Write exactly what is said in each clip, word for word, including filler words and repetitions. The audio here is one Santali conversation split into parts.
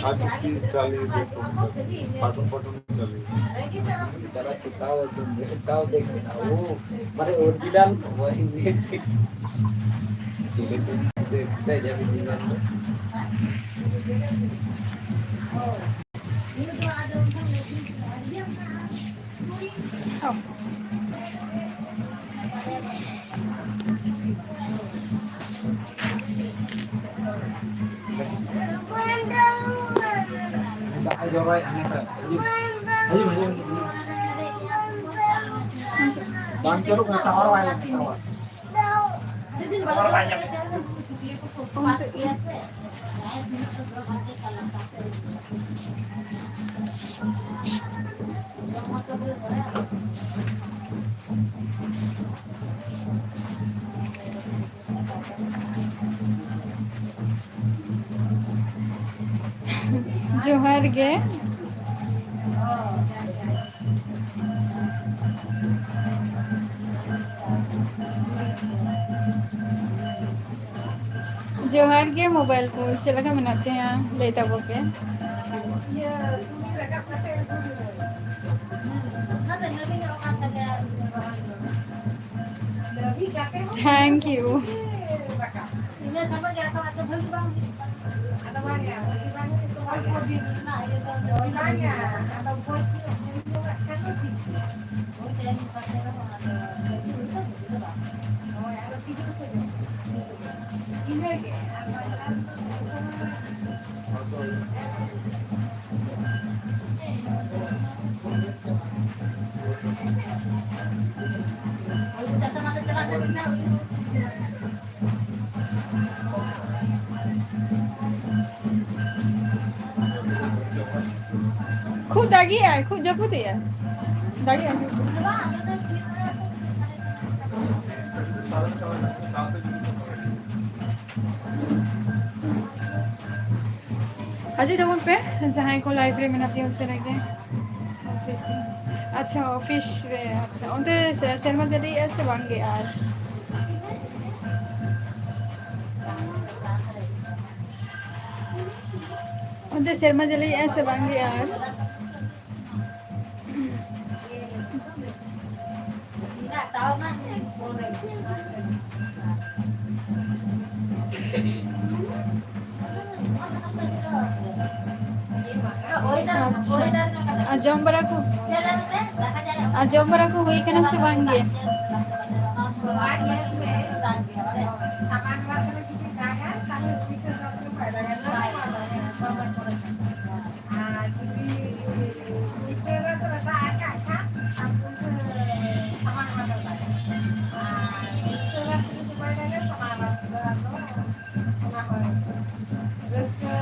ᱟᱨ ᱪᱩᱴᱤ ᱪᱟᱹᱞᱤ ᱫᱚ ᱠᱚᱢ ᱠᱟᱱᱟ᱾ ᱯᱟᱴᱚᱱ ᱯᱟᱴᱚᱱ ᱪᱟᱹᱞᱤ᱾ ᱥᱟᱞᱟ ᱪᱮᱛᱟᱣ ᱟᱹᱪᱩᱨ ᱢᱮ, ᱪᱮᱛᱟᱣ ᱫᱮᱡ ᱢᱮ᱾ ᱳ, ᱢᱟᱱᱮ original ᱵᱚᱭ ᱢᱮ᱾ ᱪᱤᱞᱤ ᱪᱚ ᱫᱮᱡ ᱫᱮᱡ ᱟᱹᱰᱤ ᱫᱤᱱ ᱜᱟᱱ ᱫᱚ᱾ ᱫᱟᱜ ᱮ ᱡᱚᱨᱚᱭᱮᱫᱼᱟ ᱱᱮᱛᱟᱨ᱾ ᱦᱤᱡᱩᱜ, ᱦᱤᱡᱩᱜ, ᱦᱤᱡᱩᱜ᱾ ᱵᱟᱝ ᱪᱟᱹᱞᱩᱜ ᱠᱟᱱᱟ, ᱴᱟᱣᱟᱨ ᱵᱟᱭ ᱧᱟᱢᱮᱫ, ᱴᱟᱣᱟᱨ᱾ ᱴᱟᱣᱟᱨ ᱵᱟᱭ ᱧᱟᱢᱮᱫ᱾ ᱡᱚᱦᱟᱨ ᱜᱮ᱾ ᱡᱚᱦᱟᱨ ᱜᱮ ᱢᱳᱵᱟᱭᱤᱞ ᱠᱚ, ᱪᱮᱫ ᱞᱮᱠᱟ ᱢᱮᱱᱟᱜ ᱯᱮᱭᱟ? ᱞᱟᱹᱭ ᱛᱟᱵᱚ ᱯᱮ᱾ Thank you. ᱠᱷᱩᱵ ᱫᱟᱜᱮᱜᱼᱟᱭ, ᱠᱷᱩᱵ ᱡᱟᱹᱯᱩᱫᱮᱜᱼᱟᱭ᱾ ᱫᱟᱜᱮᱜᱼᱟᱭ ᱠᱷᱩᱵ᱾ ᱦᱤᱡᱩᱜ ᱛᱟᱵᱚᱱ ᱯᱮ, ᱡᱟᱦᱟᱸᱭ ᱠᱚ live ᱨᱮ ᱢᱮᱱᱟᱜ ᱯᱮᱭᱟ ᱩᱥᱟᱹᱨᱟ ᱜᱮ᱾ ᱚᱯᱷᱤᱥ ᱨᱮ᱾ ᱟᱪᱪᱷᱟ, ᱚᱯᱷᱤᱥ ᱨᱮ, ᱟᱪᱪᱷᱟ᱾ ᱚᱱᱛᱮ ᱥᱮ-, ᱥᱮᱨᱢᱟ ᱡᱟᱹᱲᱤᱭᱮᱜᱼᱟ ᱥᱮ ᱵᱟᱝ ᱜᱮ ᱟᱨ? ᱚᱱᱛᱮ ᱥᱮᱨᱢᱟ ᱡᱟᱹᱲᱤᱭᱮᱜᱼᱟᱭ ᱥᱮ ᱵᱟᱝ ᱜᱮ ᱟᱨ? ᱟᱪᱪᱷᱟ᱾ ᱟᱨ ᱡᱚᱢ ᱵᱟᱲᱟ ᱠᱚ, ᱟᱨ ᱡᱚᱢ ᱵᱟᱲᱟ ᱠᱚ ᱦᱩᱭ ᱠᱟᱱᱟ ᱥᱮ ᱵᱟᱝ ᱜᱮ? ᱟᱨ ᱡᱩᱫᱤ ᱩᱞᱴᱟᱹ ᱨᱮ ᱫᱟᱜ ᱟᱠᱟᱫ ᱠᱷᱟᱱ, ᱟᱨ ᱩᱞᱴᱟᱹ ᱥᱟᱢᱟᱝ ᱨᱮ ᱫᱟᱜ ᱟᱠᱟᱫ᱾ ᱟᱨ ᱩᱞᱴᱟᱹ ᱨᱮ ᱡᱩᱫᱤ ᱵᱟᱭ ᱫᱟᱜᱟ, ᱥᱟᱢᱟᱝ ᱨᱮ ᱫᱟᱜ ᱫᱚ ᱚᱱᱟ ᱦᱚᱸ ᱨᱟᱹᱥᱠᱟᱹ᱾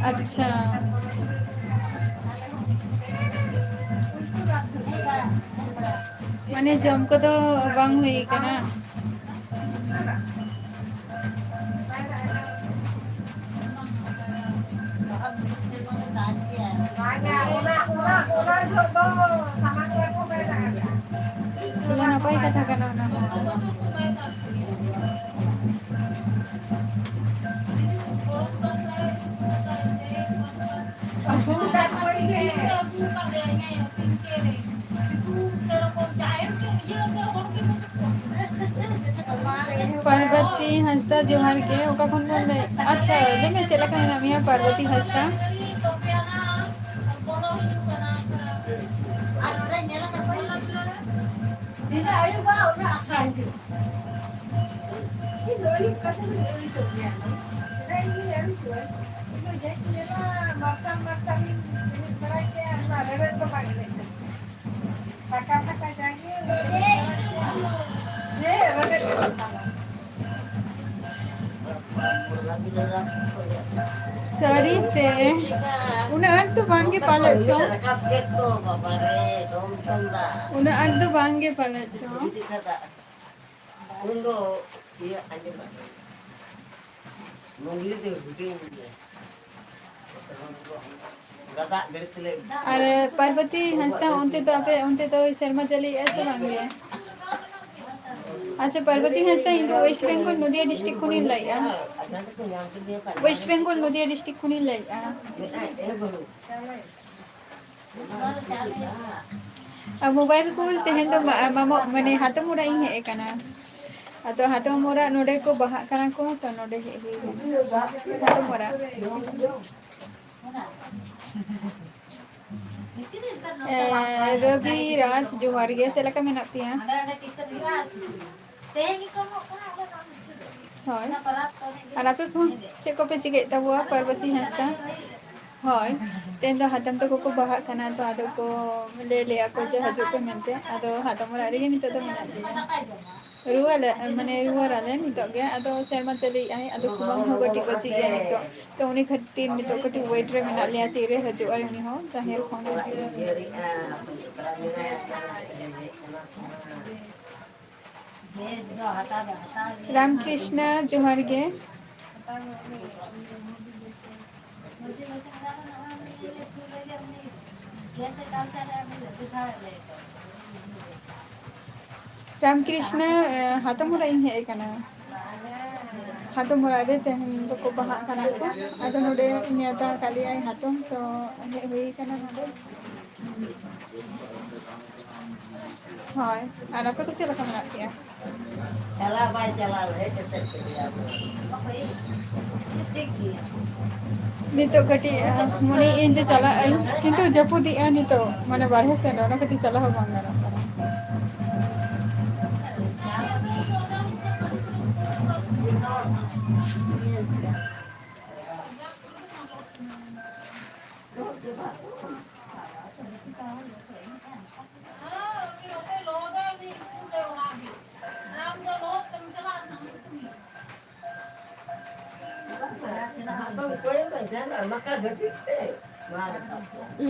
ᱟᱪᱪᱷᱟ᱾ ᱢᱟᱱᱮ ᱡᱚᱢ ᱠᱚᱫᱚ ᱵᱟᱝ ᱦᱩᱭ ᱠᱟᱱᱟ? ᱪᱮᱫ ᱱᱟᱯᱟᱭ ᱠᱟᱛᱷᱟ ᱠᱟᱱᱟ ᱚᱱᱟ ᱦᱚᱸ᱾ ᱯᱟᱨᱵᱚᱛᱤ ᱦᱟᱸᱥᱫᱟ, ᱡᱚᱦᱟᱨ ᱜᱮ᱾ ᱚᱠᱟ ᱠᱷᱚᱱ ᱵᱚᱱ ᱞᱟᱹᱭ? ᱟᱪᱪᱷᱟ, ᱞᱟᱹᱭ ᱢᱮ, ᱪᱮᱫ ᱞᱮᱠᱟ ᱢᱮᱱᱟᱜ ᱢᱮᱭᱟ, ᱯᱟᱨᱵᱚᱛᱤ ᱦᱟᱸᱥᱫᱟ? ᱧᱤᱫᱟᱹ ᱟᱹᱭᱩᱵ ᱵᱮᱲᱟ ᱩᱱᱟᱹᱜ ᱟᱠᱷᱲᱟ ᱦᱤᱡᱩᱜ᱾ ᱤᱧ ᱫᱚ ᱟᱹᱭᱩᱵ ᱠᱟᱛᱮ ᱫᱚᱧ ᱟᱹᱲᱤᱥᱚᱜ ᱜᱮᱭᱟ᱾ ᱪᱮᱫᱟᱜ ᱤᱧ ᱫᱚᱧ ᱟᱹᱲᱤᱥᱚᱜᱼᱟ? ᱤᱧ ᱫᱚ ᱡᱟᱧ ᱧᱮᱞᱟ, ᱢᱟᱨᱥᱟᱞ ᱢᱟᱨᱥᱟᱞ ᱤᱧ ᱮᱱᱮᱡ ᱵᱟᱲᱟᱭ ᱜᱮᱭᱟ, ᱚᱱᱟ ᱨᱮᱲᱮᱫ ᱫᱚ ᱵᱟᱝ ᱮᱱᱮᱡ ᱥᱟᱱᱟᱧᱟ᱾ ᱯᱷᱟᱸᱠᱟ ᱯᱷᱟᱸᱠᱟ ᱡᱟᱭᱜᱟ ᱨᱮ ᱨᱮᱲᱮᱫ ᱜᱮ ᱵᱟᱝ ᱛᱟᱦᱮᱱᱟ᱾ ᱥᱟᱹᱨᱤ ᱥᱮ? ᱩᱱᱟᱹᱜ ᱟᱸᱴ ᱫᱚ ᱵᱟᱝ ᱜᱮ ᱯᱟᱞᱮᱫ ᱪᱚ᱾ ᱨᱟᱠᱟᱵ ᱠᱮᱫ ᱫᱚ, ᱵᱟᱵᱟ ᱨᱮ, ᱰᱚᱢ ᱰᱚᱢ ᱫᱟᱜ᱾ ᱩᱱᱟᱹᱜ ᱟᱸᱴ ᱫᱚ ᱵᱟᱝ ᱜᱮ ᱯᱟᱞᱮᱫ ᱪᱚ᱾ ᱩᱱ ᱫᱚ ᱤᱭᱟᱹ ᱟᱸᱡᱚᱢ ᱟᱠᱟᱫᱟ᱾ ᱢᱩᱜᱽᱞᱤ ᱫᱚ ᱦᱩᱰᱤᱧ ᱜᱮᱭᱟ᱾ ᱜᱟᱫᱟᱜ ᱜᱟᱹᱰᱤ ᱛᱮᱞᱮ ᱟᱨ ᱯᱟᱨᱵᱚᱛᱤ ᱦᱟᱸᱥᱫᱟ, ᱚᱱᱛᱮ ᱫᱚ, ᱟᱯᱮ ᱚᱱᱛᱮ ᱫᱚ ᱥᱮᱨᱢᱟ ᱡᱟᱹᱲᱤᱭᱮᱜᱼᱟ ᱥᱮ ᱵᱟᱝ ᱜᱮ? ᱟᱪᱪᱷᱟ, ᱯᱟᱨᱵᱚᱛᱤ ᱦᱟᱸᱥᱫᱟ, ᱤᱧ ᱫᱚ ᱳᱭᱮᱥᱴ ᱵᱮᱝᱜᱚᱞ ᱱᱚᱫᱤᱭᱟ ᱰᱤᱥᱴᱨᱤᱠᱴ ᱠᱷᱚᱱᱤᱧ ᱞᱟᱹᱭᱮᱫᱼᱟ᱾ ᱳᱭᱮᱥᱴ ᱵᱮᱝᱜᱚᱞ ᱱᱚᱫᱤᱭᱟ ᱰᱤᱥᱴᱨᱤᱠᱴ ᱠᱷᱚᱱᱤᱧ ᱞᱟᱹᱭᱮᱫᱼᱟ᱾ ᱟᱨ ᱢᱳᱵᱟᱭᱤᱞ ᱠᱚ ᱛᱮᱦᱮᱧ ᱫᱚ ᱢᱟ-, ᱢᱟᱢᱚ, ᱢᱟᱱᱮ ᱦᱟᱛᱚᱢ ᱚᱲᱟᱜ ᱤᱧ ᱦᱮᱡ ᱟᱠᱟᱱᱟ᱾ ᱟᱫᱚ ᱦᱟᱛᱚᱢ ᱚᱲᱟᱜ ᱱᱚᱰᱮ ᱠᱚ ᱵᱟᱦᱟᱜ ᱠᱟᱱᱟ ᱠᱚ, ᱛᱚ ᱱᱚᱰᱮ ᱦᱮᱡ ᱦᱩᱭ ᱟᱠᱟᱱᱟ᱾ ᱦᱟᱛᱚᱢ ᱚᱲᱟᱜ᱾ ᱮ, ᱨᱚᱵᱤ ᱨᱟᱡᱽ, ᱡᱚᱦᱟᱨ ᱜᱮ, ᱪᱮᱫ ᱞᱮᱠᱟ ᱢᱮᱱᱟᱜ ᱯᱮᱭᱟ? ᱦᱳᱭ᱾ ᱟᱨ ᱟᱯᱮ ᱠᱚ ᱪᱮᱫ ᱠᱚᱯᱮ ᱪᱤᱠᱟᱹᱭᱮᱫ ᱛᱟᱵᱚᱣᱟ, ᱯᱟᱨᱵᱚᱛᱤ ᱦᱟᱸᱥᱫᱟ? ᱦᱳᱭ, ᱛᱮᱦᱮᱧ ᱫᱚ ᱦᱟᱛᱚᱢ ᱛᱟᱠᱚ ᱠᱚ ᱵᱟᱦᱟᱜ ᱠᱟᱱᱟ, ᱛᱚ ᱟᱫᱚ ᱠᱚ ᱞᱟᱹᱭ ᱞᱮᱜᱼᱟ ᱠᱚ ᱡᱮ ᱦᱤᱡᱩᱜ ᱯᱮ ᱢᱮᱱᱛᱮ, ᱟᱫᱚ ᱦᱟᱛᱚᱢ ᱚᱲᱟᱜ ᱨᱮᱜᱮ ᱱᱤᱛᱚᱜ ᱫᱚ ᱢᱮᱱᱟᱜ ᱞᱮᱭᱟ᱾ ᱨᱩᱣᱟᱹᱲ ᱟᱞᱮ, ᱢᱟᱱᱮ ᱨᱩᱣᱟᱹᱲ ᱟᱞᱮ ᱱᱤᱛᱚᱜ ᱜᱮ, ᱟᱫᱚ ᱥᱮᱨᱢᱟ ᱪᱟᱹᱞᱤᱭᱮᱜ ᱟᱭ, ᱟᱫᱚ ᱠᱩᱢᱟᱹᱝ ᱦᱚᱸ ᱠᱟᱹᱴᱤᱡ ᱠᱚ ᱪᱮᱫ ᱜᱮᱭᱟ ᱱᱤᱛᱚᱜ, ᱛᱚ ᱩᱱᱤ ᱠᱷᱟᱹᱛᱤᱨ ᱱᱤᱛᱚᱜ ᱠᱟᱹᱴᱤᱡ ᱣᱮᱴ ᱨᱮ ᱢᱮᱱᱟᱜ ᱞᱮᱭᱟ, ᱛᱤᱨᱮ ᱦᱤᱡᱩᱜ ᱟᱭ ᱩᱱᱤ ᱦᱚᱸ ᱡᱟᱦᱮᱨ ᱠᱷᱚᱱ᱾ ᱨᱟᱢᱠᱨᱤᱥᱱᱟ, ᱡᱚᱦᱟᱨ ᱜᱮ᱾ ᱨᱟᱢᱠᱨᱤᱥᱱᱟ, ᱮ, ᱦᱟᱛᱚᱢ ᱚᱲᱟᱜ ᱤᱧ ᱦᱮᱡ ᱟᱠᱟᱱᱟ᱾ ᱦᱟᱛᱚᱢ ᱚᱲᱟᱜ ᱨᱮ ᱛᱮᱦᱮᱧ ᱫᱚᱠᱚ ᱵᱟᱦᱟᱜ ᱠᱟᱱᱟ ᱠᱚ᱾ ᱟᱫᱚ ᱱᱚᱰᱮ ᱱᱮᱣᱛᱟ ᱟᱠᱟᱫ ᱞᱮᱭᱟᱭ ᱦᱟᱛᱚᱢ, ᱛᱚ ᱦᱮᱡ ᱦᱩᱭ ᱟᱠᱟᱱᱟ ᱱᱚᱰᱮ᱾ ᱦᱳᱭ, ᱟᱨ ᱟᱯᱮ ᱠᱚ ᱪᱮᱫ ᱞᱮᱠᱟ ᱢᱮᱱᱟᱜ ᱯᱮᱭᱟ? ᱪᱟᱞᱟᱣ ᱵᱟᱭ ᱪᱟᱞᱟᱣ, ᱦᱮᱡ ᱠᱟᱛᱮ ᱪᱮᱫ ᱞᱮᱭᱟ? ᱴᱷᱤᱠ ᱜᱮᱭᱟ᱾ ᱱᱤᱛᱚᱜ ᱠᱟᱹᱴᱤᱡ, ᱟ, ᱢᱚᱱᱮᱭᱮᱫ ᱟᱹᱧ ᱡᱮ ᱪᱟᱞᱟᱜ ᱟᱹᱧ, ᱠᱤᱱᱛᱩ ᱡᱟᱹᱯᱩᱫᱮᱜᱼᱟ ᱱᱤᱛᱚᱜ, ᱢᱟᱱᱮ ᱵᱟᱨᱦᱮ ᱥᱮᱱ ᱨᱮ, ᱚᱱᱟ ᱠᱷᱟᱹᱛᱤᱨ ᱪᱟᱞᱟᱣ ᱦᱚᱸ ᱵᱟᱝ ᱜᱟᱱᱚᱜ ᱠᱟᱱᱟ᱾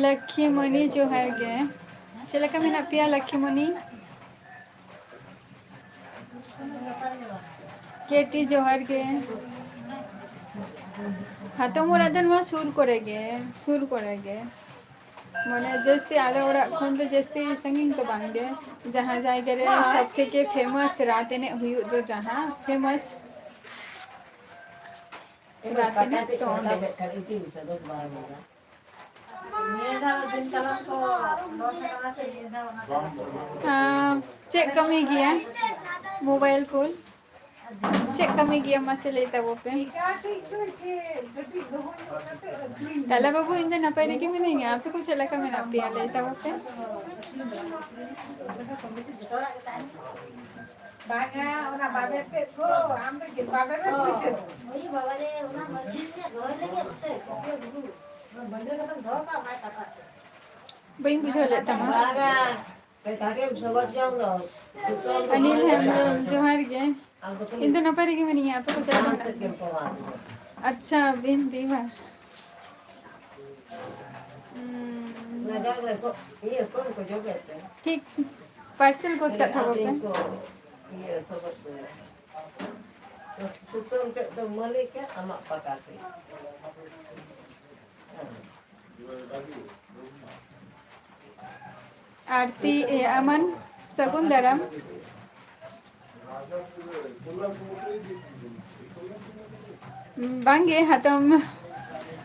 ᱞᱚᱠᱠᱷᱤ ᱢᱚᱱᱤ, ᱡᱚᱦᱟᱨ ᱜᱮ᱾ ᱪᱮᱫ ᱞᱮᱠᱟ ᱢᱮᱱᱟᱜ ᱯᱮᱭᱟ ᱞᱚᱠᱠᱷᱤ ᱢᱚᱱᱤ? ᱠᱮᱴᱤ, ᱡᱚᱦᱟᱨ ᱜᱮ᱾ ᱦᱟᱛᱚᱢ ᱚᱲᱟᱜ ᱫᱚ ᱱᱚᱣᱟ ᱥᱩᱨ ᱠᱚᱨᱮ ᱜᱮ, ᱥᱩᱨ ᱠᱚᱨᱮ ᱜᱮ᱾ ᱢᱟᱱᱮ ᱡᱟᱹᱥᱛᱤ ᱟᱞᱮ ᱚᱲᱟᱜ ᱠᱷᱚᱱ ᱫᱚ ᱡᱟᱹᱥᱛᱤ ᱥᱟᱺᱜᱤᱧ ᱫᱚ ᱵᱟᱝ ᱜᱮ᱾ ᱡᱟᱦᱟᱸ ᱡᱟᱭᱜᱟ ᱨᱮ ᱥᱚᱵ ᱛᱷᱮᱠᱮ ᱯᱷᱮᱢᱟᱥ ᱨᱟᱛ ᱮᱱᱮᱡ ᱦᱩᱭᱩᱜ ᱫᱚ, ᱡᱟᱦᱟᱸ ᱯᱷᱮᱢᱟᱥ ᱨᱟᱛ ᱮᱱᱮᱡ, ᱛᱚ ᱚᱸᱰᱮ᱾ ᱱᱤᱭᱟᱹ ᱫᱷᱟᱣ ᱫᱤᱱ ᱠᱟᱞᱚᱢ ᱠᱚ ᱞᱚᱥ ᱟᱠᱟᱱᱟ ᱥᱮ ᱱᱤᱭᱟᱹ ᱫᱷᱟᱣ ᱚᱱᱟ ᱠᱚ ᱟᱸ, ᱪᱮᱫ ᱠᱟᱹᱢᱤ ᱜᱮᱭᱟ? ᱢᱳᱵᱟᱭᱤᱞ ᱠᱚᱞ᱾ ᱪᱮᱫ ᱠᱟᱹᱢᱤ ᱜᱮᱭᱟ ᱢᱟᱥᱮ ᱞᱟᱹᱭ ᱛᱟᱵᱚ ᱯᱮ? ᱛᱟᱞᱟ ᱵᱟᱹᱵᱩ, ᱤᱧ ᱫᱚ ᱱᱟᱯᱟᱭ ᱨᱮᱜᱮ ᱢᱤᱱᱟᱹᱧᱟ, ᱟᱯᱮ ᱠᱚ ᱪᱮᱫ ᱞᱮᱠᱟ ᱢᱮᱱᱟᱜ ᱯᱮᱭᱟ ᱞᱟᱹᱭ ᱛᱟᱵᱚ ᱯᱮ? ᱵᱟᱝᱟ, ᱚᱱᱟ ᱵᱟᱵᱮᱨ ᱛᱮᱫ ᱠᱚ, ᱟᱢ ᱫᱚ ᱪᱮᱫ ᱵᱟᱵᱮᱨ ᱨᱮᱢ ᱵᱩᱡᱷᱟᱹᱣᱟ? ᱳᱭ ᱵᱟᱵᱟ ᱨᱮ, ᱚᱱᱟ ᱢᱟᱹᱡᱷᱤ ᱨᱮᱭᱟᱜ ᱫᱚᱦᱚᱭ ᱞᱟᱹᱜᱤᱫ ᱥᱮ, ᱪᱩᱯᱤ ᱵᱩᱨᱩ᱾ ᱚᱱᱟ ᱵᱟᱹᱧ ᱵᱩᱡᱷᱟᱹᱣ ᱞᱮᱫ ᱛᱟᱢᱟ᱾ ᱚᱱᱤᱞ ᱦᱮᱢᱵᱨᱚᱢ, ᱡᱚᱦᱟᱨ ᱜᱮ᱾ ᱤᱧ ᱫᱚ ᱱᱟᱯᱟᱭ ᱨᱮᱜᱮ ᱢᱤᱱᱟᱹᱧᱟ, ᱟᱯᱮ ᱠᱚ ᱪᱮᱫ ᱞᱮᱠᱟ ᱢᱮᱱᱟᱜ ᱯᱮᱭᱟ? ᱟᱪᱪᱷᱟ, ᱵᱤᱱ ᱫᱤ ᱵᱟᱝ᱾ ᱦᱩᱸ᱾ ᱴᱷᱤᱠ, ᱯᱟᱨᱥᱮᱞ ᱜᱚᱫ ᱠᱟᱜ ᱛᱟᱵᱚ ᱯᱮ᱾ ᱥᱩᱛᱟᱹᱢ ᱛᱮᱫ ᱫᱚ ᱢᱟᱹᱞᱤᱠᱟ, ᱟᱢᱟᱜ ᱯᱟᱠᱟ ᱛᱮ᱾ ᱟᱨᱛᱤ, ᱮ, ᱟᱢᱟᱱ, ᱥᱟᱹᱜᱩᱱ ᱫᱟᱨᱟᱢ᱾ ᱵᱟᱝᱜᱮ, ᱦᱟᱛᱚᱢ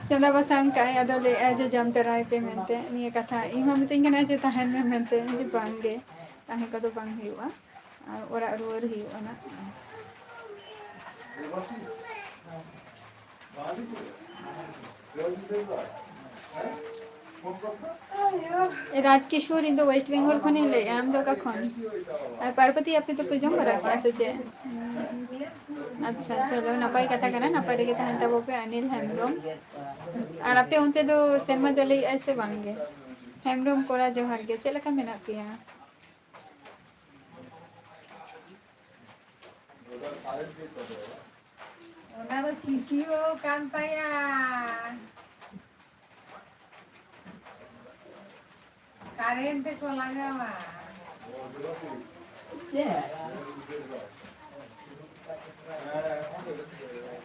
ᱪᱚᱸᱫᱟ ᱵᱟᱥᱟᱝ ᱠᱟᱜᱼᱟᱭ, ᱟᱫᱚ ᱞᱟᱹᱭᱮᱜᱼᱟᱭ ᱡᱮ ᱡᱚᱢ ᱛᱚᱨᱟᱭ ᱯᱮ ᱢᱮᱱᱛᱮ ᱱᱤᱭᱟᱹ ᱠᱟᱛᱷᱟ᱾ ᱤᱧ ᱦᱚᱸ ᱢᱤᱛᱟᱹᱧ ᱠᱟᱱᱟ ᱡᱮ ᱛᱟᱦᱮᱱ ᱢᱮ ᱢᱮᱱᱛᱮ, ᱡᱮ ᱵᱟᱝᱜᱮ, ᱛᱟᱦᱮᱸ ᱠᱚᱫᱚ ᱵᱟᱝ ᱦᱩᱭᱩᱜᱼᱟ᱾ ᱟᱨ ᱚᱲᱟᱜ ᱨᱩᱣᱟᱹᱲ ᱦᱩᱭᱩᱜᱼᱟ ᱱᱟᱜ᱾ ᱨᱟᱡᱽ ᱠᱤᱥᱳᱨ, ᱤᱧ ᱫᱚ ᱳᱭᱮᱥᱴ ᱵᱮᱝᱜᱚᱞ ᱠᱷᱚᱱᱤᱧ ᱞᱟᱹᱭᱮᱜᱼᱟ, ᱟᱢ ᱫᱚ ᱚᱠᱟ ᱠᱷᱚᱱ? ᱟᱨ ᱯᱟᱨᱵᱚᱛᱤ, ᱟᱯᱮ ᱫᱚᱯᱮ ᱡᱚᱢ ᱵᱟᱲᱟ ᱠᱮᱜᱼᱟ ᱥᱮ ᱪᱮᱫ? ᱟᱪᱪᱷᱟ, ᱪᱚᱞᱚ, ᱱᱟᱯᱟᱭ ᱠᱟᱛᱷᱟ ᱠᱟᱱᱟ, ᱱᱟᱯᱟᱭ ᱨᱮᱜᱮ ᱛᱟᱦᱮᱱ ᱛᱟᱵᱚ ᱯᱮ, ᱚᱱᱤᱞ ᱦᱮᱢᱵᱨᱚᱢ᱾ ᱟᱨ ᱟᱯᱮ ᱚᱱᱛᱮ ᱫᱚ ᱥᱮᱨᱢᱟ ᱡᱟᱹᱲᱤᱭᱮᱜᱼᱟᱭ ᱥᱮ ᱵᱟᱝ ᱜᱮ? ᱦᱮᱢᱵᱨᱚᱢ ᱠᱚᱲᱟ, ᱡᱚᱦᱟᱨ ᱜᱮ, ᱪᱮᱫ ᱞᱮᱠᱟ ᱢᱮᱱᱟᱜ ᱯᱮᱭᱟ? ᱚᱱᱟ ᱫᱚ ᱠᱤᱥᱤᱭᱳ ᱠᱟᱱ ᱛᱟᱭᱟ᱾ ᱠᱟᱨᱮᱱᱴ ᱛᱮᱠᱚ ᱞᱟᱜᱟᱣᱟ᱾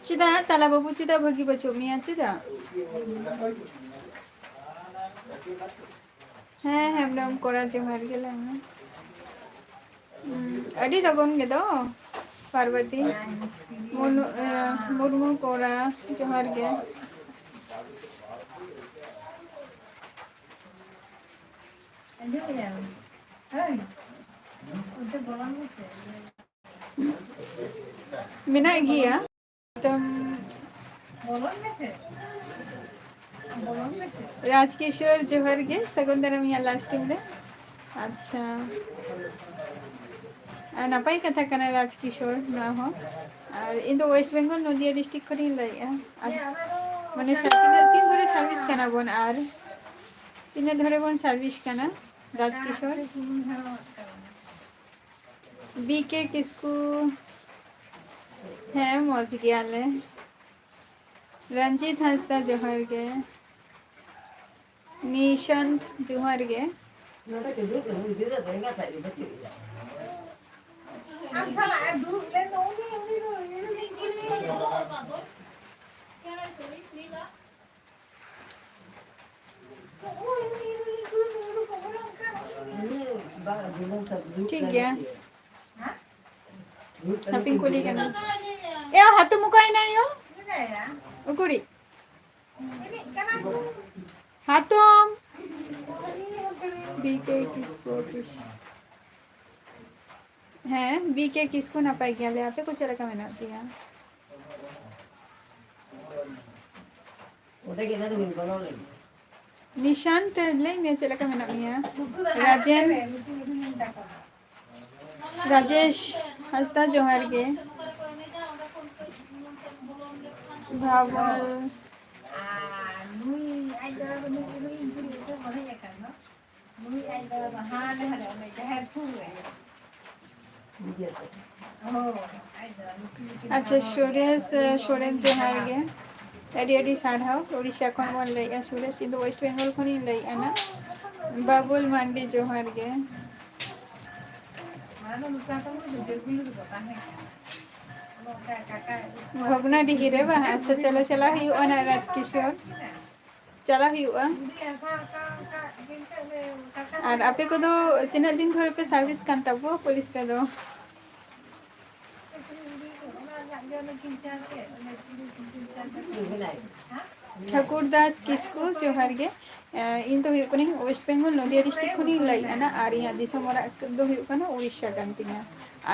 ᱪᱮᱫᱟᱜ ᱛᱟᱞᱟ ᱵᱟᱹᱵᱩ, ᱪᱮᱫᱟᱜ ᱵᱷᱟᱹᱜᱤ ᱵᱟᱹᱪᱩᱜ ᱢᱮᱭᱟ, ᱪᱮᱫᱟᱜ? ᱦᱮᱸ, ᱦᱮᱢᱵᱨᱚᱢ ᱠᱚᱲᱟ ᱡᱚᱦᱟᱨ ᱜᱮ ᱞᱟᱹᱭ ᱢᱮ᱾ ᱦᱩᱸ, ᱟᱹᱰᱤ ᱞᱚᱜᱚᱱ ᱜᱮ ᱫᱚ, ᱯᱟᱨᱵᱚᱛᱤ᱾ ᱢᱩᱱᱩ-, ᱮ, ᱢᱩᱨᱢᱩ ᱠᱚᱲᱟ ᱡᱚᱦᱟᱨ ᱜᱮ᱾ ᱟᱸᱡᱚᱢᱮᱫᱟᱢ? ᱦᱳᱭ᱾ ᱚᱱᱛᱮ ᱵᱚᱞᱚᱱ ᱢᱮᱥᱮ᱾ ᱢᱮᱱᱟᱜ ᱜᱮᱭᱟ᱾ ᱮᱠᱫᱚᱢ᱾ ᱵᱚᱞᱚᱱ ᱢᱮᱥᱮ᱾ ᱵᱚᱞᱚᱱ ᱢᱮᱥᱮ᱾ ᱨᱟᱡᱽ ᱠᱤᱥᱳᱨ, ᱡᱚᱦᱟᱨ ᱜᱮ᱾ ᱥᱟᱹᱜᱩᱱ ᱫᱟᱨᱟᱢ ᱤᱧᱟᱹᱜ live stream ᱨᱮ᱾ ᱟᱪᱪᱷᱟ᱾ ᱟᱨ ᱱᱟᱯᱟᱭ ᱠᱟᱛᱷᱟ ᱠᱟᱱᱟ ᱨᱟᱡᱽ ᱠᱤᱥᱳᱨ, ᱱᱚᱣᱟ ᱦᱚᱸ᱾ ᱟᱨ ᱤᱧ ᱫᱚ West Bengal, ᱱᱚᱫᱤᱭᱟ district ᱠᱷᱚᱱᱤᱧ ᱞᱟᱹᱭᱮᱫᱼᱟ᱾ ᱟᱨ ᱢᱟᱱᱮ ᱛᱤᱱᱟᱹᱜ ᱫᱤᱱ ᱫᱷᱚᱨᱮ service ᱠᱟᱱᱟ ᱵᱚᱱ ᱟᱨ ᱛᱤᱱᱟᱹᱜ ᱫᱷᱚᱨᱮ ᱵᱚᱱ service ᱠᱟᱱᱟ, ᱨᱟᱡᱽ ᱠᱤᱥᱳᱨ? ᱵᱤ ᱠᱮ ᱠᱤᱥᱠᱩ, ᱦᱮᱸ, ᱢᱚᱡᱽ ᱜᱮᱭᱟᱞᱮ᱾ ᱨᱚᱧᱡᱤᱛ ᱦᱟᱸᱥᱫᱟ, ᱡᱚᱦᱟᱨ ᱜᱮ᱾ ᱱᱤᱥᱟᱱᱛ, ᱡᱚᱦᱟᱨ ᱜᱮ᱾ ᱟᱢ ᱥᱟᱞᱟᱜ ᱮ ᱫᱩᱲᱩᱵ ᱞᱮᱱ ᱫᱚ ᱩᱱᱤ, ᱩᱱᱤ ᱫᱚ, ᱩᱱᱤ ᱫᱚ ᱴᱷᱤᱠ ᱜᱮᱭᱟ᱾ ᱦᱟᱯᱮᱧ ᱠᱩᱞᱤ ᱠᱟᱱᱟ᱾ ᱮ, ᱦᱟᱛᱚᱢ ᱚᱠᱟᱭᱮᱱᱟ ᱭᱳ? ᱩᱠᱩᱨᱤᱡ? ᱦᱟᱛᱚᱢ᱾ ᱵᱤ ᱠᱮ ᱠᱤᱥᱠᱩ ᱚᱯᱷᱤᱥ᱾ ᱦᱮᱸ, ᱵᱤ ᱠᱮ ᱠᱤᱥᱠᱩ, ᱱᱟᱯᱟᱭ ᱜᱮᱭᱟᱞᱮ᱾ ᱟᱯᱮ ᱠᱚ ᱪᱮᱫ ᱞᱮᱠᱟ ᱢᱮᱱᱟᱜ ᱯᱮᱭᱟ? ᱱᱤᱥᱟᱱᱛ, ᱞᱟᱹᱭ ᱢᱮ, ᱪᱮᱫ ᱞᱮᱠᱟ ᱢᱮᱱᱟᱜ ᱢᱮᱭᱟ? ᱨᱟᱡᱮᱱ, ᱨᱟᱡᱮᱥ ᱦᱟᱸᱥᱫᱟ, ᱡᱚᱦᱟᱨ ᱜᱮ᱾ ᱵᱷᱟᱵᱚᱞ᱾ ᱟᱨ ᱱᱩᱭ ᱟᱡ ᱫᱟᱫᱟ ᱫᱚ ᱱᱩᱭ, ᱱᱩᱭ ᱠᱩᱲᱤ ᱜᱤᱫᱽᱨᱟᱹ ᱵᱟᱹᱲᱤᱡ ᱟᱠᱟᱱ ᱫᱚ᱾ ᱱᱩᱭ ᱟᱡ ᱫᱟᱫᱟ ᱫᱚ ᱦᱟᱱᱮ, ᱦᱟᱱᱮ ᱚᱸᱰᱮ ᱡᱟᱦᱮᱨ ᱥᱩᱨ ᱨᱮ᱾ ᱦᱳᱭ, ᱟᱡ ᱫᱟᱫᱟ ᱱᱩᱠᱤᱱ ᱜᱮᱠᱤᱱ ᱟᱪᱪᱷᱟ, ᱵᱟᱨᱚᱱ ᱥᱩᱨᱮᱥ, ᱠᱟᱱᱟ᱾ ᱥᱩᱨᱮᱥ, ᱡᱚᱦᱟᱨ ᱜᱮ᱾ ᱟᱹᱰᱤ ᱟᱹᱰᱤ ᱥᱟᱨᱦᱟᱣ᱾ ᱳᱰᱤᱥᱟ ᱠᱷᱚᱱ ᱵᱚᱱ ᱞᱟᱹᱭᱮᱫᱼᱟ ᱥᱩᱨᱮᱥ, ᱤᱧ ᱫᱚ West Bengal ᱠᱷᱚᱱᱤᱧ ᱞᱟᱹᱭᱮᱫᱼᱟ ᱱᱟ᱾ ᱵᱟᱵᱩᱞ ᱢᱟᱱᱰᱤ, ᱡᱚᱦᱟᱨ ᱜᱮ᱾ ᱚᱱᱟ ᱫᱚ ᱱᱚᱝᱠᱟ ᱛᱟᱵᱚ ᱫᱚ ᱡᱳᱨ ᱜᱩᱞᱟᱹ ᱫᱚ ᱛᱟᱦᱮᱸ ᱠᱟᱱᱟ᱾ ᱱᱚᱝᱠᱟ ᱠᱟᱠᱟ ᱵᱷᱚᱜᱽᱱᱟᱰᱤᱦᱤ ᱨᱮ ᱵᱟᱝ? ᱟᱪᱪᱷᱟ, ᱪᱚᱞᱚ ᱪᱟᱞᱟᱣ ᱦᱩᱭᱩᱜᱼᱟ ᱱᱟ ᱨᱟᱡᱽᱠᱤᱥᱳᱨ᱾ ᱪᱟᱞᱟᱜ ᱦᱩᱭᱩᱜᱼᱟ᱾ ᱟᱨ ᱟᱯᱮ ᱠᱚᱫᱚ ᱛᱤᱱᱟᱹᱜ ᱫᱤᱱ ᱫᱷᱚᱨᱮ ᱯᱮ service ᱠᱟᱱ ᱛᱟᱵᱚ ᱯᱩᱞᱤᱥ ᱨᱮᱫᱚ? ᱴᱷᱟᱹᱠᱩᱨ ᱫᱟᱥ ᱠᱤᱥᱠᱩ, ᱡᱚᱦᱟᱨ ᱜᱮ᱾ ᱮᱸ, ᱤᱧ ᱫᱚ ᱦᱩᱭᱩᱜ ᱠᱟᱹᱱᱟᱹᱧ West Bengal, ᱱᱚᱫᱤᱭᱟ district ᱠᱷᱚᱱᱤᱧ ᱞᱟᱹᱭᱮᱫ ᱠᱟᱱᱟ᱾ ᱟᱨ ᱤᱧᱟᱹᱜ ᱫᱤᱥᱚᱢ ᱚᱲᱟᱜ ᱫᱚ ᱦᱩᱭᱩᱜ ᱠᱟᱱᱟ ᱩᱲᱤᱥᱥᱟ ᱠᱟᱱ ᱛᱤᱧᱟ᱾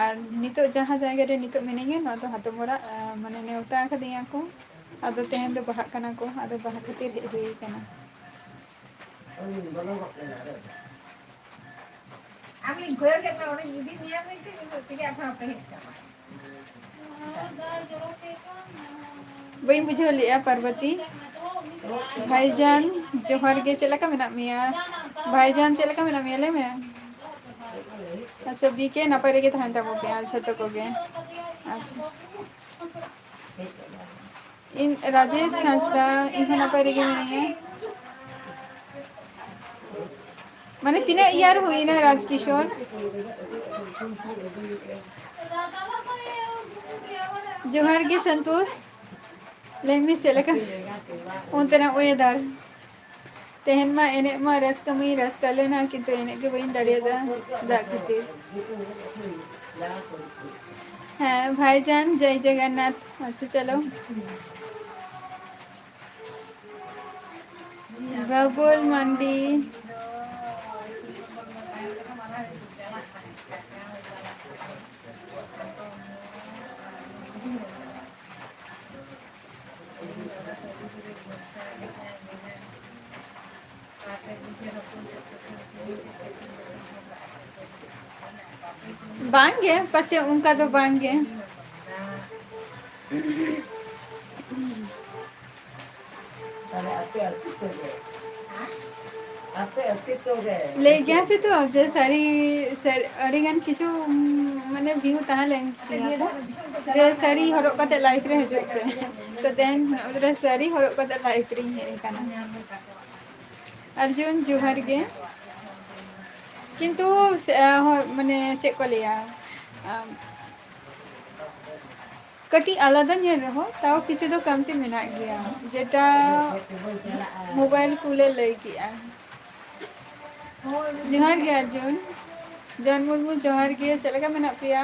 ᱟᱨ ᱱᱤᱛᱚᱜ ᱡᱟᱦᱟᱸ ᱡᱟᱭᱜᱟ ᱨᱮ ᱱᱤᱛᱚᱜ ᱢᱤᱱᱟᱹᱧᱟ, ᱱᱚᱣᱟ ᱫᱚ ᱦᱟᱛᱚᱢ ᱚᱲᱟᱜ, ᱮᱸ, ᱢᱟᱱᱮ ᱱᱮᱣᱛᱟ ᱟᱠᱟᱫᱤᱧᱟ ᱠᱚ᱾ ᱟᱫᱚ ᱛᱮᱦᱮᱧ ᱫᱚ ᱵᱟᱦᱟᱜ ᱠᱟᱱᱟ ᱠᱚ, ᱟᱫᱚ ᱵᱟᱦᱟ ᱠᱷᱟᱹᱛᱤᱨ ᱦᱮᱡ ᱦᱩᱭ ᱠᱟᱱᱟ᱾ ᱟᱢᱤᱧ ᱠᱚᱭᱚᱜᱮᱫ ᱢᱮ, ᱚᱸᱰᱮᱧ ᱤᱫᱤ ᱢᱮᱭᱟ ᱢᱮᱱᱛᱮ, ᱤᱧ ᱫᱚ ᱛᱮᱜᱮ ᱟᱯᱮ ᱦᱚᱸᱯᱮ ᱦᱮᱡ ᱪᱟᱵᱟᱭᱮᱱᱟ᱾ ᱵᱟᱹᱧ ᱵᱩᱡᱷᱟᱹᱣ ᱞᱮᱜᱼᱟ, ᱯᱟᱨᱵᱚᱛᱤ᱾ ᱵᱷᱟᱭᱡᱟᱱ, ᱡᱚᱦᱟᱨ ᱜᱮ, ᱪᱮᱫ ᱞᱮᱠᱟ ᱢᱮᱱᱟᱜ ᱢᱮᱭᱟ? ᱵᱷᱟᱭᱡᱟᱱ, ᱪᱮᱫ ᱞᱮᱠᱟ ᱢᱮᱱᱟᱜ ᱢᱮᱭᱟ? ᱞᱟᱹᱭ ᱢᱮ᱾ ᱟᱪᱪᱷᱟ, ᱵᱤᱠᱮ, ᱱᱟᱯᱟᱭ ᱨᱮᱜᱮ ᱛᱟᱦᱮᱱ ᱛᱟᱵᱚ ᱯᱮ ᱟᱨ ᱡᱷᱚᱛᱚ ᱠᱚᱜᱮ᱾ ᱟᱪᱪᱷᱟ᱾ ᱤᱧ, ᱨᱟᱡᱮᱥ ᱦᱟᱸᱥᱫᱟ, ᱤᱧ ᱦᱚᱸ ᱱᱟᱯᱟᱭ ᱨᱮᱜᱮ ᱢᱤᱱᱟᱹᱧᱟ᱾ ᱢᱟᱱᱮ, ᱛᱤᱱᱟᱹᱜ year ᱦᱩᱭᱱᱟ, ᱨᱟᱡᱽ ᱠᱤᱥᱳᱨ? ᱡᱚᱦᱟᱨ ᱜᱮ, ᱥᱚᱱᱛᱳᱥ᱾ ᱞᱟᱹᱭ ᱢᱮ, ᱪᱮᱫ ᱞᱮᱠᱟ ᱚᱱᱛᱮᱱᱟᱜ weather? ᱛᱮᱦᱮᱧ ᱢᱟ ᱮᱱᱮᱡ ᱢᱟ ᱨᱟᱹᱥᱠᱟᱹ ᱢᱟᱧ ᱨᱟᱹᱥᱠᱟᱹ ᱞᱮᱱᱟ, ᱠᱤᱱᱛᱩ ᱮᱱᱮᱡ ᱜᱮ ᱵᱟᱹᱧ ᱫᱟᱲᱮᱭᱟᱫᱟ ᱫᱟᱜ ᱠᱷᱟᱹᱛᱤᱨ᱾ ᱦᱮᱸ, ᱵᱷᱟᱭᱡᱟᱱ, ᱡᱚᱭ ᱡᱚᱜᱚᱱᱱᱟᱛᱷ᱾ ᱟᱪᱪᱷᱟ, ᱪᱚᱞᱚ᱾ ᱵᱟᱵᱩᱞ ᱢᱟᱱᱰᱤ᱾ ᱵᱟᱝᱜᱮ, ᱯᱟᱪᱮ ᱚᱱᱠᱟ ᱫᱚ ᱵᱟᱝᱜᱮ᱾ ᱛᱟᱦᱞᱮ ᱟᱯᱮ ᱟᱹᱛᱩ ᱠᱚᱨᱮ, ᱟᱯᱮ ᱟᱹᱛᱩ ᱠᱚᱨᱮ ᱞᱟᱹᱭ ᱜᱮᱭᱟ ᱯᱮ ᱛᱚ ᱡᱮ ᱥᱟᱹᱲᱤ, ᱥᱟᱹᱲ-, ᱟᱹᱰᱤ ᱜᱟᱱ ᱠᱤᱪᱷᱩ, ᱩᱸ, ᱢᱟᱱᱮ view ᱛᱟᱦᱮᱸ ᱞᱮᱱ ᱛᱤᱧᱟ ᱠᱚ, ᱡᱮ ᱥᱟᱹᱲᱤ ᱦᱚᱨᱚᱜ ᱠᱟᱛᱮ live ᱨᱮ ᱦᱤᱡᱩᱜ ᱯᱮ᱾ ᱛᱚ ᱛᱮᱦᱮᱧ ᱱᱚᱜᱼᱚᱭ ᱥᱟᱹᱲᱤ ᱦᱚᱨᱚᱜ ᱠᱟᱛᱮ live ᱨᱤᱧ ᱦᱮᱡ ᱟᱠᱟᱱᱟ᱾ ᱟᱨᱡᱩᱱ, ᱡᱚᱦᱟᱨ ᱜᱮ᱾ ᱠᱤᱱᱛᱩ ᱥᱮ, ᱦᱚ-, ᱢᱟᱱᱮ ᱪᱮᱫ ᱠᱚ ᱞᱟᱹᱭᱟ, ᱟᱢ, ᱠᱟᱹᱴᱤᱡ ᱟᱞᱟᱫᱟ ᱧᱮᱞ ᱨᱮᱦᱚᱸ ᱛᱟᱣ ᱠᱤᱪᱷᱩ ᱫᱚ ᱠᱟᱢᱛᱤ ᱢᱮᱱᱟᱜ ᱜᱮᱭᱟ, ᱡᱮᱴᱟ ᱢᱳᱵᱟᱭᱤᱞ ᱠᱩᱞᱮ ᱞᱟᱹᱭ ᱠᱮᱜᱼᱟ᱾ ᱡᱚᱦᱟᱨ ᱜᱮ ᱟᱨᱡᱩᱱ, ᱡᱚᱱ ᱢᱩᱨᱢᱩ ᱡᱚᱦᱟᱨ ᱜᱮ, ᱪᱮᱫ ᱞᱮᱠᱟ ᱢᱮᱱᱟᱜ ᱯᱮᱭᱟ?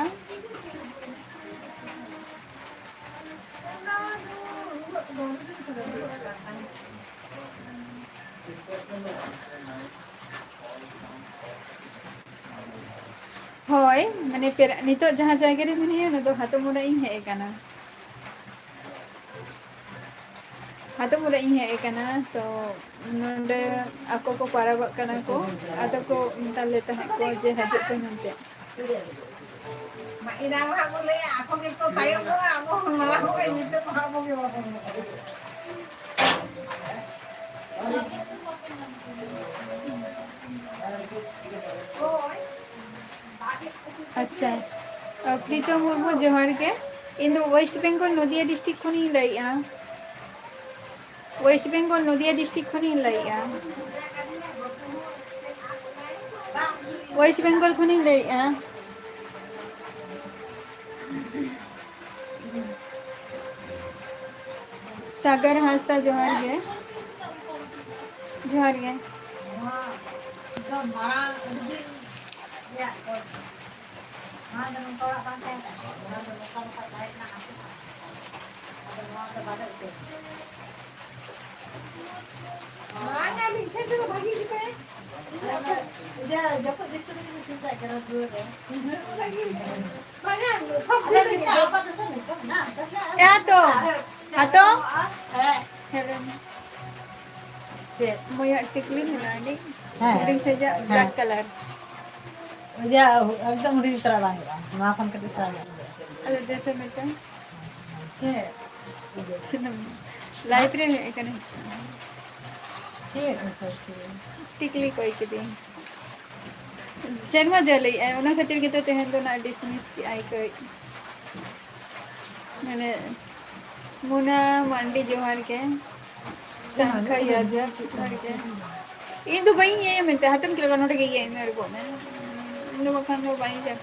ᱦᱳᱭ, ᱢᱟᱱᱮ ᱯᱮᱨᱟ-, ᱱᱤᱛᱚᱜ ᱡᱟᱦᱟᱸ ᱡᱟᱭᱜᱟ ᱨᱮ ᱢᱤᱱᱟᱹᱧᱟ, ᱚᱱᱟ ᱫᱚ ᱦᱟᱛᱚᱢ ᱚᱲᱟᱜ ᱤᱧ ᱦᱮᱡ ᱟᱠᱟᱱᱟ᱾ ᱦᱟᱛᱚᱢ ᱚᱲᱟᱜ ᱤᱧ ᱦᱮᱡ ᱟᱠᱟᱱᱟ, ᱛᱚ ᱱᱚᱰᱮ ᱟᱠᱚ ᱠᱚ ᱯᱟᱨᱟᱵᱟᱜ ᱠᱟᱱᱟ ᱠᱚ, ᱟᱫᱚ ᱠᱚ ᱢᱮᱛᱟ ᱞᱮ ᱛᱟᱦᱮᱸᱫ ᱠᱚ ᱡᱮ ᱦᱤᱡᱩᱜ ᱯᱮ ᱢᱮᱱᱛᱮ᱾ ᱢᱟ ᱮᱱᱟᱝ ᱦᱟᱸᱜ ᱵᱚ ᱞᱟᱹᱭᱟ, ᱟᱠᱚ ᱜᱮᱠᱚ ᱛᱟᱭᱚᱢᱚᱜᱼᱟ, ᱟᱵᱚ ᱦᱚᱸ ᱢᱟᱲᱟᱝ ᱵᱚᱱ, ᱱᱤᱛᱚᱜ ᱢᱟ ᱟᱵᱚ ᱜᱮ ᱵᱟᱵᱚᱱ ᱵᱟᱲᱟᱭᱟ᱾ ᱟᱪᱪᱷᱟ, ᱯᱨᱤᱛᱚᱢ ᱢᱩᱨᱢᱩ, ᱡᱚᱦᱟᱨ ᱜᱮ᱾ ᱤᱧ ᱫᱚ ᱳᱭᱮᱥᱴ ᱵᱮᱝᱜᱚᱞ, ᱱᱚᱫᱤᱭᱟ ᱰᱤᱥᱴᱨᱤᱠᱴ ᱠᱷᱚᱱᱤᱧ ᱞᱟᱹᱭᱮᱫᱼᱟ᱾ ᱳᱭᱮᱥᱴ ᱵᱮᱝᱜᱚᱞ, ᱱᱚᱫᱤᱭᱟ ᱰᱤᱥᱴᱨᱤᱠᱴ ᱠᱷᱚᱱᱤᱧ ᱞᱟᱹᱭᱮᱫᱼᱟ᱾ ᱳᱭᱮᱥᱴ ᱵᱮᱝᱜᱚᱞ ᱠᱷᱚᱱᱤᱧ ᱞᱟᱹᱭᱮᱫᱼᱟ᱾ ᱥᱟᱜᱚᱨ ᱦᱟᱸᱥᱫᱟ, ᱡᱚᱦᱟᱨ ᱜᱮ᱾ ᱡᱚᱦᱟᱨ ᱜᱮ᱾ ᱱᱚᱣᱟ ᱫᱚ ᱢᱟᱲᱟᱝ ᱟᱹᱰᱤ ᱫᱤᱱ ᱨᱮᱭᱟᱜ ᱠᱚ᱾ ᱱᱚᱣᱟ ᱫᱚ ᱱᱚᱝᱠᱟ ᱚᱲᱟᱜ ᱵᱟᱝ ᱛᱟᱦᱮᱸ ᱠᱟᱱᱟ᱾ ᱱᱚᱣᱟ ᱫᱚ ᱱᱚᱝᱠᱟ ᱱᱚᱝᱠᱟ ᱛᱟᱦᱮᱸ ᱠᱟᱱᱟ, ᱟᱫᱚ ᱱᱚᱣᱟ ᱫᱚ ᱵᱟᱞᱮ ᱩᱪᱟᱹᱲ ᱠᱮᱫᱟ᱾ ᱵᱟᱝᱟ, ᱢᱤᱫ ᱥᱮᱫ ᱛᱮᱫᱚ ᱵᱷᱟᱹᱜᱤ ᱜᱮ ᱛᱟᱦᱮᱸ᱾ ᱤᱭᱟᱹ, ᱡᱟᱹᱯᱩᱫ ᱫᱤᱱ ᱠᱚᱫᱚ ᱠᱚ ᱥᱤᱫ ᱠᱟᱜ ᱠᱟᱱᱟ ᱫᱩᱣᱟᱹᱨ ᱨᱮ᱾ ᱵᱟᱝᱟ, ᱥᱚᱵ ᱫᱤᱱ ᱨᱮᱜᱮ᱾ ᱟᱯᱟᱛᱚᱛᱚ ᱱᱤᱛᱚᱜ ᱢᱮᱱᱟᱜᱼᱟ, ᱱᱤᱛᱚᱜ ᱢᱮᱱᱟᱜᱼᱟ᱾ ᱦᱮᱸ ᱛᱚ, ᱦᱮᱸ ᱛᱚ᱾ ᱦᱮᱸ᱾ ᱦᱮᱸ, ᱞᱟᱹᱭ ᱢᱮ᱾ ᱪᱮᱫ? ᱢᱚᱭᱟᱜ ᱴᱤᱠᱞᱤ ᱢᱮᱱᱟᱜᱼᱟ, ᱟᱹᱰᱤ ᱦᱮᱸ᱾ ᱦᱩᱰᱤᱧ ᱥᱟᱺᱦᱤᱡᱟᱜ ᱦᱮᱸ᱾ Black colour᱾ ᱚᱡᱟ ᱮᱠᱫᱚᱢ ᱦᱩᱰᱤᱧ ᱩᱛᱟᱹᱨᱟᱜ ᱵᱟᱝ ᱦᱩᱭᱩᱜᱼᱟ, ᱱᱚᱣᱟ ᱠᱷᱚᱱ ᱠᱟᱹᱴᱤᱡ ᱥᱮᱬᱟ ᱧᱚᱜ ᱦᱩᱭᱩᱜᱼᱟ᱾ ᱟᱫᱚ ᱡᱮᱭᱥᱮ ᱢᱤᱫᱴᱟᱝ ᱪᱮᱫ? ᱥᱩᱱᱩᱢ᱾ ᱞᱟᱭᱤᱵ ᱨᱮ ᱦᱮᱡ ᱟᱠᱟᱱᱟ᱾ ᱪᱮᱫ ᱮᱢ ᱠᱚᱭ ᱠᱮᱫᱟ? ᱴᱤᱠᱞᱤ ᱠᱚᱭ ᱠᱤᱫᱤᱧ᱾ ᱥᱮᱨᱢᱟ ᱡᱟᱹᱞᱤ, ᱚᱱᱟ ᱠᱷᱟᱹᱛᱤᱨ ᱜᱮᱛᱚ ᱛᱮᱦᱮᱧ ᱫᱚ ᱱᱟᱜ dismiss ᱠᱮᱜᱼᱟᱭ ᱠᱟᱹᱡ᱾ ᱢᱟᱱᱮ, ᱢᱩᱱᱟ ᱢᱟᱱᱰᱤ, ᱡᱚᱦᱟᱨ ᱜᱮ᱾ ᱥᱟᱝᱠᱷᱟ ᱭᱟᱫᱚᱵ, ᱡᱚᱦᱟᱨ ᱜᱮ᱾ ᱤᱧ ᱫᱚ ᱵᱟᱹᱧ ᱤᱭᱟᱹᱭᱟ ᱢᱮᱱᱛᱮ, ᱦᱟᱛᱮᱢ ᱪᱮᱫ ᱞᱮᱠᱟ ᱱᱚᱰᱮ ᱜᱮ ᱤᱭᱟᱹᱭ ᱢᱮ, ᱨᱩᱵᱚᱜ ᱢᱮ᱾ ᱤᱧ ᱫᱚ ᱵᱟᱠᱷᱟᱱ ᱫᱚ ᱵᱟᱹᱧ ᱤᱭᱟᱹᱭᱟ᱾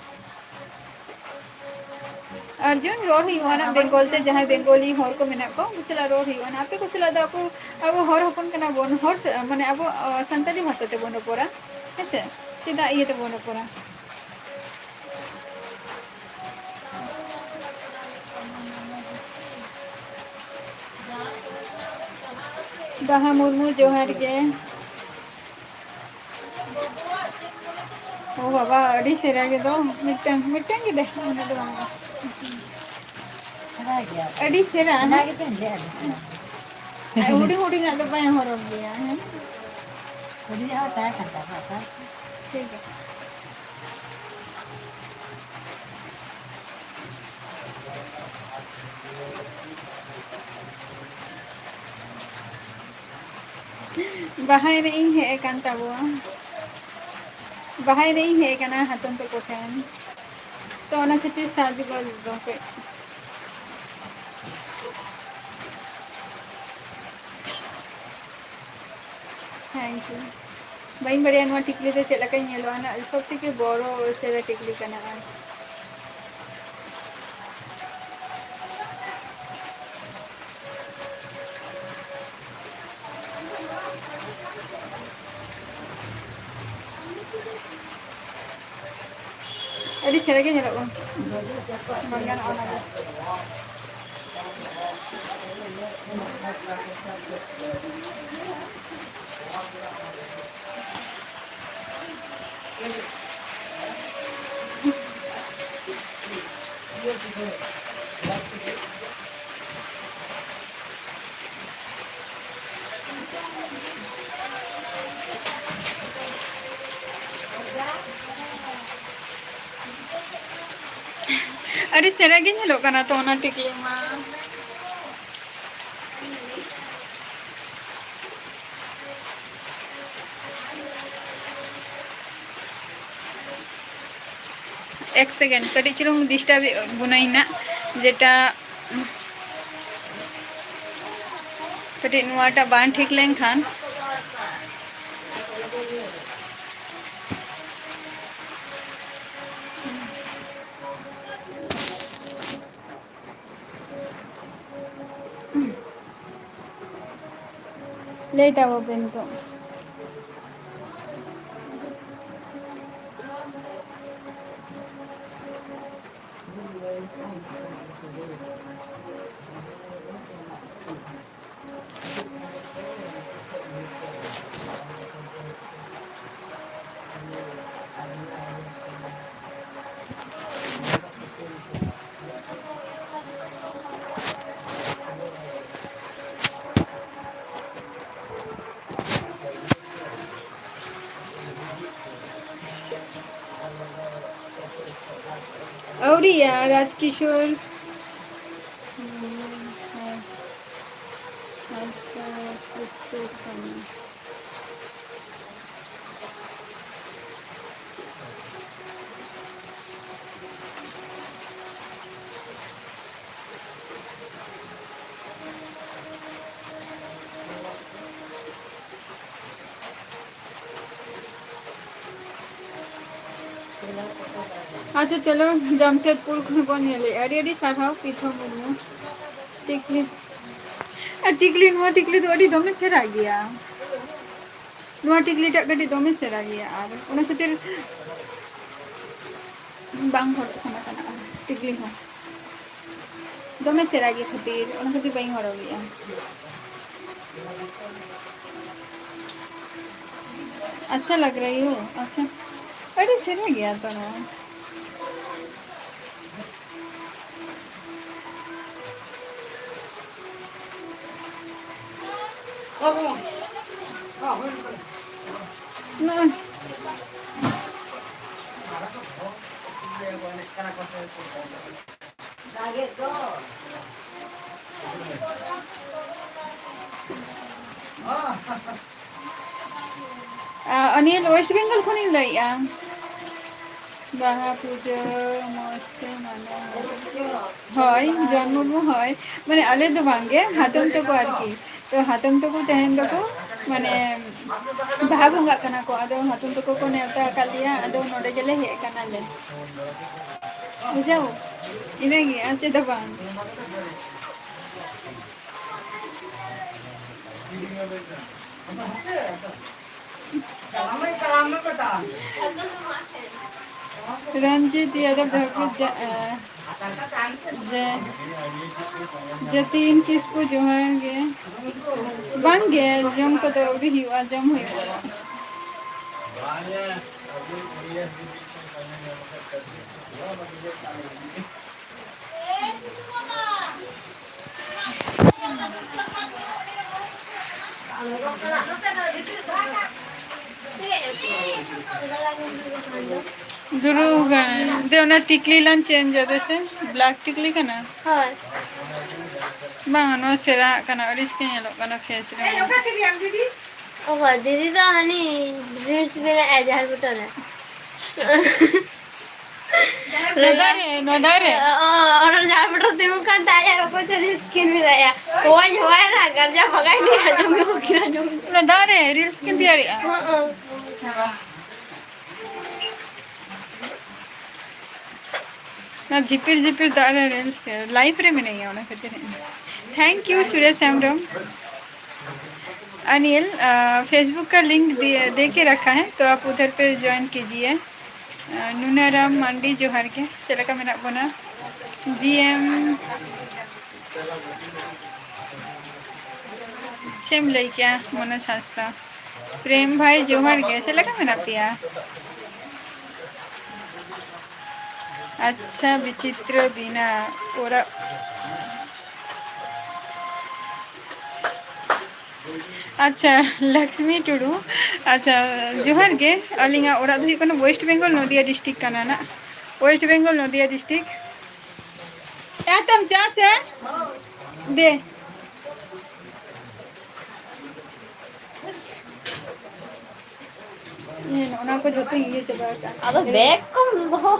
ᱟᱨᱡᱩᱱ, ᱨᱚᱲ ᱦᱩᱭᱩᱜᱼᱟ ᱱᱟᱜ ᱵᱮᱝᱜᱚᱞ ᱛᱮ, ᱡᱟᱦᱟᱸᱭ ᱵᱮᱝᱜᱚᱞᱤ ᱦᱚᱲ ᱠᱚ ᱢᱮᱱᱟᱜ ᱠᱚᱣᱟ, ᱩᱱᱠᱩ ᱥᱟᱞᱟᱜ ᱨᱚᱲ ᱦᱩᱭᱩᱜᱼᱟ ᱱᱟᱜ᱾ ᱟᱯᱮ ᱠᱚ ᱥᱟᱞᱟᱜ ᱫᱚ ᱟᱵᱚ, ᱟᱵᱚ ᱦᱚᱲ ᱦᱚᱯᱚᱱ ᱠᱟᱱᱟ ᱵᱚᱱ, ᱦᱚᱲ ᱥᱟ-, ᱢᱟᱱᱮ ᱟᱵᱚ, ᱟ, ᱥᱟᱱᱛᱟᱲᱤ ᱵᱷᱟᱥᱟ ᱛᱮᱵᱚᱱ ᱨᱚᱯᱚᱲᱟ, ᱦᱮᱸ ᱥᱮ? ᱪᱮᱫᱟᱜ ᱤᱭᱟᱹ ᱛᱮᱵᱚᱱ ᱨᱚᱯᱚᱲᱟ? ᱵᱟᱦᱟ ᱢᱩᱨᱢᱩ, ᱡᱚᱦᱟᱨ ᱜᱮ᱾ ᱳ ᱵᱟᱵᱟ, ᱟᱹᱰᱤ ᱥᱮᱨᱟ ᱜᱮ ᱫᱚ᱾ ᱢᱤᱫᱴᱟᱝ, ᱢᱤᱫᱴᱟᱝ ᱜᱮ ᱫᱮ, ᱩᱱᱟᱹᱜ ᱫᱚ ᱵᱟᱝ᱾ ᱟᱹᱰᱤ ᱥᱮᱨᱟ, ᱦᱮᱸ? ᱟᱨ ᱦᱩᱰᱤᱧ ᱦᱩᱰᱤᱧᱟᱜ ᱫᱚ ᱵᱟᱭ ᱦᱚᱨᱚᱜ ᱜᱮᱭᱟ, ᱦᱮᱸ? ᱦᱩᱰᱤᱧᱟᱜ ᱦᱚᱸ ᱛᱟᱦᱮᱸ ᱠᱟᱱ ᱛᱟᱠᱚᱣᱟ, ᱛᱟᱦᱮᱸ ᱠᱟᱱ᱾ ᱴᱷᱤᱠ ᱜᱮᱭᱟ᱾ ᱵᱟᱦᱟ ᱮᱱᱮᱡ ᱤᱧ ᱦᱮᱡ ᱟᱠᱟᱱ ᱛᱟᱵᱚᱣᱟ᱾ ᱵᱟᱦᱟ ᱮᱱᱮᱡ ᱤᱧ ᱦᱮᱡ ᱟᱠᱟᱱᱟ ᱦᱟᱛᱚᱢ ᱛᱟᱠᱚ ᱴᱷᱮᱱ᱾ ᱛᱚ, ᱚᱱᱟ ᱠᱷᱟᱹᱛᱤᱨ ᱥᱟᱡᱽᱜᱚᱡᱽ ᱫᱚ ᱠᱟᱹᱡ᱾ Thank you. ᱵᱟᱹᱧ ᱵᱟᱲᱟᱭᱟ ᱱᱚᱣᱟ ᱴᱤᱠᱞᱤ ᱫᱚ ᱪᱮᱫ ᱞᱮᱠᱟᱧ ᱧᱮᱞᱚᱜᱼᱟ ᱱᱟᱜ, ᱥᱚᱵ ᱛᱷᱮᱠᱮ ᱵᱚᱲᱚ ᱥᱮᱨᱟ ᱴᱤᱠᱞᱤ ᱠᱟᱱᱟ᱾ ᱟᱹᱰᱤ ᱪᱮᱦᱨᱟ ᱜᱮ ᱧᱮᱞᱚᱜ ᱠᱟᱱᱟ᱾ ᱵᱟᱝ ᱜᱟᱱᱚᱜᱼᱟ ᱚᱱᱟ ᱫᱚ᱾ ᱟᱹᱰᱤ ᱪᱮᱦᱨᱟ ᱜᱮ ᱧᱮᱞᱚᱜ ᱠᱟᱱᱟ ᱛᱚ ᱚᱱᱟ ᱴᱤᱠᱞᱤ ᱢᱟ᱾ ᱮᱠ second, ᱠᱟᱹᱴᱤᱡ ᱪᱩᱞᱩᱝ disturb ᱮᱫ ᱵᱚᱱᱟᱹᱧ ᱱᱟᱜ, ᱡᱮᱴᱟ ᱠᱟᱹᱴᱤᱡ ᱱᱚᱣᱟᱴᱟᱜ ᱵᱟᱝ ᱴᱷᱤᱠ ᱞᱮᱱᱠᱷᱟᱱ᱾ ᱞᱟᱹᱭ ᱛᱟᱵᱚ ᱯᱮ ᱱᱤᱛᱚᱜ᱾ ᱟᱹᱣᱨᱤᱭᱟ, ᱨᱟᱡᱽ ᱠᱤᱥᱳᱨ᱾ ᱦᱮᱸ, ᱦᱮᱸ᱾ ᱟᱪᱪᱷᱟ, ᱠᱤᱥᱳᱨ ᱠᱟᱱᱟ᱾ ᱟᱪᱪᱷᱟ, ᱪᱚᱞᱚ, ᱡᱟᱢᱥᱮᱫᱽᱯᱩᱨ ᱠᱷᱚᱱ ᱵᱚᱱ ᱧᱮᱞᱮᱜᱼᱟ᱾ ᱟᱹᱰᱤ ᱟᱹᱰᱤ ᱥᱟᱨᱦᱟᱣ, ᱯᱤᱛᱷᱚ ᱢᱩᱨᱢᱩ᱾ ᱴᱤᱠᱞᱤ, ᱟᱨ ᱴᱤᱠᱞᱤ, ᱱᱚᱣᱟ ᱴᱤᱠᱞᱤ ᱫᱚ ᱟᱹᱰᱤ ᱫᱚᱢᱮ ᱥᱮᱬᱟ ᱜᱮᱭᱟ᱾ ᱱᱚᱣᱟ ᱴᱤᱠᱞᱤ ᱴᱟᱜ ᱠᱟᱹᱴᱤᱡ ᱫᱚᱢᱮ ᱥᱮᱬᱟ ᱜᱮᱭᱟ, ᱟᱨ ᱚᱱᱟ ᱠᱷᱟᱹᱛᱤᱨ ᱵᱟᱝ ᱦᱚᱨᱚᱜ ᱥᱟᱱᱟ ᱠᱟᱱᱟ ᱴᱤᱠᱞᱤ ᱦᱚᱸ᱾ ᱫᱚᱢᱮ ᱥᱮᱬᱟ ᱜᱮ ᱠᱷᱟᱹᱛᱤᱨ, ᱚᱱᱟ ᱠᱷᱟᱹᱛᱤᱨ ᱵᱟᱹᱧ ᱦᱚᱨᱚᱜᱮᱜᱼᱟ᱾ ᱟᱪᱪᱷᱟ ᱞᱟᱜᱽ ᱨᱟᱭ ᱦᱳ, ᱟᱪᱪᱷᱟ᱾ ᱟᱹᱰᱤ ᱥᱮᱬᱟ ᱜᱮᱭᱟ ᱛᱚ ᱱᱚᱣᱟ᱾ ᱱᱚᱜᱼᱚᱭ᱾ ᱟ, ᱚᱱᱤᱞ, ᱳᱭᱮᱥᱴ ᱵᱮᱝᱜᱚᱞ ᱠᱷᱚᱱᱤᱧ ᱞᱟᱹᱭᱮᱜᱼᱟ᱾ ᱵᱟᱦᱟ ᱯᱩᱡᱟᱹ ᱢᱚᱡᱽ ᱛᱮ ᱢᱟᱱᱟᱣ᱾ ᱦᱳᱭ, ᱡᱚᱱ ᱢᱩᱨᱢᱩ, ᱦᱳᱭ᱾ ᱢᱟᱱᱮ, ᱟᱞᱮ ᱫᱚ ᱵᱟᱝ ᱜᱮ, ᱦᱟᱛᱚᱢ ᱛᱟᱠᱚ ᱟᱨᱠᱤ᱾ ᱛᱚ, ᱦᱟᱛᱚᱢ ᱛᱟᱠᱚ ᱛᱮᱦᱮᱧ ᱫᱚᱠᱚ, ᱢᱟᱱᱮ, ᱵᱟᱦᱟ ᱵᱚᱸᱜᱟᱜ ᱠᱟᱱᱟ ᱠᱚ᱾ ᱟᱫᱚ ᱦᱟᱛᱚᱢ ᱛᱟᱠᱚ ᱠᱚ ᱱᱮᱣᱛᱟ ᱟᱠᱟᱫ ᱞᱮᱭᱟ, ᱟᱫᱚ ᱱᱚᱰᱮ ᱜᱮᱞᱮ ᱦᱮᱡ ᱟᱠᱟᱱᱟᱞᱮ᱾ ᱵᱩᱡᱷᱟᱹᱣ? ᱤᱱᱟᱹᱜᱮ, ᱟᱨ ᱪᱮᱫ ᱦᱚᱸ ᱵᱟᱝ᱾ ᱨᱚᱱᱡᱤᱛ ᱭᱟᱫᱚᱵ ᱫᱚ ᱦᱚᱸᱠᱚ ᱡᱟ-, ᱮ, ᱡᱮ, ᱡᱟᱹᱛᱤᱱ ᱠᱤᱥᱠᱩ ᱡᱚᱦᱟᱨ ᱜᱮ᱾ ᱵᱟᱝ ᱜᱮ, ᱡᱚᱢ ᱠᱚᱫᱚ ᱟᱹᱣᱨᱤ ᱦᱩᱭᱩᱜᱼᱟ, ᱡᱚᱢ ᱦᱩᱭᱩᱜᱼᱟ᱾ ᱫᱩᱨᱩ ᱜᱟᱱ᱾ ᱫᱮ, ᱚᱱᱟ ᱴᱤᱠᱞᱤ ᱞᱟᱝ ᱪᱮᱧᱡᱽ ᱟᱫᱮ ᱥᱮ, ᱵᱞᱮᱠ ᱴᱤᱠᱞᱤ ᱠᱟᱱᱟ᱾ ᱦᱳᱭ᱾ ᱵᱟᱝ, ᱱᱚᱣᱟ ᱥᱮᱬᱟᱜ ᱠᱟᱱᱟ, ᱟᱹᱲᱤᱥ ᱜᱮ ᱧᱮᱞᱚᱜ ᱠᱟᱱᱟ ᱯᱷᱮᱥ ᱨᱮ᱾ ᱚ, ᱫᱤᱫᱤ ᱫᱚ ᱦᱟᱹᱱᱤ ᱨᱤᱞᱥ ᱵᱮᱱᱟᱣᱮᱫᱼᱟ ᱡᱟᱦᱟᱸ ᱯᱷᱳᱴᱳ ᱨᱮ᱾ ᱱᱚᱣᱟ ᱫᱟᱨᱮ, ᱱᱚᱣᱟ ᱫᱟᱨᱮ᱾ ᱚ, ᱚᱱᱟ ᱡᱟᱦᱟᱸ ᱯᱷᱳᱴᱳ ᱛᱤᱸᱜᱩ ᱠᱟᱱ ᱛᱟᱭᱟ, ᱟᱨ ᱚᱠᱚᱭ ᱪᱚ ᱨᱤᱞᱥ ᱠᱤᱱ ᱵᱮᱱᱟᱣᱮᱫᱼᱟ᱾ ᱦᱳᱭ, ᱦᱳᱭ, ᱨᱟ, ᱜᱟᱨᱡᱟ ᱵᱷᱟᱜᱟᱭ ᱱᱤᱭᱟ, ᱟᱸᱡᱚᱢ ᱜᱮ ᱵᱟᱹᱠᱤᱱ ᱟᱸᱡᱚᱢ᱾ ᱚᱱᱟ ᱫᱟᱨᱮ ᱨᱤᱞᱥ ᱠᱤᱱ ᱛᱮᱭᱟᱨᱮᱜᱼᱟ᱾ ᱦᱚᱸ, ᱦᱚᱸ᱾ ᱚᱱᱟ ᱡᱷᱤᱯᱤᱨ ᱡᱷᱤᱯᱤᱨ ᱫᱟᱜ ᱨᱮ ᱨᱤᱞᱥ ᱛᱮ ᱞᱟᱭᱤᱵᱷ ᱨᱮ ᱢᱮᱱᱟᱹᱧᱟ, ᱚᱱᱟ ᱠᱷᱟᱹᱛᱤᱨ᱾ Thank you, Suresh Hembrom. Anil, a, Facebook का लिंक दे, दे के रखा है, तो आप उधर पे ज्वाइन कीजिए। ᱱᱩᱱᱟᱨᱟᱢ ᱢᱟᱱᱰᱤ, ᱡᱚᱦᱟᱨ ᱜᱮ᱾ ᱪᱮᱫ ᱞᱮᱠᱟ ᱢᱮᱱᱟᱜ ᱵᱚᱱᱟ? ᱡᱤ ᱮᱢ, ᱪᱮᱫ ᱮᱢ ᱞᱟᱹᱭ ᱠᱮᱜᱼᱟ, ᱢᱚᱱᱳᱡᱽ ᱦᱟᱸᱥᱫᱟ? ᱯᱨᱮᱢ ᱵᱷᱟᱭ, ᱡᱚᱦᱟᱨ ᱜᱮ᱾ ᱪᱮᱫ ᱞᱮᱠᱟ ᱢᱮᱱᱟᱜ ᱯᱮᱭᱟ? ᱟᱪᱪᱷᱟ, ᱵᱤᱪᱤᱛᱨᱚ ᱫᱤᱱᱟ, ᱚᱲᱟᱜ ᱟᱪᱪᱷᱟ, ᱞᱚᱠᱥᱢᱤ ᱴᱩᱰᱩ᱾ ᱟᱪᱪᱷᱟ, ᱡᱚᱦᱟᱨ ᱜᱮ᱾ ᱟᱹᱞᱤᱧᱟᱜ ᱚᱲᱟᱜ ᱫᱚ ᱦᱩᱭᱩᱜ ᱠᱟᱱᱟ ᱳᱭᱮᱥᱴ ᱵᱮᱝᱜᱚᱞ, ᱱᱚᱫᱤᱭᱟ ᱰᱤᱥᱴᱨᱤᱠᱴ ᱠᱟᱱᱟ ᱱᱟᱜ᱾ ᱳᱭᱮᱥᱴ ᱵᱮᱝᱜᱚᱞ, ᱱᱚᱫᱤᱭᱟ ᱰᱤᱥᱴᱨᱤᱠᱴ᱾ ᱮ, ᱛᱟᱢ ᱪᱟ ᱥᱮ? ᱫᱮ᱾ ᱦᱮᱸ, ᱚᱱᱟ ᱠᱚ ᱡᱷᱚᱛᱚᱧ ᱤᱭᱟᱹ ᱪᱟᱵᱟ ᱟᱠᱟᱫᱼᱟ᱾ ᱟᱫᱚ ᱵᱮᱜᱽ ᱠᱚᱢ ᱫᱚᱦᱚ᱾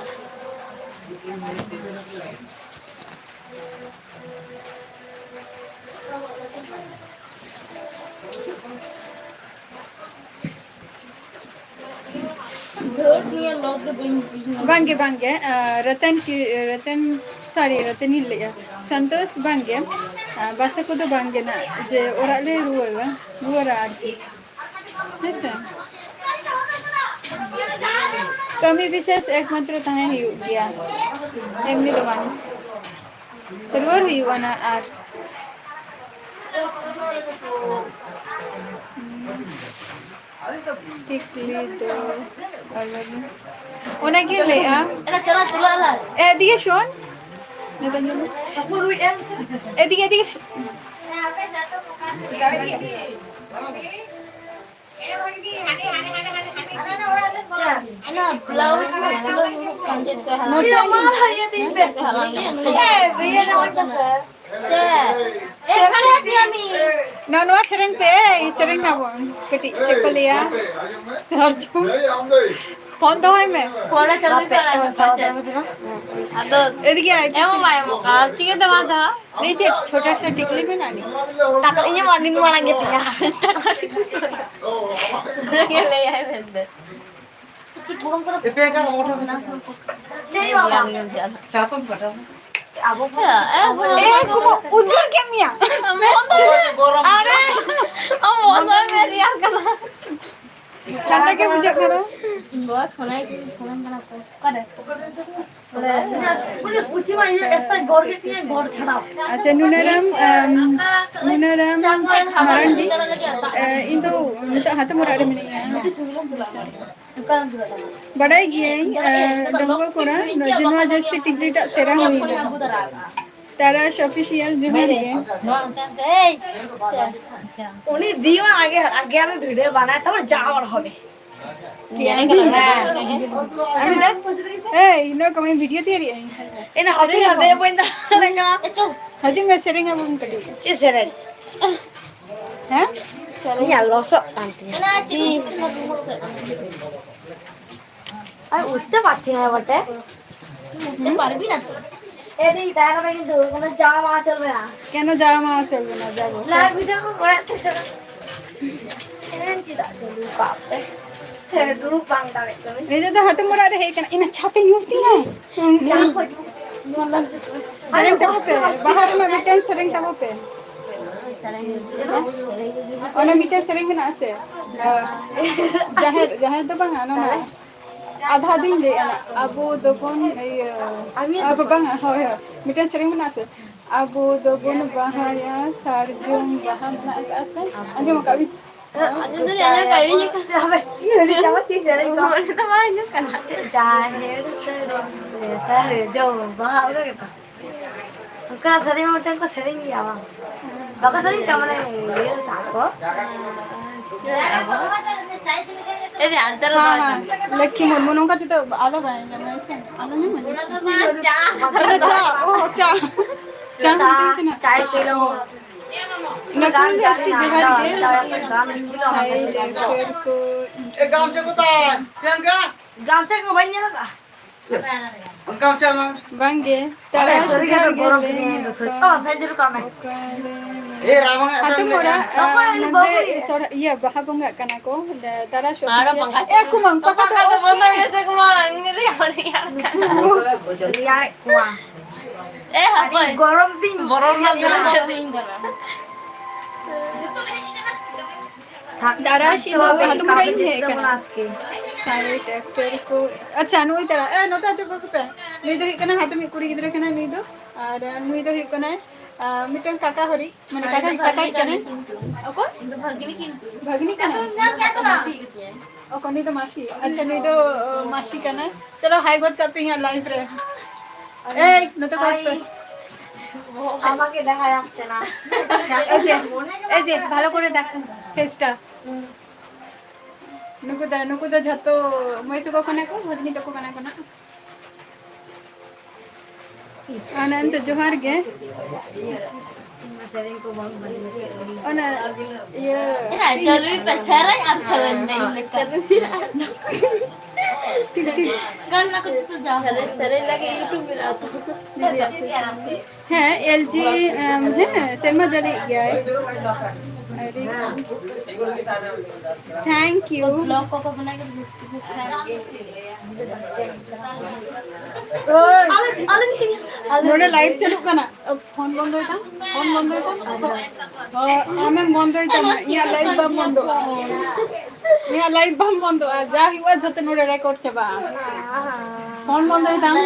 ᱵᱟᱝᱜᱮ, ᱵᱟᱝᱜᱮ, ᱟᱸ, ᱨᱚᱛᱚᱱ ᱠᱤ, ᱨᱚᱛᱚᱱ, sorry, ᱨᱚᱛᱚᱱᱤᱧ ᱞᱟᱹᱭᱮᱜᱼᱟ, ᱥᱚᱱᱛᱳᱥ ᱵᱟᱝᱜᱮ᱾ ᱟᱨ ᱵᱟᱥᱟ ᱠᱚᱫᱚ ᱵᱟᱝ ᱜᱮ ᱱᱟᱜ, ᱡᱮ ᱚᱲᱟᱜ ᱞᱮ ᱨᱩᱣᱟᱹᱲᱟ, ᱨᱩᱣᱟᱹᱲᱟ ᱟᱨᱠᱤ᱾ ᱦᱮᱸ ᱥᱮ? ᱠᱟᱹᱢᱤ ᱵᱤᱥᱮᱥ ᱮᱠᱢᱟᱛᱨᱚ ᱛᱟᱦᱮᱸ ᱦᱩᱭᱩᱜ ᱜᱮᱭᱟ, ᱮᱢᱱᱤ ᱫᱚ ᱵᱟᱝ᱾ ᱨᱩᱣᱟᱹᱲ ᱦᱩᱭᱩᱜᱼᱟ ᱱᱟᱜ ᱟᱨ᱾ ᱴᱤᱠᱞᱤ ᱫᱚ ᱟᱞᱟᱫᱟ᱾ ᱚᱱᱟᱜᱮ ᱞᱟᱹᱭᱟ᱾ ᱮ, ᱮᱫᱤᱜᱮ ᱥᱚᱱ᱾ ᱮᱫᱤᱜᱮ, ᱮᱫᱤᱜᱮ ᱥᱚᱱ᱾ ᱚᱱᱟ ᱵᱞᱟᱣᱩᱡ ᱢᱟ ᱯᱩᱨᱟᱹ ᱢᱩᱨᱩᱠ ᱯᱟᱧᱡᱮᱛ ᱠᱚ ᱦᱟᱞᱟᱝ ᱤᱭᱟᱹ ᱢᱟ ᱦᱟᱞᱟᱝ ᱦᱟᱭᱟ ᱫᱤᱱ ᱯᱮ᱾ ᱦᱟᱞᱟᱝ ᱜᱮ ᱱᱩᱭ ᱦᱮᱸ, ᱵᱷᱮᱡᱟ ᱡᱟᱶᱟᱭ ᱯᱮ ᱥᱮ᱾ ᱪᱮᱫ? ᱮ, ᱠᱷᱟᱲᱟ ᱪᱮ ᱟᱢᱤ? ᱱᱚᱣᱟ, ᱱᱚᱣᱟ ᱥᱮᱨᱮᱧ ᱯᱮ, ᱮᱭ, ᱥᱮᱨᱮᱧ ᱢᱟᱵᱚᱱ᱾ ᱠᱟᱹᱴᱤᱡ ᱪᱮᱫ ᱠᱚ ᱞᱟᱹᱭᱟ? ᱥᱟᱨᱡᱚᱢ᱾ ᱯᱷᱳᱱ ᱫᱚᱦᱚᱭ ᱢᱮ᱾ ᱯᱷᱳᱱ ᱮ ᱪᱟᱹᱞᱩᱭ ᱯᱮ, ᱚᱱᱟ ᱵᱟᱯᱮ ᱜᱮ ᱯᱟᱧᱡᱮᱛ᱾ ᱟᱫᱚ ᱮᱫᱤᱜᱮ ᱟᱭ᱾ ᱮᱢ ᱦᱚᱸ ᱵᱟᱭ ᱮᱢᱚᱜ ᱠᱟᱱᱟ᱾ ᱪᱤᱠᱟᱹᱛᱮ ᱵᱟᱝ ᱫᱚᱦᱚ? ᱞᱟᱹᱭ ᱪᱮᱫ, ᱪᱷᱳᱴᱟ ᱥᱟ ᱴᱤᱠᱞᱤ ᱢᱮᱱᱟᱜ ᱟᱹᱱᱤᱡ? ᱴᱟᱠᱟ ᱤᱧ ᱮᱢᱟ, ᱩᱱᱤ ᱢᱟᱲᱟᱝ ᱜᱮ ᱛᱤᱧᱟ᱾ ᱚᱱᱟᱜᱮ ᱞᱟᱹᱭᱟᱭ ᱢᱮᱱᱛᱮ᱾ ᱪᱮᱫ ᱦᱚᱸ ᱵᱟᱝ᱾ ᱟᱵᱚ ᱮ, ᱜᱚᱨᱚᱢ᱾ ᱮ, ᱜᱚᱨᱚᱢ᱾ ᱩᱫᱽᱜᱟᱹᱨ ᱠᱮᱫ ᱢᱮᱭᱟ᱾ ᱟᱢ ᱵᱚᱱᱫᱚᱭ ᱢᱮ᱾ ᱟᱨᱮ᱾ ᱟᱢ ᱵᱚᱱᱫᱚᱭ ᱢᱮ, ᱨᱮᱭᱟᱲ ᱠᱟᱱᱟ᱾ ᱴᱷᱟᱱᱰᱟ ᱜᱮ ᱵᱩᱡᱷᱟᱹᱜ ᱠᱟᱱᱟ᱾ ᱵᱟᱵᱟ ᱯᱷᱳᱱᱟᱭ, ᱯᱷᱳᱱᱟᱢ ᱠᱟᱱᱟ ᱠᱚ᱾ ᱚᱠᱟᱨᱮ? ᱟᱪᱪᱷᱟ, ᱱᱩᱱᱟᱹᱨᱟᱢ, ᱟᱢ, ᱱᱩᱱᱟᱹᱨᱟᱢ ᱢᱟᱨᱟᱱᱰᱤ, ᱮ, ᱤᱧ ᱫᱚ ᱱᱤᱛᱚᱜ ᱦᱟᱛᱚᱢ ᱚᱲᱟᱜ ᱨᱮ ᱢᱤᱱᱟᱹᱧᱟ᱾ ᱵᱟᱰᱟᱭ ᱜᱤᱭᱟᱹᱧ, ᱮ, ᱰᱟᱺᱜᱩᱣᱟᱹ ᱠᱚᱲᱟ, ᱱᱚᱜᱼᱚᱭ ᱡᱮ ᱱᱚᱣᱟ ᱡᱟᱹᱥᱛᱤ ᱴᱤᱠᱞᱤᱴᱟᱜ ᱥᱮᱬᱟ ᱦᱩᱭᱱᱟ᱾ ᱛᱟᱨᱟᱥ ᱚᱯᱷᱤᱥᱤᱭᱟᱞ ᱡᱚᱦᱟᱨ ᱜᱮ᱾ ᱩᱱᱤ ᱫᱤᱣᱟ ᱟᱜᱮ, ᱟᱜᱮ ᱟᱢᱮ video ᱵᱟᱱᱟᱭ, ᱛᱟᱨᱯᱚᱨ ᱡᱟ ᱟᱢᱟᱨ ᱦᱚᱵᱮ। ᱧᱮᱞᱮ ᱠᱟᱱᱟ᱾ ᱦᱮᱸ। ᱟᱢ ᱫᱚ? ᱮᱭ, ᱤᱧ ᱫᱚ ᱠᱚᱢᱮ video ᱛᱮᱭᱟᱨᱤᱜ ᱟᱹᱧ। ᱮᱱᱟ ᱦᱚᱵᱮ ᱥᱮᱨᱮᱧ ᱱᱚᱰᱮ ᱟᱵᱚᱱ। ᱵᱟᱹᱧ ᱫᱟᱲᱮᱭᱟᱜ ᱠᱟᱱᱟ। ᱦᱤᱡᱩᱜ ᱢᱮ, ᱥᱮᱨᱮᱧ ᱟᱵᱚᱱ ᱠᱟᱹᱴᱤᱡ। ᱪᱮᱫ ᱥᱮᱨᱮᱧ? ᱦᱮᱸ? ᱤᱧᱟᱜ ᱞᱚᱥᱚᱜ ᱠᱟᱱ ᱛᱤᱧᱟ। ᱟᱨ ᱩঠতে পারছি না বটে। উঠতে পারবি না তো। এদিকে দাঁড়াবে কিন্তু, কোনো যাওয়া মাওয়া চলবে না। কেন যাওয়া মাওয়া চলবে না? যাবো। Live video করে তো সেটা। হ্যাঁ, কি দাঁড়াবে, বাপরে। হ্যাঁ, দুরু পান্ডা একদম। এই যে তো হাতে মোড়া রে, এখানে, এনে ছাপে ইউতি না। না, কই? ᱢᱚᱛᱞᱚᱵ, ᱥᱮᱨᱮᱧ ᱛᱟᱵᱚ ᱯᱮ, ᱵᱟᱦᱟ ᱨᱮᱱᱟᱜ ᱢᱤᱫᱴᱮᱱ ᱥᱮᱨᱮᱧ ᱛᱟᱵᱚ ᱯᱮ᱾ ᱥᱮᱨᱮᱧ, ᱥᱮᱨᱮᱧ᱾ ᱚᱱᱟ ᱢᱤᱫᱴᱮᱱ ᱥᱮᱨᱮᱧ ᱢᱮᱱᱟᱜᱼᱟ ᱥᱮ? ᱡᱟᱦᱮᱨ, ᱡᱟᱦᱮᱨ ᱫᱚ ᱵᱟᱝᱟ, ᱚᱱᱟ ᱟᱫᱷᱟ ᱫᱩᱧ ᱞᱟᱹᱭᱮᱜᱼᱟ ᱱᱟᱜ᱾ ᱟᱵᱚ ᱫᱚᱵᱚᱱ ᱤᱭᱟᱹ, ᱟᱵᱚ ᱵᱟᱝᱟ, ᱦᱳᱭ, ᱦᱳᱭ, ᱢᱤᱫᱴᱮᱱ ᱥᱮᱨᱮᱧ ᱢᱮᱱᱟᱜᱼᱟ ᱥᱮ? ᱟᱵᱚ ᱫᱚᱵᱚᱱ ᱵᱟᱦᱟᱭᱟ ᱥᱟᱨᱡᱚᱢ ᱵᱟᱦᱟ, ᱢᱮᱱᱟᱜ ᱟᱠᱟᱫᱼᱟ ᱥᱮ? ᱟᱸᱡᱚᱢ ᱟᱠᱟᱫ ᱵᱤᱱ? ᱟᱸᱡᱚᱢ ᱫᱚᱞᱤᱧ ᱟᱸᱡᱚᱢ ᱟᱠᱟᱫ ᱜᱮᱭᱟ᱾ ᱦᱟᱯᱮ, ᱤᱧ ᱦᱚᱸ ᱞᱤᱧ ᱪᱟᱵᱟ ᱠᱮᱫ ᱥᱮᱨᱮᱧ ᱠᱚ᱾ ᱚᱱᱟ ᱫᱚ ᱵᱟᱝ ᱟᱸᱡᱚᱢ ᱠᱟᱱᱟ᱾ ᱡᱟᱦᱮᱨ ᱥᱟᱹᱲᱤᱢ ᱨᱮ ᱥᱟᱨᱡᱚᱢ ᱵᱟᱦᱟ, ᱚᱱᱠᱟ ᱜᱮᱛᱚ? ᱚᱱᱠᱟᱱᱟᱜ ᱥᱮᱨᱮᱧ ᱢᱟ ᱢᱤᱫᱴᱟᱝ ᱠᱚ ᱥᱮᱨᱮᱧ ᱜᱮᱭᱟ, ᱵᱟᱝ? ᱵᱟᱠᱚ ᱥᱮᱨᱮᱧ ᱠᱟᱜᱼᱟ, ᱢᱟᱱᱮ, ᱤᱭᱟᱹ ᱠᱟᱜᱼᱟ ᱠᱚ᱾ ᱮ ᱫᱮ, ᱟᱱᱛᱮ ᱨᱮ ᱦᱮᱸ, ᱦᱮᱸ᱾ ᱞᱚᱠᱠᱷᱤ ᱢᱩᱨᱢᱩ ᱱᱚᱝᱠᱟ ᱛᱮᱫᱚ ᱟᱞᱚ ᱵᱟᱭ ᱟᱸᱡᱚᱢᱟ, ᱦᱮᱸ ᱥᱮ? ᱟᱞᱚ ᱧᱟᱢᱟ᱾ ᱚᱱᱟ ᱫᱚ ᱵᱟᱝ, ᱪᱟ᱾ ᱟᱨᱮ, ᱪᱟ, ᱚ, ᱪᱟ᱾ ᱪᱟ, ᱪᱟ, ᱢᱮᱱᱛᱮ ᱠᱟᱱᱟ᱾ ᱪᱟᱭ ᱯᱤᱞᱟᱹᱣ᱾ ᱚᱱᱟ ᱠᱚᱨᱮ ᱜᱮ ᱟᱥᱛᱮ ᱡᱚᱦᱟᱨ ᱜᱮ᱾ ᱜᱟᱱ ᱪᱮᱫ ᱠᱚ ᱛᱟᱭ? ᱯᱷᱮᱱ ᱜᱟ? ᱜᱟᱢᱪᱷᱟ ᱠᱚ ᱵᱟᱹᱧ ᱧᱮᱞ ᱟᱠᱟᱫᱼᱟ᱾ ᱜᱟᱢᱪᱷᱟ ᱢᱟ᱾ ᱵᱟᱝᱜᱮ, ᱟᱞᱮ ᱛᱟᱨᱟᱥ ᱥᱟᱹᱨᱤ ᱜᱮ ᱡᱚᱦᱟᱨ ᱜᱮ, ᱜᱚᱨᱚᱢ ᱞᱟᱹᱭ ᱠᱤᱫᱤᱧᱟ ᱢᱮ ᱤᱧ ᱫᱚ ᱥᱟᱹᱨᱤ᱾ ᱚᱠᱟ ᱚ, ᱯᱷᱮᱱ ᱪᱟᱹᱞᱩ ᱠᱟᱜ ᱢᱮ᱾ ᱚᱠᱟᱨᱮ ᱮ ᱨᱟᱢᱟ, ᱦᱟᱛᱮ ᱮᱴᱟᱜ ᱢᱚᱲᱟ, ᱢᱮᱱᱟᱜᱼᱟ᱾ ᱵᱟᱵᱩ, ᱱᱚᱰᱮ ᱵᱟᱵᱩ᱾ ᱥᱚᱨ-, ᱤᱭᱟᱹ, ᱵᱟᱦᱟ ᱵᱚᱸᱜᱟᱜ ᱠᱟᱱᱟ ᱠᱚ, ᱫᱟ-, ᱛᱟᱨᱟᱥ ᱟᱨᱚ official᱾ ᱵᱚᱸᱜᱟ᱾ ᱮ, ᱠᱩᱢᱟᱹᱝ, ᱯᱟᱠᱟ ᱫᱚ ᱯᱟᱠᱟ ᱫᱚ ᱚᱯᱷ ᱵᱚᱱᱫᱚᱭ ᱢᱮ᱾ ᱢᱮᱥᱮ, ᱠᱩᱢᱟᱹᱝ, ᱨᱮᱭᱟᱲ ᱠᱟᱱᱟ᱾ ᱨᱮᱭᱟᱲᱮᱫ ᱠᱚᱣᱟ᱾ ᱮ, ᱦᱟᱯᱳᱭ᱾ ᱟᱹᱰᱤ ᱜᱚᱨᱚᱢ ᱫᱤᱱ ᱵᱚᱨᱚᱱ ᱤᱧᱟᱹᱜ ᱫᱚ ᱢᱮᱱᱟᱜᱼᱟ᱾ ᱫᱩᱧ ᱠᱟᱱᱟ᱾ ᱛᱷᱟᱠ, ᱫᱟᱨᱟ ᱛᱷᱟᱠ ᱥᱤᱫ ᱛᱚ ᱫᱚ ᱵᱮᱥᱤ ᱦᱟᱛᱩᱢ ᱨᱮ ᱠᱟᱹᱢᱤ ᱤᱧ ᱦᱮᱡ ᱡᱩᱛ ᱟᱠᱟᱱᱟ᱾ ᱛᱟᱵᱚᱱᱟ ᱟᱡᱠᱮ᱾ ᱥᱟᱭᱤᱰ ᱮᱠᱴᱚᱨ ᱠᱚ᱾ ᱟᱪᱪᱷᱟ, ᱱᱩᱭ ᱛᱟᱨᱟ᱾ ᱮ, ᱱᱚᱛᱮ ᱦᱤᱡᱩᱜ ᱠᱚᱯᱮ᱾ ᱱᱩᱭ ᱫᱚ ᱦᱩᱭᱩᱜ ᱠᱟᱱᱟ ᱦᱟᱛᱩᱢᱤᱡ ᱠᱩᱲᱤ ᱜᱤᱫᱽᱨᱟᱹ ᱠᱟᱱᱟᱭ ᱱᱩᱭ ᱫᱚ᱾ ᱟᱨ, ᱟᱨ ᱱᱩᱭ ᱫᱚ ᱦᱩᱭᱩᱜ ᱠᱟᱱᱟᱭ, ᱟᱨ, ᱢᱤᱫᱴᱟᱝ ᱠᱟᱠᱟ ᱦᱚᱲᱤᱡ, ᱢᱟᱱᱮ ᱟᱨ ᱠᱟᱠᱟ, ᱤᱧ ᱫᱚ ᱠᱟᱠᱟ ᱦᱚᱲᱤᱡ ᱵᱷᱟᱜᱽᱱᱤ ᱠᱟᱱᱟᱭ᱾ ᱠᱤᱱᱛᱩ᱾ ᱚᱠᱚᱭ? ᱤᱧ ᱫᱚ ᱵᱷᱟᱜᱽᱱᱤ ᱠᱤᱱᱛᱩ᱾ ᱵᱷᱟᱜᱽᱱᱤ ᱠᱟᱱᱟᱭ? ᱢᱟᱥᱤ ᱜᱮᱛᱤᱧᱟᱭ᱾ ᱚ, ᱩᱱᱤ ᱫᱚ ᱢᱟᱥᱤ᱾ ᱟᱪᱪᱷᱟ, ᱱᱩᱭ ᱫᱚ, ᱚ, ᱢᱟᱥᱤ ᱠᱟᱱᱟᱭ᱾ ᱪᱚᱞᱚ, hi ᱜᱚᱫ ᱠᱟᱜ ᱯᱮ ᱤᱧᱟᱜ live ᱨᱮ᱾ ᱮᱭ, ᱱᱚᱛᱮ ᱠᱚ ᱦᱟᱥᱯᱟᱛᱟᱞ᱾ ᱦᱟᱭ᱾ ᱟᱢᱟᱜᱮ ᱫᱮᱠᱷᱟ ᱡᱟᱪᱪᱷᱮ ᱱᱟ᱾ ᱮᱭ ᱡᱮ, ᱮᱭ ᱡᱮ, ᱵᱷᱟᱞᱚ ᱠᱚᱨᱮ ᱫᱮᱠᱷ, face ᱴᱟ᱾ ᱱᱩᱠᱩ ᱫᱚ, ᱱᱩᱠᱩ ᱫᱚ ᱡᱷᱚᱛᱚ ᱢᱟᱹᱭ ᱛᱟᱠᱚ ᱠᱟᱱᱟ ᱠᱚ, ᱵᱷᱟᱜᱽᱱᱤ ᱛᱟᱠᱚ ᱠᱟᱱᱟ ᱠᱚ ᱱᱟᱜ᱾ ᱚᱱᱮ ᱮᱱᱛᱮ ᱡᱚᱦᱟᱨ ᱜᱮ᱾ ᱚᱱᱟ ᱥᱮᱨᱮᱧ ᱠᱚ ᱵᱟᱝ ᱵᱷᱟᱹᱜᱤ ᱞᱮᱠᱟ᱾ ᱚᱱᱟ ᱤᱭᱟᱹ ᱮᱨᱟ, ᱪᱟᱹᱞᱩᱭ ᱯᱮ, ᱥᱮᱨᱮᱧ ᱟᱨ ᱥᱮᱨᱮᱧ ᱢᱮ, ᱤᱧ ᱞᱮᱠᱟ᱾ ᱴᱷᱤᱠ, ᱴᱷᱤᱠ᱾ ᱜᱟᱱ ᱱᱟ ᱠᱚ ᱡᱚᱛᱚ ᱡᱟ᱾ ᱥᱮᱨᱮᱧ, ᱥᱮᱨᱮᱧ ᱞᱟᱹᱜᱤᱫ YouTube ᱢᱮᱱᱟᱜᱼᱟ ᱛᱚ᱾ ᱦᱮᱸ, ᱮᱞ ᱡᱤ, ᱮᱢ, ᱦᱮᱸ, ᱥᱮᱨᱢᱟ ᱡᱟᱹᱲᱤᱭᱮᱫ ᱜᱮᱭᱟᱭ᱾ Thank you. Blog ᱠᱚᱠᱚ ᱵᱮᱱᱟᱣ ᱠᱮᱫᱟ ᱡᱟᱹᱥᱛᱤ ᱜᱮ᱾ ᱱᱚᱰᱮ ᱞᱟᱭᱤᱵᱷ ᱪᱟᱹᱞᱩᱜ ᱠᱟᱱᱟ᱾ ᱯᱷᱳᱱ ᱵᱚᱱᱫᱚᱭ ᱛᱟᱢ, ᱯᱷᱳᱱ ᱵᱚᱱᱫᱚᱭ ᱛᱟᱢ᱾ ᱦᱳᱭ, ᱟᱢᱮᱢ ᱵᱚᱱᱫᱚᱭ ᱛᱟᱢᱟ, ᱤᱧᱟᱹᱜ ᱞᱟᱭᱤᱵᱷ ᱵᱟᱢ ᱵᱚᱱᱫᱚᱜᱼᱟ᱾ ᱤᱧᱟᱹᱜ ᱞᱟᱭᱤᱵᱷ ᱵᱟᱢ ᱵᱚᱱᱫᱚᱜᱼᱟ, ᱡᱟ ᱦᱩᱭᱩᱜᱼᱟ ᱡᱷᱚᱛᱚ ᱱᱚᱰᱮ ᱨᱮᱠᱚᱨᱰ ᱪᱟᱵᱟᱜᱼᱟ᱾ ᱯᱷᱳᱱ ᱵᱚᱱᱫᱚᱭ ᱛᱟᱢ᱾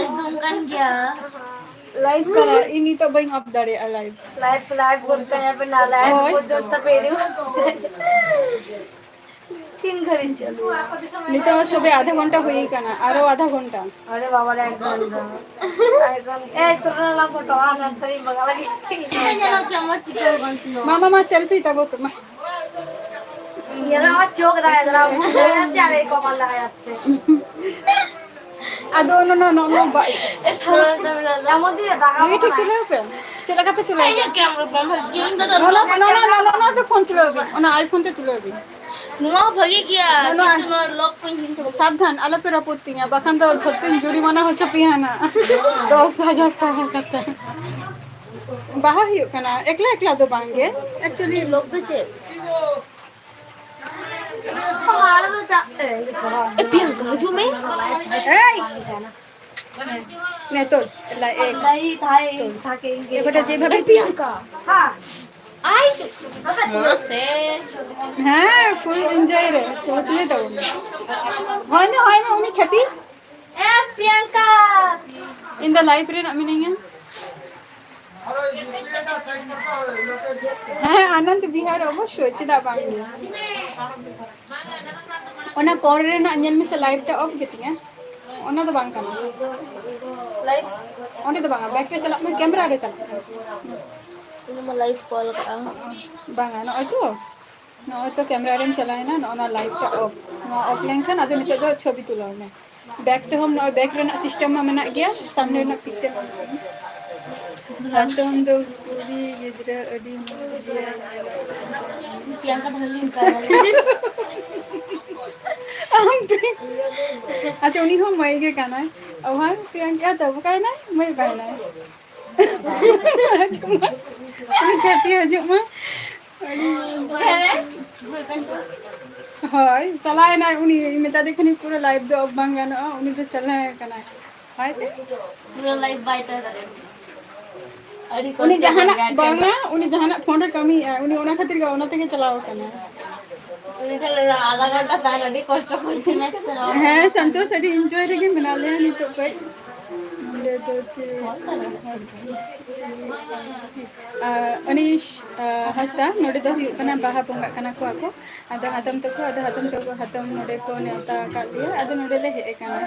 ᱞᱟᱭᱤᱵᱷ ᱠᱟᱱᱟ, ᱤᱧ ᱱᱤᱛᱚᱜ ᱵᱟᱹᱧ ᱚᱯᱷ ᱫᱟᱲᱮᱭᱟᱜᱼᱟ ᱞᱟᱭᱤᱵᱷ᱾ ᱞᱟᱭᱤᱵᱷ, ᱞᱟᱭᱤᱵᱷ ᱜᱚᱫ ᱠᱟᱭᱟ ᱯᱮ ᱱᱟ, ᱞᱟᱭᱤᱵᱷ ᱦᱳᱭ᱾ ᱜᱚᱫ ᱛᱟᱯᱮ ᱤᱫᱤ᱾ ᱛᱤᱱ ᱜᱷᱟᱹᱲᱤᱡ ᱪᱟᱹᱞᱩᱜᱼᱟ? ᱱᱤᱛᱚᱜ ᱥᱚᱵᱮ ᱟᱫᱷᱟ ᱜᱷᱚᱱᱴᱟ ᱦᱩᱭ ᱠᱟᱱᱟ, ᱟᱨᱚ ᱟᱫᱷᱟ ᱜᱷᱚᱱᱴᱟ᱾ ᱟᱨᱮ ᱵᱟᱵᱟ ᱨᱮ, ᱮᱠ ᱜᱷᱚᱱᱴᱟ᱾ ᱮᱠ ᱜᱷᱚᱱᱴᱟ᱾ এই তোরা না ফটো আনা তাই বাংলা লাগে। ᱧᱮᱞᱚᱜ ᱪᱮᱫ ᱦᱚᱸ ᱵᱟᱝ ᱪᱤᱠᱟᱹ᱾ ᱢᱟ, ᱢᱟ, ᱢᱟ, ᱥᱮᱞᱯᱷᱤ ᱛᱟᱵᱚ ᱛᱚ, ᱢᱟ᱾ ᱧᱮᱞᱚᱜ ᱪᱳᱠ ᱫᱟᱭ ᱫᱟᱨᱟ, ᱩᱱᱠᱩ ᱫᱚ ᱪᱮᱫ ᱟᱨᱮ ᱠᱚ ᱵᱟᱝ ᱫᱟᱲᱮ ᱟᱪᱪᱷᱟ᱾ ᱟᱫᱚ ᱚᱱᱟ, ᱱᱚᱣᱟ, ᱱᱚᱣᱟ, ᱱᱚᱣᱟ ᱵᱟ-, ᱮᱢᱚᱱ ᱫᱤᱱ ᱨᱮ ᱫᱟᱜᱟ ᱵᱷᱟᱜᱮ ᱴᱷᱤᱠ ᱵᱟᱝ ᱛᱩᱞᱟᱹᱣ ᱯᱮ᱾ ᱪᱮᱫ ᱞᱮᱠᱟ ᱯᱮ ᱛᱩᱞᱟᱹᱣ ᱤᱧᱟᱹᱜ ᱠᱮᱫᱟ? ᱠᱮᱢᱨᱟ ᱵᱟᱝ ᱵᱷᱟᱹᱜᱤᱭᱟ, ᱤᱧ ᱫᱚ ᱱᱚᱣᱟ, ᱱᱚᱣᱟ, ᱱᱚᱣᱟ, ᱱᱚᱣᱟ, ᱱᱚᱣᱟ ᱛᱮ ᱯᱷᱳᱱ ᱛᱩᱞᱟᱹᱣ ᱵᱤᱱ, ᱚᱱᱟ iPhone ᱛᱮ ᱛᱩᱞᱟᱹᱣ ᱵᱤᱱ᱾ ᱱᱚᱣᱟ ᱦᱚᱸ ᱵᱷᱟᱹᱜᱤ ᱜᱮᱭᱟ, ᱱᱚᱣᱟ, ᱱᱚᱣᱟ ᱠᱤᱱᱛᱩ ᱱᱚᱣᱟ ᱞᱚᱠ ᱠᱚᱧ ᱦᱤᱲᱤᱧ ᱪᱟᱵᱟ ᱠᱮᱫᱟ᱾ ᱥᱟᱵᱫᱷᱟᱱ, ᱟᱞᱚ ᱯᱮ ᱨᱟᱹᱯᱩᱫ ᱛᱤᱧᱟ, ᱵᱟᱠᱷᱟᱱ ᱫᱚ ᱡᱷᱚᱛᱚᱧ ᱡᱩᱨᱤᱢᱟᱱᱟ ᱦᱚᱪᱚ ᱯᱮᱭᱟ ᱱᱟᱜ᱾ ᱫᱚᱥ ᱦᱟᱡᱟᱨ ᱴᱟᱠᱟ ᱠᱟᱛᱮ᱾ ᱵᱟᱦᱟ ᱦᱩᱭᱩᱜ ᱠᱟᱱᱟ, ᱮᱠᱞᱟ ᱮᱠᱞᱟ ᱫᱚ ᱵᱟᱝ ᱜᱮ, actually ᱞᱚᱠ ᱫᱚ ᱪᱮᱫ? ᱮ, ᱯᱤᱭᱟᱝᱠᱟ, ᱦᱤᱡᱩᱜ ᱢᱮ᱾ ᱮᱭ! নে তোল, লা-, এ, नहीं, था, था के, ये बेटा, बेटा, जेब ए, प्रियंका। हाँ। आई तो, ᱢᱟᱥᱮ᱾ ᱦᱮᱸ, full enjoy ᱨᱮ, ᱥᱚᱪ ᱨᱮ ᱫᱚ᱾ ᱦᱳᱭ ᱢᱮ, ᱦᱳᱭ ᱢᱮ, ᱩᱱᱤ ᱠᱷᱮᱯᱤ᱾ ᱮ, ᱯᱨᱤᱭᱟᱝᱠᱟ᱾ ᱤᱧ ᱫᱚ live ᱨᱮ ᱱᱟᱜ ᱢᱤᱱᱟᱹᱧᱟ᱾ ᱦᱮᱸ, ᱟᱱᱚᱱᱫ ᱵᱤᱦᱟᱨ ᱚᱵᱚᱥᱥᱳᱭ, ᱪᱮᱫᱟᱜ ᱵᱟᱝ? ᱚᱱᱟ ᱠᱚᱨ ᱨᱮᱱᱟᱜ ᱧᱮᱞ ᱢᱮᱥᱮ, live ᱴᱟ off ᱜᱮᱛᱤᱧᱟ᱾ ᱚᱱᱟ ᱫᱚ ᱵᱟᱝ ᱠᱟᱱᱟ᱾ Live? ᱚᱸᱰᱮ ᱫᱚ ᱵᱟᱝᱟ, back ᱨᱮ ᱪᱟᱞᱟᱜ ᱢᱮ, camera ᱨᱮ ᱪᱟᱞᱟᱜ ᱢᱮ᱾ ᱤᱧ ᱢᱟ live ᱠᱚᱞ ᱠᱟᱜᱼᱟ᱾ ᱵᱟᱝᱟ, ᱱᱚᱜᱼᱚᱭ ᱛᱚ, ᱱᱚᱜᱼᱚᱭ ᱛᱚ camera ᱨᱮᱢ ᱪᱟᱞᱟᱣᱮᱱᱟ, ᱱᱚᱜᱼᱚ ᱱᱚᱣᱟ live ᱴᱟ off᱾ ᱱᱚᱣᱟ off ᱞᱮᱱᱠᱷᱟᱱ ᱟᱫᱚ ᱱᱤᱛᱚᱜ ᱫᱚ ᱪᱷᱚᱵᱤ ᱛᱩᱞᱟᱹᱣ ᱢᱮ᱾ Back ᱛᱮᱦᱚᱸ ᱱᱚᱜᱼᱚᱭ back ᱨᱮᱱᱟᱜ system ᱢᱟ ᱢᱮᱱᱟᱜ ᱜᱮᱭᱟ, ᱥᱟᱢᱱᱮ ᱨᱮᱱᱟᱜ picture ᱢᱟ ᱢᱮᱱᱟᱜ ᱜᱮᱭᱟ᱾ ᱦᱟᱛᱚᱢ ᱫᱚ ᱠᱩᱲᱤ ᱜᱤᱫᱽᱨᱟᱹ ᱟᱹᱰᱤ ᱢᱚᱡᱽ ᱜᱮᱭᱟᱭ ᱧᱮᱞᱚᱜ ᱠᱟᱱᱟ᱾ ᱯᱨᱤᱭᱟᱝᱠᱟ ᱰᱷᱟᱹᱞᱤ ᱞᱮᱠᱟ᱾ ᱟᱢ ᱯᱨᱤ-, ᱟᱪᱪᱷᱟ, ᱩᱱᱤ ᱦᱚᱸ ᱢᱟᱹᱭ ᱜᱮ ᱠᱟᱱᱟᱭ᱾ ᱚ, ᱦᱮᱸ, ᱯᱨᱤᱭᱟᱝᱠᱟ ᱫᱚ ᱚᱠᱟᱭᱮᱱᱟᱭ? ᱢᱟᱹᱭ ᱚᱠᱟᱭᱮᱱᱟᱭ? ᱦᱤᱡᱩᱜ ᱢᱟ᱾ ᱩᱱᱤ ᱠᱷᱮᱯᱤ ᱦᱤᱡᱩᱜ ᱢᱟ᱾ ᱦᱳᱭ, ᱪᱟᱞᱟᱣ ᱮᱱᱟᱭ ᱩᱱᱤ, ᱢᱮᱛᱟ ᱫᱮ ᱠᱷᱟᱱᱤᱧ ᱯᱩᱨᱟᱹ live ᱫᱚ off ᱵᱟᱝ ᱜᱟᱱᱚᱜᱼᱟ, ᱩᱱᱤ ᱫᱚ ᱪᱟᱞᱟᱣ ᱟᱠᱟᱱᱟᱭ᱾ ᱦᱳᱭ ᱛᱮ? ᱯᱩᱨᱟᱹ live ᱵᱟᱭ ᱛᱟᱦᱮᱸ ᱫᱟᱲᱮᱭᱟᱜᱼᱟ᱾ ᱟᱹᱰᱤ ᱩᱱᱤ ᱠᱚᱥᱴᱚ ᱡᱟᱦᱟᱱᱟᱜ ᱜᱮᱭᱟ ᱵᱟᱝᱟ, ᱩᱱᱤ ᱡᱟᱦᱟᱱᱟᱜ phone ᱨᱮ ᱠᱟᱹᱢᱤᱭᱮᱫᱼᱟᱭ, ᱩᱱᱤ ᱚᱱᱟ ᱠᱷᱟᱹᱛᱤᱨ ᱜᱮ ᱚᱱᱟ ᱛᱮᱜᱮ ᱪᱟᱞᱟᱣ ᱟᱠᱟᱱᱟᱭ᱾ ᱩᱱᱤ ᱴᱷᱮᱱ ᱟᱫᱷᱟ ᱜᱷᱚᱱᱴᱟ ᱛᱟᱦᱮᱱ ᱟᱹᱰᱤ ᱠᱚᱥᱴᱚ ᱠᱚ ᱵᱩᱡᱷᱟᱹᱣᱟ᱾ ᱦᱮᱸ, ᱥᱚᱱᱛᱳᱥ, ᱟᱹᱰᱤ enjoy ᱨᱮᱜᱮ ᱢᱮᱱᱟᱜ ᱞᱮᱭᱟ ᱱᱤᱛᱚᱜ ᱠᱟᱹᱡ᱾ ᱱᱚᱰᱮ ᱫᱚ ᱪᱮᱫ? ᱟᱨ ᱟᱱᱤᱥ, ᱟᱨ ᱦᱟᱸᱥᱫᱟ, ᱱᱚᱰᱮ ᱫᱚ ᱦᱩᱭᱩᱜ ᱠᱟᱱᱟ ᱵᱟᱦᱟ ᱵᱚᱸᱜᱟᱜ ᱠᱟᱱᱟ ᱠᱚ ᱟᱠᱚ᱾ ᱟᱫᱚ ᱦᱟᱛᱚᱢ ᱛᱟᱠᱚ, ᱟᱫᱚ ᱦᱟᱛᱚᱢ ᱛᱟᱠᱚ, ᱦᱟᱛᱚᱢ ᱱᱚᱰᱮ ᱠᱚ ᱱᱮᱣᱛᱟ ᱟᱠᱟᱫ ᱞᱮᱭᱟ, ᱟᱫᱚ ᱱᱚᱰᱮ ᱞᱮ ᱦᱮᱡ ᱟᱠᱟᱱᱟ᱾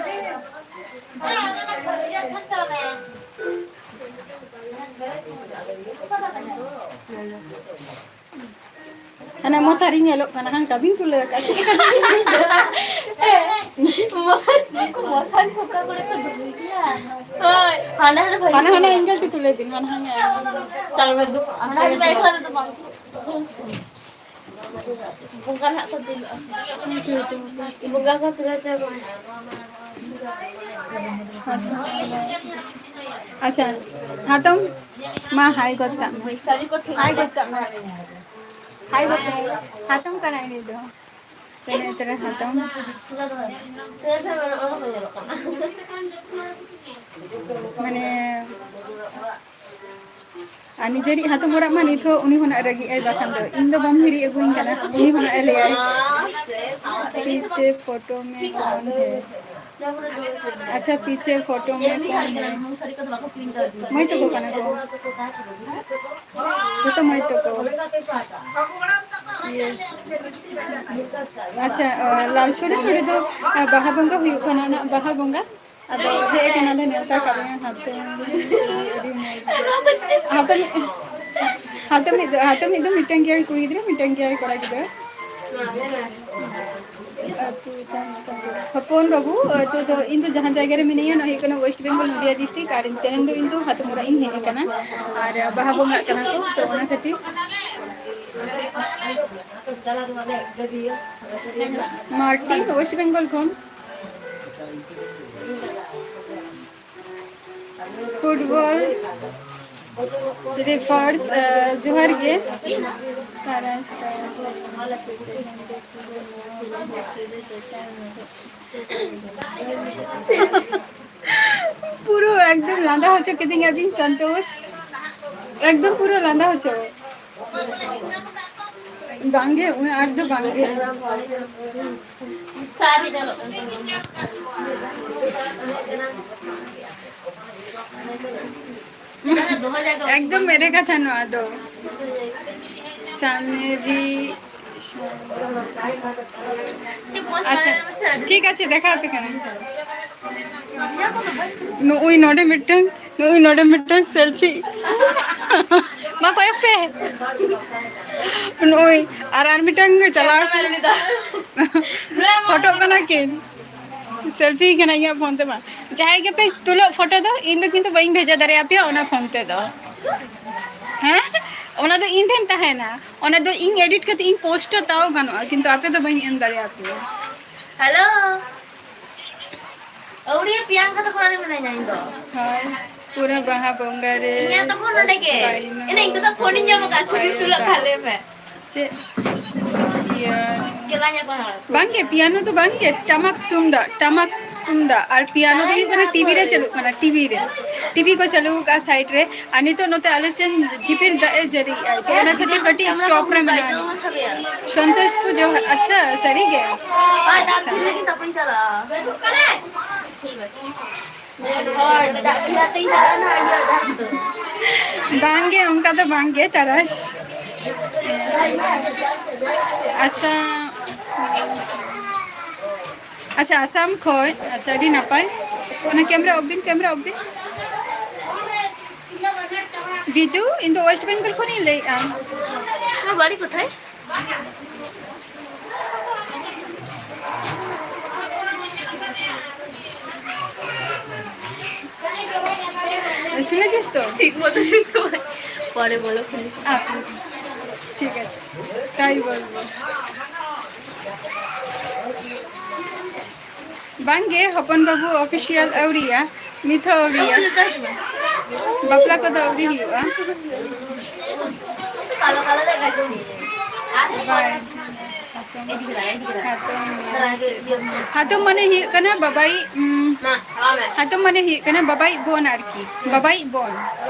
ᱦᱟᱱᱮ ᱢᱚᱥᱟᱨᱤ ᱧᱮᱞᱚᱜ ᱠᱟᱱᱟ, ᱦᱟᱱᱠᱟ ᱵᱤᱱ ᱛᱩᱞᱟᱹᱣ ᱟᱠᱟᱫ ᱪᱮᱫ? ᱢᱚᱥᱟᱨᱤ, ᱢᱚᱥᱟᱨᱤ ᱚᱠᱟ ᱠᱚᱨᱮ ᱠᱚ ᱫᱚᱦᱚᱭ ᱜᱮᱭᱟ? ᱦᱳᱭ, ᱦᱟᱱᱟ ᱦᱟᱱᱟ ᱵᱷᱟᱹᱜᱤ ᱦᱟᱱᱟ ᱦᱟᱱᱟ ᱧᱚᱜ᱾ Angle ᱛᱮ ᱛᱩᱞᱟᱹᱣ ᱵᱤᱱ, ᱦᱟᱱᱟ ᱦᱟᱱᱟ᱾ ᱛᱟᱦᱞᱮ ᱫᱚ ᱦᱟᱱᱟ ᱦᱟᱱᱟ ᱮᱠᱞᱟ ᱛᱮᱫᱚ ᱵᱟᱝ᱾ ᱵᱚᱸᱜᱟ ᱱᱟᱜ ᱠᱚ ᱫᱩᱞᱟᱜᱼᱟ᱾ ᱵᱚᱸᱜᱟ ᱠᱚ ᱛᱩᱞᱟᱹᱣ ᱪᱟᱵᱟ᱾ ᱟᱪᱪᱷᱟ, ᱦᱟᱛᱚᱢ, ᱢᱟ ᱦᱟᱭ ᱜᱚᱫ ᱠᱟᱜ ᱢᱮ᱾ ᱦᱟᱭ ᱜᱚᱫ ᱠᱟᱜ ᱢᱮ᱾ ᱦᱟᱭ ᱜᱚᱫ ᱠᱟᱜ ᱢᱮ᱾ ᱦᱟᱛᱚᱢ ᱠᱟᱱᱟᱭ ᱩᱱᱤ ᱫᱚ᱾ ᱪᱮᱱᱮᱡ ᱛᱚᱨᱟ ᱦᱟᱛᱚᱢ᱾ ᱢᱟᱱᱮ, ᱟᱨ ᱱᱤᱡᱮᱨᱤᱡ ᱦᱟᱛᱚᱢ ᱚᱲᱟᱜ ᱢᱟ ᱱᱤᱛ ᱦᱚᱸ ᱩᱱᱤ ᱦᱚᱸ ᱱᱟᱜ ᱨᱟᱹᱜᱤᱜ ᱟᱭ, ᱵᱟᱠᱷᱟᱱ ᱫᱚ ᱤᱧ ᱫᱚ ᱵᱟᱢ ᱦᱤᱨᱤ ᱟᱹᱜᱩᱧ ᱠᱟᱱᱟ, ᱩᱱᱤ ᱦᱚᱸ ᱱᱟᱜ ᱮ ᱞᱟᱹᱭᱟᱭ, "ᱯᱤᱪᱷᱮ ᱯᱷᱳᱴᱳ ᱢᱮ ᱠᱚᱱ ᱦᱮ?" ᱟᱪᱪᱷᱟ, ᱯᱤᱪᱷᱮ ᱯᱷᱳᱴᱳ ᱢᱮ ᱠᱚᱱ ᱦᱮ? ᱢᱟᱹᱭ ᱛᱟᱠᱚ ᱠᱟᱱᱟ ᱠᱚ᱾ ᱡᱚᱛᱚ ᱢᱟᱹᱭ ᱛᱟᱠᱚ᱾ ᱤᱭᱟᱹ, ᱟᱪᱪᱷᱟ, ᱞᱟᱞ ᱥᱚᱨᱮᱱ ᱱᱚᱰᱮ ᱫᱚ ᱵᱟᱦᱟ ᱵᱚᱸᱜᱟ ᱦᱩᱭᱩᱜ ᱠᱟᱱᱟ ᱱᱟᱜ, ᱵᱟᱦᱟ ᱵᱚᱸᱜᱟ᱾ ᱟᱫᱚ ᱦᱮᱡ ᱟᱠᱟᱱᱟᱞᱮ ᱱᱮᱣᱛᱟ ᱠᱟᱜ ᱞᱮᱭᱟ ᱦᱟᱛᱚᱢ᱾ ᱟᱹᱰᱤ ᱢᱚᱡᱽ᱾ ᱦᱟᱛᱚᱢ, ᱦᱟᱛᱚᱢᱤᱡ ᱫᱚ, ᱦᱟᱛᱚᱢᱤᱡ ᱫᱚ ᱢᱤᱫᱴᱟᱝ ᱜᱮᱭᱟᱭ ᱠᱩᱲᱤ ᱜᱤᱫᱽᱨᱟᱹ, ᱢᱤᱫᱴᱟᱝ ᱜᱮᱭᱟᱭ ᱠᱚᱲᱟ ᱜᱤᱫᱽᱨᱟᱹ᱾ ᱦᱚᱯᱚᱱ ᱵᱟᱹᱵᱩ, ᱱᱤᱛᱚᱜ ᱫᱚ ᱤᱧ ᱫᱚ ᱡᱟᱦᱟᱸ ᱡᱟᱭᱜᱟ ᱨᱮ ᱢᱤᱱᱟᱹᱧᱟ, ᱱᱚᱣᱟ ᱦᱩᱭᱩᱜ ᱠᱟᱱᱟ West Bengal, ᱱᱚᱫᱤᱭᱟ district, ᱟᱨ ᱛᱮᱦᱮᱧ ᱫᱚ ᱤᱧ ᱫᱚ ᱦᱟᱛᱚᱢ ᱚᱲᱟᱜ ᱤᱧ ᱦᱮᱡ ᱟᱠᱟᱱᱟ᱾ ᱟᱨ ᱵᱟᱦᱟ ᱵᱚᱸᱜᱟᱜ ᱠᱟᱱᱟ ᱠᱚ, ᱛᱚ ᱚᱱᱟ ᱠᱷᱟᱹᱛᱤᱨ᱾ ᱢᱟᱨᱴᱤᱱ, West Bengal ᱠᱷᱚᱱ᱾ ᱯᱷᱩᱴᱵᱚᱞ᱾ ᱫᱤᱫᱤ first, ᱟᱸ, ᱡᱚᱦᱟᱨ ᱜᱮ᱾ ᱛᱟᱨᱟᱥ, ᱛᱟᱨᱟᱥ᱾ ᱯᱩᱨᱟᱹ ᱮᱠᱫᱚᱢ ᱞᱟᱸᱫᱟ ᱦᱚᱪᱚ ᱠᱤᱫᱤᱧᱟ ᱵᱤᱱ ᱥᱚᱱᱛᱳᱥ, ᱮᱠᱫᱚᱢ ᱯᱩᱨᱟᱹ ᱞᱟᱸᱫᱟ ᱦᱚᱪᱚ᱾ ᱵᱟᱝᱜᱮ, ᱩᱱᱟᱹᱜ ᱟᱸᱴ ᱫᱚ ᱵᱟᱝᱜᱮ᱾ ᱮᱠᱫᱚᱢ ᱮᱲᱮ ᱠᱟᱛᱷᱟ ᱱᱚᱣᱟ ᱫᱚ᱾ ᱥᱟᱢᱱᱮ ᱵᱷᱤ ᱟᱪᱪᱷᱟ, ᱴᱷᱤᱠ ᱟᱪᱷᱮ, ᱫᱮᱠᱷᱟᱣ ᱟᱯᱮ ᱠᱟᱹᱱᱟᱹᱧ᱾ ᱱᱩᱜᱼᱩᱭ ᱱᱚᱰᱮ ᱢᱤᱫᱴᱟᱝ, ᱱᱩᱜᱼᱩᱭ ᱱᱚᱰᱮ ᱢᱤᱫᱴᱟᱝ selfie᱾ ᱢᱟ ᱠᱚᱭᱚᱜ ᱯᱮ᱾ ᱱᱩᱜᱼᱩᱭ ᱟᱨ, ᱟᱨ ᱢᱤᱫᱴᱟᱝ ᱪᱟᱞᱟᱣ ᱠᱟᱱᱟ᱾ ᱯᱷᱳᱴᱳᱜ ᱠᱟᱱᱟ ᱠᱤᱱ᱾ Selfie ᱠᱟᱱᱟ ᱤᱧᱟᱹᱜ ᱯᱷᱳᱱ ᱛᱮ ᱵᱟᱝ᱾ ᱡᱟᱦᱟᱸᱭ ᱜᱮᱯᱮ ᱛᱩᱞᱟᱹᱜ ᱯᱷᱳᱴᱳ ᱫᱚ, ᱤᱧ ᱫᱚ ᱠᱤᱱᱛᱩ ᱵᱟᱹᱧ ᱵᱷᱮᱡᱟ ᱫᱟᱲᱮᱭᱟᱯᱮᱭᱟ ᱚᱱᱟ ᱯᱷᱳᱱ ᱛᱮᱫᱚ᱾ ᱦᱮᱸ? ᱚᱱᱟ ᱫᱚ ᱤᱧ ᱴᱷᱮᱱ ᱛᱟᱦᱮᱱᱟ᱾ ᱚᱱᱟ ᱫᱚ ᱤᱧ edit ᱠᱟᱛᱮ ᱤᱧ post ᱟ, ᱛᱟᱣ ᱜᱟᱱᱚᱜᱼᱟ, ᱠᱤᱱᱛᱩ ᱟᱯᱮ ᱫᱚ ᱵᱟᱹᱧ ᱮᱢ ᱫᱟᱲᱮᱭᱟᱯᱮᱭᱟ᱾ ᱦᱮᱞᱳ᱾ ᱟᱹᱣᱲᱤᱭᱟᱹ ᱯᱤᱭᱟᱝᱠᱟ ᱛᱟᱠᱚ ᱚᱲᱟᱜ ᱨᱮ ᱢᱮᱱᱟᱧᱟ ᱤᱧ ᱫᱚ᱾ ᱦᱳᱭ, ᱯᱩᱨᱟᱹ ᱵᱟᱦᱟ ᱵᱚᱸᱜᱟ ᱨᱮ᱾ ᱤᱧᱟᱹᱜ ᱛᱚᱠᱷᱚᱱ ᱱᱚᱰᱮ ᱜᱮ᱾ ᱵᱟᱭᱱᱟ ᱮᱱᱮ ᱤᱧ ᱫᱚ ᱯᱷᱳᱱᱤᱧ ᱧᱟᱢ ᱟᱠᱟᱫᱼᱟ, ᱪᱷᱚᱵᱤ ᱵᱟᱭᱱᱟ ᱛᱩᱞᱟᱹᱜ ᱠᱷᱟᱱ ᱞᱟᱹᱭ ᱢᱮ᱾ ᱪᱮᱫ? ᱤᱭᱟᱹ, ᱠᱮᱞᱟᱧ ᱟᱠᱚ ᱦᱚᱲ᱾ ᱵᱟᱝᱜᱮ, ᱯᱤᱭᱟᱱᱳ ᱫᱚ ᱵᱟᱝᱜᱮ, ᱴᱟᱢᱟᱠ ᱛᱩᱢᱫᱟᱜ, ᱴᱟᱢᱟᱠ ᱛᱩᱢᱫᱟᱜ᱾ ᱟᱨ ᱯᱤᱭᱟᱱᱳ ᱫᱚ ᱦᱩᱭᱩᱜ ᱠᱟᱱᱟ ᱴᱤᱵᱷᱤ ᱨᱮ ᱪᱟᱹᱞᱩᱜ ᱠᱟᱱᱟ, ᱴᱤᱵᱷᱤ ᱨᱮ᱾ ᱴᱤᱵᱷᱤ ᱠᱚ ᱪᱟᱹᱞᱩ ᱟᱠᱟᱫᱼᱟ side ᱨᱮ᱾ ᱟᱨ ᱱᱤᱛᱚᱜ ᱱᱚᱛᱮ ᱟᱞᱮ ᱥᱮᱱ ᱡᱷᱤᱯᱤᱨ ᱫᱟᱜ ᱮ ᱡᱟᱹᱲᱤᱭᱮᱜᱼᱟ, ᱛᱚ ᱚᱱᱟ ᱠᱷᱟᱹᱛᱤᱨ ᱠᱟᱹᱴᱤᱡ stop ᱨᱮ ᱢᱮᱱᱟᱜᱼᱟ᱾ ᱥᱚᱱᱛᱳᱥ ᱠᱚ ᱡᱚᱦᱟᱨ, ᱟᱪᱪᱷᱟ, ᱥᱟᱹᱨᱤ ᱜᱮ? ᱟᱪᱪᱷᱟ᱾ ᱵᱟᱝᱜᱮ, ᱚᱱᱠᱟ ᱫᱚ ᱵᱟᱝᱜᱮ, ᱛᱟᱨᱟᱥ᱾ ᱟᱥᱟᱢ, ᱟᱪᱪᱷᱟ, ᱟᱥᱟᱢ ᱠᱷᱚᱡ᱾ ᱟᱪᱪᱷᱟ, ᱟᱹᱰᱤ ᱱᱟᱯᱟᱭ᱾ ᱚᱱᱟ camera off ᱵᱤᱱ, camera off ᱵᱤᱱ᱾ ᱵᱤᱡᱩ, ᱤᱧ ᱫᱚ West Bengal ᱠᱷᱚᱱᱤᱧ ᱞᱟᱹᱭᱮᱫᱼᱟ᱾ ᱟᱢᱟᱜ ᱵᱟᱲᱤ ᱠᱳᱛᱷᱟᱭ? শুনেছিস তো? ঠিক মতো শুনতে পাই। পরে বলো খুলে। আচ্ছা, ঠিক আছে, তাই বলবো। ᱵᱟᱝᱜᱮ, ᱦᱚᱯᱚᱱ ᱵᱟᱹᱵᱩ official ᱟᱹᱣᱨᱤᱭᱟ, ᱱᱤᱛ ᱦᱚᱸ ᱟᱹᱣᱨᱤᱭᱟ᱾ ᱵᱟᱯᱞᱟ ᱠᱚᱫᱚ ᱟᱹᱣᱨᱤ ᱦᱩᱭᱩᱜᱼᱟ᱾ ᱵᱟᱭ᱾ ᱦᱟᱛᱚᱢ᱾ ᱦᱟᱛᱚᱢ᱾ ᱦᱟᱛᱚᱢ ᱢᱟᱱᱮ ᱦᱩᱭᱩᱜ ᱠᱟᱱᱟ ᱵᱟᱵᱟᱭᱤᱡ, ᱩᱢ, ᱦᱟᱛᱚᱢ ᱢᱟᱱᱮ ᱦᱩᱭᱩᱜ ᱠᱟᱱᱟ ᱵᱟᱵᱟᱭᱤᱡ ᱵᱳᱱ ᱟᱨᱠᱤ, ᱵᱟᱵᱟᱭᱤᱡ ᱵᱳᱱ᱾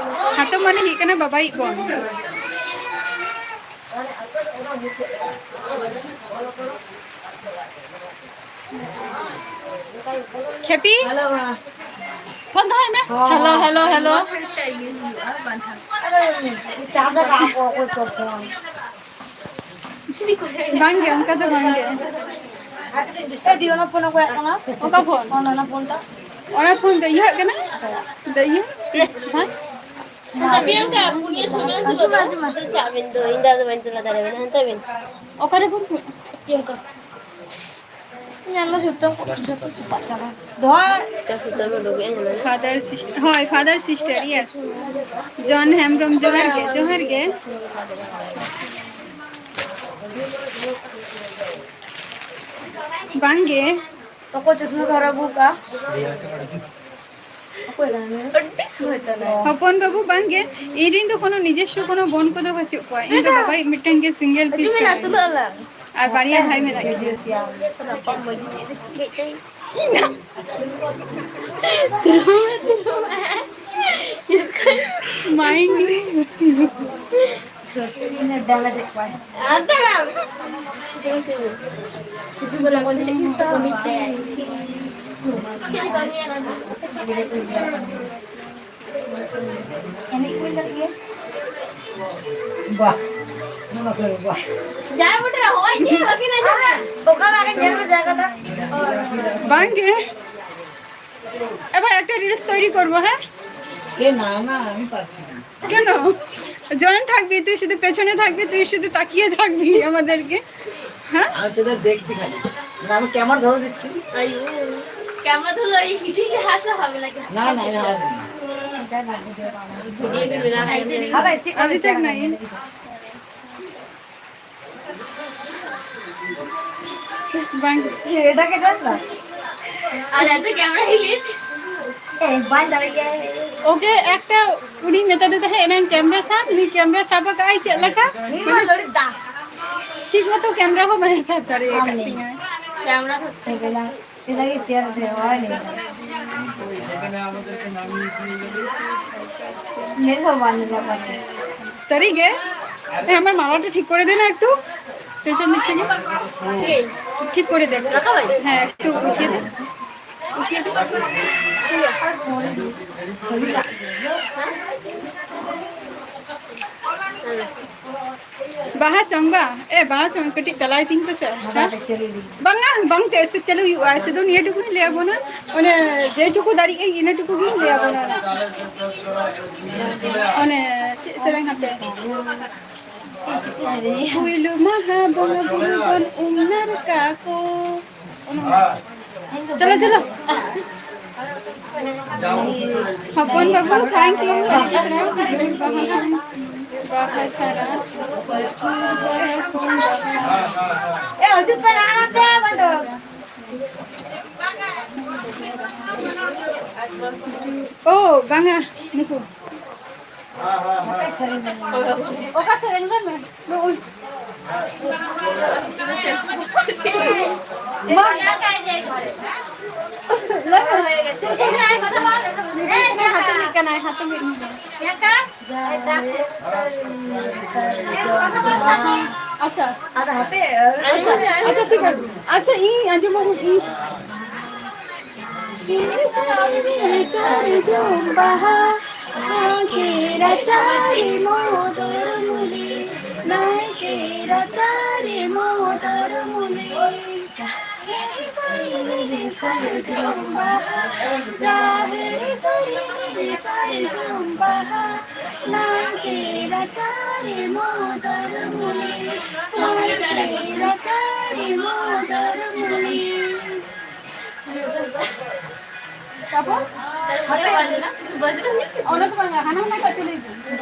ᱦᱟᱛᱚᱢ ᱢᱟᱱᱮ ᱦᱩᱭᱩᱜ ᱠᱟᱱᱟ ᱵᱟᱵᱟᱭᱤᱡ ᱵᱳᱱ᱾ ᱠᱷᱮᱯᱤ? ᱦᱮᱞᱳ, ᱢᱟ᱾ ᱯᱷᱳᱱ ᱫᱚᱦᱚᱭ ᱢᱮ᱾ ᱦᱚᱸ, ᱦᱮᱞᱳ, ᱦᱚᱸ᱾ Hello, hello. ᱟᱨᱮ, ᱪᱟᱨᱡᱽ ᱟᱠᱟᱫ ᱠᱚ ᱚᱠᱚᱭ ᱪᱚ ᱯᱷᱳᱱ᱾ ᱵᱟᱝᱜᱮ, ᱚᱱᱠᱟ ᱫᱚ ᱵᱟᱝᱜᱮ᱾ ᱮ ᱫᱤ, ᱚᱱᱟ ᱯᱷᱳᱱ ᱚᱠᱚᱭᱟᱜ ᱠᱟᱱᱟ? ᱚᱠᱟ ᱯᱷᱳᱱ? ᱚᱱᱟ, ᱚᱱᱟ ᱯᱷᱳᱱ ᱴᱟ᱾ ᱚᱱᱟ ᱯᱷᱳᱱ ᱫᱚ ᱤᱭᱟᱹ ᱠᱟᱱᱟ? ᱫᱚ ᱤᱭᱟᱹ? ᱦᱮᱸ? ᱯᱨᱤᱭᱟᱝᱠᱟ, ᱯᱩᱱᱭᱟᱹ ᱪᱷᱚ ᱢᱤᱱᱤᱴ ᱟᱸᱡᱚᱢ ᱢᱮ, ᱟᱸᱡᱚᱢ ᱢᱮ᱾ ᱪᱟᱜ ᱢᱮᱱ ᱫᱚ, ᱤᱧ ᱫᱚ ᱟᱫᱚ ᱵᱟᱹᱧ ᱛᱩᱞᱟᱹᱣ ᱫᱟᱲᱮᱭᱟᱜ ᱠᱟᱱᱟ, ᱦᱟᱱᱛᱮ ᱵᱮᱱ᱾ ᱚᱠᱟᱨᱮ ᱯᱷᱳᱱ? ᱯᱨᱤᱭᱟᱝᱠᱟ᱾ ᱧᱟᱢ ᱢᱮ ᱥᱩᱛᱟᱹᱢ ᱠᱚ, ᱡᱚᱛᱚ ᱪᱟᱵᱟᱜ ᱠᱟᱱᱟ᱾ ᱫᱚᱦᱚᱭ᱾ ᱥᱩᱛᱟᱹᱢ ᱩᱰᱩᱠᱮᱜᱼᱟ, ᱧᱮᱞ ᱢᱮ᱾ Father sister, ᱦᱳᱭ, father sister, yes. ᱡᱚᱱ ᱦᱮᱢᱵᱨᱚᱢ, ᱡᱚᱦᱟᱨ ᱜᱮ, ᱡᱚᱦᱟᱨ ᱜᱮ᱾ ᱵᱟᱝ ᱜᱮ᱾ ᱚᱠᱚᱭ ᱪᱚ ᱥᱩᱫᱷᱩ ᱫᱷᱟᱨᱟ ᱟᱹᱜᱩ ᱠᱟᱜᱼᱟ᱾ ᱚᱠᱚᱭ ᱠᱟᱱᱟ ᱱᱩᱭ? ᱟᱹᱰᱤ ᱥᱚᱭᱛᱟᱱ᱾ ᱦᱚᱯᱚᱱ ᱵᱟᱹᱵᱩ, ᱵᱟᱝ ᱜᱮ, ᱤᱧ ᱨᱮᱱ ᱫᱚ ᱠᱳᱱᱳ ᱱᱤᱡᱮᱥᱥᱚ ᱠᱳᱱᱳ ᱵᱳᱱ ᱠᱚᱫᱚ ᱵᱟᱹᱪᱩᱜ ᱠᱚᱣᱟ᱾ ᱤᱧ ᱫᱚ ᱵᱟᱵᱟᱭᱤᱡ ᱢᱤᱫᱴᱟᱝ ᱜᱮ single piece ᱟᱹᱡᱩ ᱢᱮᱱᱟᱜ ᱠᱟᱱᱟᱭ᱾ ᱛᱩᱞᱟᱹ ᱟᱞᱟᱝ᱾ ᱟᱨ ᱵᱟᱨᱭᱟ ᱵᱷᱟᱭ ᱢᱮᱱᱟᱜ ᱠᱤᱱᱟ᱾ ᱨᱟᱯᱟᱜ ᱢᱟᱹᱡᱷᱤ ᱪᱮᱫ ᱮ ᱪᱤᱠᱟᱹᱭᱮᱫ ᱛᱟᱭ? ᱛᱩᱨᱩᱢ ᱢᱮ, ᱛᱩᱨᱩᱢ ᱢᱮ᱾ ᱪᱮᱫ ᱠᱷᱟᱱ? Mind ᱟᱫᱚ ᱵᱟᱝ᱾ ᱠᱤᱪᱷᱩ ᱵᱚᱞᱮ ᱵᱚᱱ ᱪᱮᱫ ᱠᱚᱪᱚ ᱠᱚ ᱢᱤᱫᱴᱮᱡ᱾ ᱪᱮᱫ ᱮᱢ ᱠᱟᱹᱢᱤᱭᱟ ᱱᱚᱰᱮ? ᱮᱱᱮᱡ ᱠᱚ ᱦᱩᱭᱩᱜ ᱜᱮᱭᱟ᱾ ᱵᱟᱦ, ᱱᱚᱣᱟ ᱠᱚ ᱵᱟᱦ᱾ ᱡᱟᱦᱟᱸᱭ ᱵᱚᱴᱮ ᱨᱚᱦᱚᱭ ᱜᱮ ᱵᱟᱹᱠᱤᱱ ᱟᱸᱡᱚᱢᱟ᱾ ᱟᱨᱮ, ᱚᱠᱟ ᱞᱟᱜᱮ ᱧᱮᱞ ᱢᱮ ᱡᱟᱭᱜᱟᱴᱟ᱾ ᱵᱟᱝ ᱜᱮ᱾ এবার একটা রিলস তৈরি করবো, হ্যাঁ? এ না, না, আমি পারছি না। কেন? জয়েন থাকবি, তুই শুধু পেছনে থাকবি, তুই শুধু তাকিয়ে থাকবি আমাদেরকে। হ্যাঁ? আমি তোদের দেখছি খালি। না, আমি ক্যামেরা ধরে দিচ্ছি। আইয়ো, ক্যামেরা ধরলে এই হিটে হিটে হাসলে হবে না কিন্তু। না, না, আমি হাসবো না। এই ভিডিও না, হাই দিলে। अभी तक नहीं। ᱵᱟᱝ᱾ ᱮᱴᱟᱜ ᱜᱮ ᱫᱟᱜ ᱫᱟ᱾ ᱟᱨ ᱟᱫᱚ ᱠᱮᱢᱮᱨᱟ ᱦᱤᱞᱤᱡ᱾ ᱮ, ᱵᱟᱝ ᱫᱟᱲᱮᱭᱟᱜ ᱜᱮᱭᱟ᱾ ᱳᱠᱮ, ᱮᱠᱴᱟ ᱩᱱᱤ ᱢᱮᱛᱟ ᱫᱮ ᱛᱟᱦᱮᱸᱫ ᱮᱱᱟᱝ ᱠᱮᱢᱨᱟ ᱥᱟᱵ, ᱩᱱᱤ ᱠᱮᱢᱨᱟ ᱥᱟᱵ ᱟᱠᱟᱫ ᱟᱭ ᱪᱮᱫ ᱞᱮᱠᱟ? ᱩᱱᱤ ᱢᱟ ᱞᱚᱲᱤ ᱫᱟ᱾ ᱴᱷᱤᱠ ᱢᱚᱛᱚ ᱠᱮᱢᱨᱟ ᱦᱚᱸ ᱵᱟᱭ ᱥᱟᱵ ᱫᱟᱲᱮ ᱟᱠᱟᱫ ᱟᱢ ᱛᱤᱧᱟᱹ᱾ ᱠᱮᱢᱨᱟ ᱫᱚ ᱛᱮᱜᱮ ᱞᱟ-, ᱪᱮᱫᱟᱜ ᱜᱮ ᱛᱮᱭᱟᱨ ᱫᱚ ᱵᱟᱭ ᱞᱟᱹᱭ ᱫᱟ᱾ ᱢᱮᱫ ᱦᱚᱸ ᱵᱟᱝ ᱧᱮᱞᱚᱜ ᱠᱟᱱᱟ᱾ ᱥᱟᱹᱨᱤ ᱜᱮ? ᱮ, ᱟᱢᱟᱨ ᱢᱟᱞᱟটা ঠিক করে দে না একটু। পেছন দিক থেকে। ঠিক করে দে। হ্যাঁ, একটু উঠিয়ে দে। উঠিয়ে দে। ᱵᱟᱦᱟ ᱥᱚᱝ ᱵᱟ? ᱮ, ᱵᱟᱦᱟ ᱥᱚᱝ ᱠᱟᱹᱴᱤᱡ ᱛᱟᱞᱟᱭ ᱛᱤᱧ ᱯᱮᱥᱮ᱾ ᱦᱮᱸ? ᱵᱟᱝᱟ, ᱵᱟᱝ ᱛᱮ ᱮᱥᱮ ᱪᱟᱹᱞᱩ ᱦᱩᱭᱩᱜᱼᱟ, ᱥᱩᱫᱷᱩ ᱱᱤᱭᱟᱹ ᱴᱩᱠᱩᱧ ᱞᱟᱹᱭ ᱟᱵᱚᱱᱟ᱾ ᱚᱱᱮ ᱡᱮᱴᱩᱠᱩ ᱫᱟᱲᱮᱭᱟᱜ ᱟᱹᱧ, ᱤᱱᱟᱹ ᱴᱩᱠᱩ ᱜᱤᱧ ᱞᱟᱹᱭ ᱟᱵᱚᱱᱟ᱾ ᱚᱱᱮ ᱪᱮᱫ ᱥᱮᱨᱮᱧ ᱦᱟᱯᱮ? ᱯᱩᱭᱞᱩ ᱢᱟᱦᱟ ᱵᱚᱸᱜᱟ ᱵᱩᱨᱩ ᱵᱚᱱ ᱩᱢ ᱱᱟᱲᱠᱟ ᱠᱚ᱾ ᱪᱚᱞᱚ, ᱪᱚᱞᱚ᱾ ᱦᱚᱯᱚᱱ ᱵᱟᱹᱵᱩ, thank you᱾ ᱟᱹᱰᱤ ᱥᱟᱨᱦᱟᱣ᱾ ᱵᱟᱦᱟ ᱠᱷᱚᱱ, ᱵᱟᱦᱟ ᱪᱷᱟᱲᱟ᱾ ᱮ, ᱦᱤᱡᱩᱜ ᱯᱮ, ᱱᱟᱜ ᱱᱚᱛᱮ, ᱵᱟᱹᱱᱩᱜ᱾ ᱳ, ᱵᱟᱝᱟ, ᱱᱩᱠᱩ᱾ ᱚᱠᱟ ᱥᱮᱨᱮᱧ ᱞᱟᱹᱭ ᱢᱮ? ᱱᱩᱜᱼᱩᱭ᱾ ᱢᱟ᱾ ᱞᱟᱹᱭ ᱢᱮ᱾ ᱪᱮᱫ ᱥᱮᱨᱮᱧ? ᱦᱟᱛᱮᱢᱤᱡ ᱠᱟᱱᱟᱭ, ᱦᱟᱛᱮᱢᱤᱡ᱾ ᱟᱪᱪᱷᱟ᱾ ᱟᱪᱪᱷᱟ, ᱴᱷᱤᱠ ᱟᱪᱷᱮ᱾ ᱟᱪᱪᱷᱟ, ᱤᱧ ᱟᱸᱡᱚᱢᱟ, ᱤᱧ᱾ ᱥᱟᱨᱡᱚᱢ ᱵᱟᱦᱟ, ᱱᱟᱭᱠᱮ ᱨᱟᱪᱟᱨᱮ ᱢᱚᱫᱚᱨ ᱢᱩᱞᱤ, ᱱᱟᱭᱠᱮ ᱨᱟᱪᱟᱨᱮ ᱢᱚᱫᱚᱨ ᱢᱩᱞᱤ᱾ ᱡᱟᱦᱮᱨ ᱥᱟᱹᱲᱤᱢ ᱨᱮ ᱥᱟᱨᱡᱚᱢ ᱵᱟᱦᱟ, ᱡᱟᱦᱮᱨ ᱥᱟᱹᱲᱤᱢ ᱨᱮ ᱥᱟᱨᱡᱚᱢ ᱵᱟᱦᱟ, ᱱᱟᱭᱠᱮ ᱨᱟᱪᱟᱨᱮ ᱢᱚᱫᱚᱨ ᱢᱩᱞᱤ, ᱱᱟᱭᱠᱮ ᱨᱟᱪᱟᱨᱮ ᱢᱚᱫᱚᱨ ᱢᱩᱞᱤ᱾ ᱛᱟᱯᱚᱨ? ᱚᱱᱟ ᱫᱚ ᱵᱟᱝᱟ, ᱦᱟᱱᱟ ᱚᱱᱟ ᱠᱟᱹᱴᱤᱡ ᱞᱟᱹᱭ ᱵᱤᱱ᱾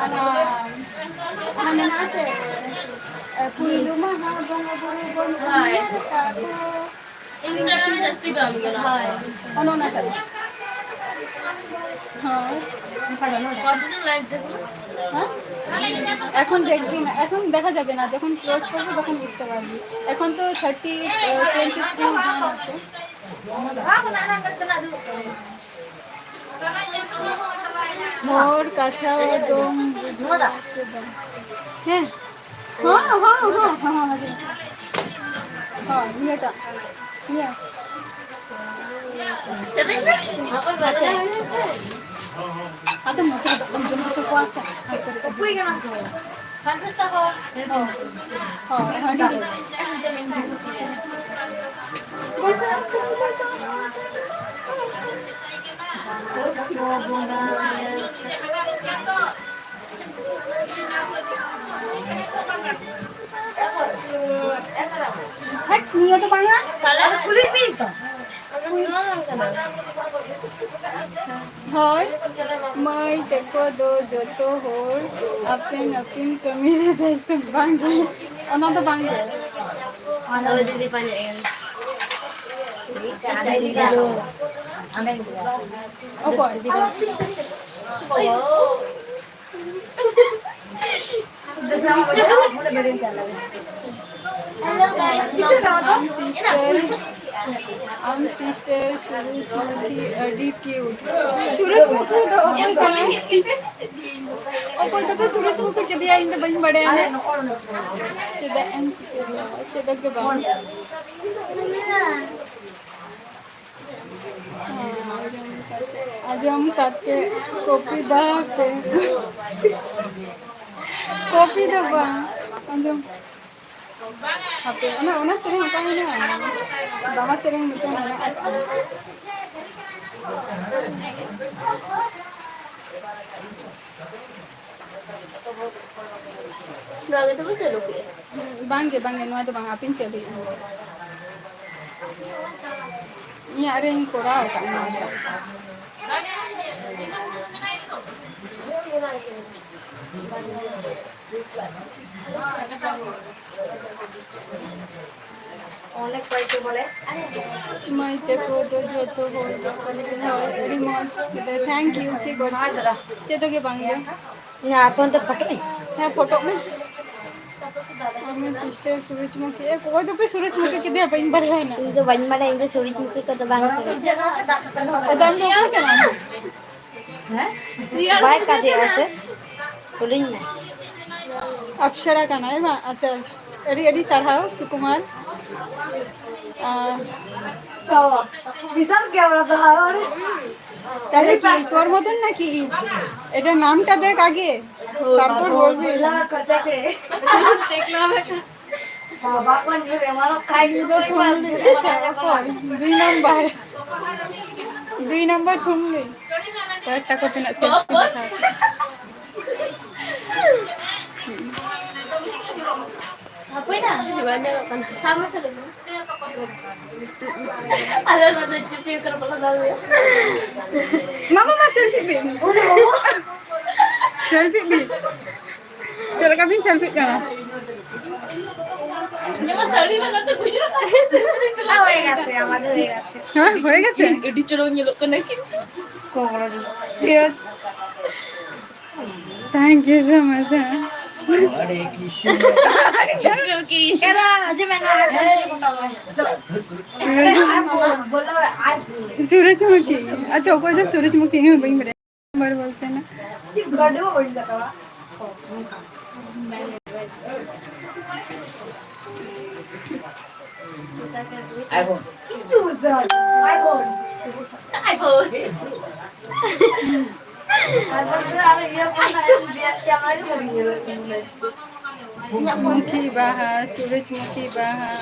ᱚᱱᱟ, ᱚᱱᱟ ᱢᱮᱱᱟᱜᱼᱟ ᱥᱮ, ᱮ, ᱯᱩᱭᱞᱩ ᱢᱟᱦᱟ ᱵᱚᱸᱜᱟ ᱵᱩᱨᱩ ᱵᱚᱱ ᱦᱳᱭ᱾ ᱩᱭᱦᱟᱹᱨ ᱠᱟᱜ ᱠᱚ᱾ Instagram ᱨᱮ ᱡᱟᱹᱥᱛᱤ ᱠᱚ ᱮᱢ ᱠᱟᱱᱟ᱾ ᱦᱳᱭ, ᱚᱱᱮ ᱚᱱᱟ ᱠᱟᱱᱟ᱾ হ্যাঁ। কতজন লাইভ দেখলো? হ্যাঁ? এখন দেখবি না, এখন দেখা যাবে না, যখন ক্লোজ করবো তখন বুঝতে পারবি। এখন তো থার্টি টোয়েন্টি টু জন আছে। ᱦᱚᱲ ᱠᱟᱛᱷᱟ ᱫᱚᱢ ᱵᱩᱡᱷᱟᱹᱣᱟ ᱥᱮ ᱵᱟᱝ? ᱦᱮᱸ, ᱦᱚᱸ ᱦᱚᱸ ᱦᱚᱸ ᱦᱚᱸ ᱦᱚᱸ ᱦᱚᱸ ᱱᱤᱭᱟᱹᱴᱟᱜ ᱱᱤᱭᱟᱹ ᱥᱮᱨᱮᱧ ᱢᱮ᱾ ᱟᱫᱚ ᱢᱚᱪᱟ ᱫᱚ ᱵᱟᱢ ᱡᱚᱢ ᱦᱚᱪᱚ ᱠᱚᱣᱟ ᱥᱮ᱾ ᱚᱠᱚᱭ ᱠᱟᱱᱟ ᱠᱚ? ᱦᱚᱸ, ᱦᱚᱸ, ᱦᱟᱺᱰᱤ᱾ ᱦᱮᱸ, ᱱᱤᱭᱟᱹ ᱫᱚ ᱵᱟᱝᱟ᱾ ᱛᱟᱦᱞᱮ ᱟᱫᱚ ᱠᱩᱞᱤ ᱢᱮ ᱛᱚ᱾ ᱦᱳᱭ, ᱢᱟᱹᱭ ᱛᱟᱠᱚ ᱫᱚ ᱡᱚᱛᱚ ᱦᱚᱲ ᱟᱯᱮᱱ ᱟᱹᱯᱤᱱ ᱠᱟᱹᱢᱤ ᱨᱮ ᱵᱮᱥᱛᱚ ᱵᱟᱝ ᱜᱮ? ᱚᱱᱟ ᱫᱚ ᱵᱟᱝ ᱜᱮ᱾ ᱦᱳᱭ, ᱫᱤᱫᱤ ᱯᱟᱸᱡᱟᱭᱮᱫ ᱟᱹᱧ᱾ ᱚᱠᱚᱭ? ᱟᱢ ᱥᱤᱥᱴᱟᱨ, ᱟᱢ ᱥᱤᱥᱴᱟᱨ ᱥᱩᱨᱩᱡᱽᱢᱩᱠᱷᱤ ᱟᱹᱰᱤ ᱠᱤᱭᱩᱴ᱾ ᱥᱩᱨᱩᱡᱽᱢᱩᱠᱷᱤ ᱫᱚ ᱚᱠᱚᱭ ᱠᱟᱱᱟᱭ? ᱚᱠᱚᱭ ᱫᱚᱯᱮ ᱥᱩᱨᱩᱡᱽᱢᱩᱠᱷᱤ ᱠᱮᱫᱮᱭᱟ? ᱤᱧ ᱫᱚ ᱵᱟᱹᱧ ᱵᱟᱲᱟᱭᱟ᱾ ᱪᱮᱫᱟᱜ ᱮᱢ ᱪᱤᱠᱟᱹᱭᱟ? ᱪᱮᱫᱟᱜ ᱜᱮ ᱵᱟᱝ᱾ ᱟᱸᱡᱚᱢ ᱠᱟᱛᱮ ᱠᱚᱯᱤ ᱫᱟ ᱯᱮ᱾ ᱠᱚᱯᱤ ᱫᱚ ᱵᱟᱝ, ᱟᱸᱡᱚᱢ᱾ ᱦᱟᱯᱮ, ᱚᱱᱟ, ᱚᱱᱟ ᱥᱮᱨᱮᱧ ᱚᱠᱟ ᱢᱮᱱᱟᱜᱼᱟ? ᱵᱟᱦᱟ ᱥᱮᱨᱮᱧ ᱢᱤᱫᱴᱟᱝ ᱢᱮᱱᱟᱜᱼᱟ᱾ ᱱᱚᱣᱟ ᱜᱮ ᱛᱚᱵᱮ ᱪᱟᱹᱞᱩ ᱠᱮᱜᱼᱟ᱾ ᱵᱟᱝᱜᱮ, ᱵᱟᱝᱜᱮ, ᱱᱚᱣᱟ ᱫᱚ ᱵᱟᱝ, ᱟᱹᱯᱤᱧ ᱪᱟᱹᱞᱩᱭᱮᱫᱼᱟ᱾ ᱤᱧᱟᱹᱜ ᱨᱮᱧ ᱠᱚᱨᱟᱣ ᱟᱠᱟᱫ ᱱᱚᱣᱟ ᱫᱚ᱾ ᱢᱟᱹᱭ ᱛᱟᱠᱚ ᱫᱚ ᱡᱚᱛᱚ ᱦᱚᱲ ᱫᱚ ᱦᱳᱭ, ᱟᱹᱰᱤ ᱢᱚᱡᱽ᱾ ᱛᱷᱮᱝᱠ ᱭᱩ, ᱴᱷᱤᱠ ᱟᱪᱷᱮ᱾ ᱪᱮᱫ ᱜᱮ ᱵᱟᱝ ᱜᱮ᱾ ᱤᱧ ᱟᱯᱮ ᱚᱱᱛᱮ ᱯᱷᱳᱴᱳᱜ ᱟᱹᱧ? ᱦᱮᱸ, ᱯᱷᱳᱴᱳᱜ ᱢᱮ᱾ ᱟᱢ ᱥᱤᱥᱴᱟᱨ ᱥᱩᱨᱩᱡᱽᱢᱩᱠᱷᱤ᱾ ᱮ, ᱚᱠᱚᱭ ᱫᱚᱯᱮ ᱥᱩᱨᱩᱡᱽᱢᱩᱠᱷᱤ ᱠᱮᱫᱮᱭᱟ? ᱵᱟᱹᱧ ᱵᱟᱲᱟᱭᱟ ᱱᱟ᱾ ᱤᱧ ᱫᱚ ᱵᱟᱹᱧ ᱵᱟᱲᱟᱭᱟ, ᱤᱧ ᱫᱚ ᱥᱩᱨᱩᱡᱽᱢᱩᱠᱷᱤ ᱠᱚᱫᱚ ᱵᱟᱝ ᱠᱟᱹᱱᱟᱹᱧ᱾ ᱟᱫᱚ ᱟᱢ ᱫᱚ ᱚᱠᱚᱭ ᱠᱟᱱᱟᱢ? ᱵᱟᱭ ᱠᱟᱡᱮᱜᱼᱟ ᱥᱮ? ᱠᱩᱞᱤᱧ ᱢᱮ᱾ ᱟᱯᱥᱟᱨᱟ ᱠᱟᱱᱟᱭ ᱵᱟᱝ? ᱟᱪᱪᱷᱟ, ᱟᱹᱰᱤ ᱟᱹᱰᱤ ᱥᱟᱨᱦᱟᱣ ᱥᱩᱠᱩᱢᱟᱨ᱾ ᱟᱨ ᱵᱤᱥᱟᱞ ᱠᱮᱢᱮᱨᱟ ᱫᱚ ᱦᱟᱣᱟᱨ। তাহলে কি তোর মতন নাকি? এটা নামটা দেখ আগে, তারপর বলবি। দেখলাম। বাবা কোন জোরে মারো খাই। দুই নম্বর। দুই নম্বর তুমি। কয়েকটা কপি না সেলফি দেখা। ᱦᱟᱯᱳᱭ ᱱᱟ᱾ ᱵᱟᱝ ᱧᱮᱞᱚᱜ ᱠᱟᱱᱟ᱾ ᱥᱟᱵ ᱢᱮᱥᱮ ᱞᱟᱹᱭ ᱢᱮ᱾ ᱟᱞᱮ ᱱᱚᱰᱮ ᱪᱩᱯᱤ ᱠᱚᱨᱮ ᱵᱚᱞᱚ ᱫᱟᱲᱮᱭᱟᱜᱼᱟ᱾ ᱢᱟᱢᱟ, ᱢᱟ ᱥᱮᱞᱯᱷᱤ ᱵᱤᱱ᱾ ᱥᱮᱞᱯᱷᱤ ᱵᱤᱱ᱾ ᱪᱮᱫ ᱞᱮᱠᱟ ᱵᱤᱱ ᱥᱮᱞᱯᱷᱤᱜ ᱠᱟᱱᱟ? ᱧᱮᱞ ᱢᱮ, ᱥᱟᱹᱲᱤ ᱢᱟ ᱱᱚᱛᱮ ᱜᱩᱡᱨᱟᱴ ᱨᱮ᱾ ᱦᱳᱭ ᱜᱮᱪᱷᱮ, ᱟᱢᱟᱫᱮᱨ ᱦᱳᱭ ᱜᱮᱪᱷᱮ᱾ ᱦᱮᱸ, ᱦᱳᱭ ᱜᱮᱪᱷᱮ? ᱟᱹᱰᱤ ᱪᱚᱨᱚᱠ ᱧᱮᱞᱚᱜ ᱠᱟᱱᱟ ᱠᱤᱱ᱾ ᱠᱚᱢᱚᱞ ᱫᱤ᱾ Thank you so much, ᱦᱮᱸ᱾ ᱦᱚᱨᱮ ᱠᱨᱤᱥᱱᱚ᱾ ᱠᱨᱤᱥᱱᱚ, ᱠᱨᱤᱥᱱᱚ᱾ ᱮᱨᱟ, ᱦᱤᱡᱩᱜ ᱢᱮ, ᱱᱚᱣᱟ ᱥᱩᱨᱚᱡᱽᱢᱩᱠᱷᱤ᱾ ᱟᱪᱪᱷᱟ, ᱚᱠᱚᱭ ᱫᱚ ᱥᱩᱨᱚᱡᱽᱢᱩᱠᱷᱤ? ᱤᱧ ᱦᱚᱸ ᱵᱟᱹᱧ ᱵᱟᱲᱟᱭᱟ᱾ ᱱᱟᱢᱵᱟᱨ ᱵᱚᱞᱛᱮ ᱱᱟ᱾ iPhone. ᱢᱩᱠᱷᱤ ᱵᱟᱦᱟ, ᱥᱩᱨᱩᱡᱽᱢᱩᱠᱷᱤ ᱵᱟᱦᱟ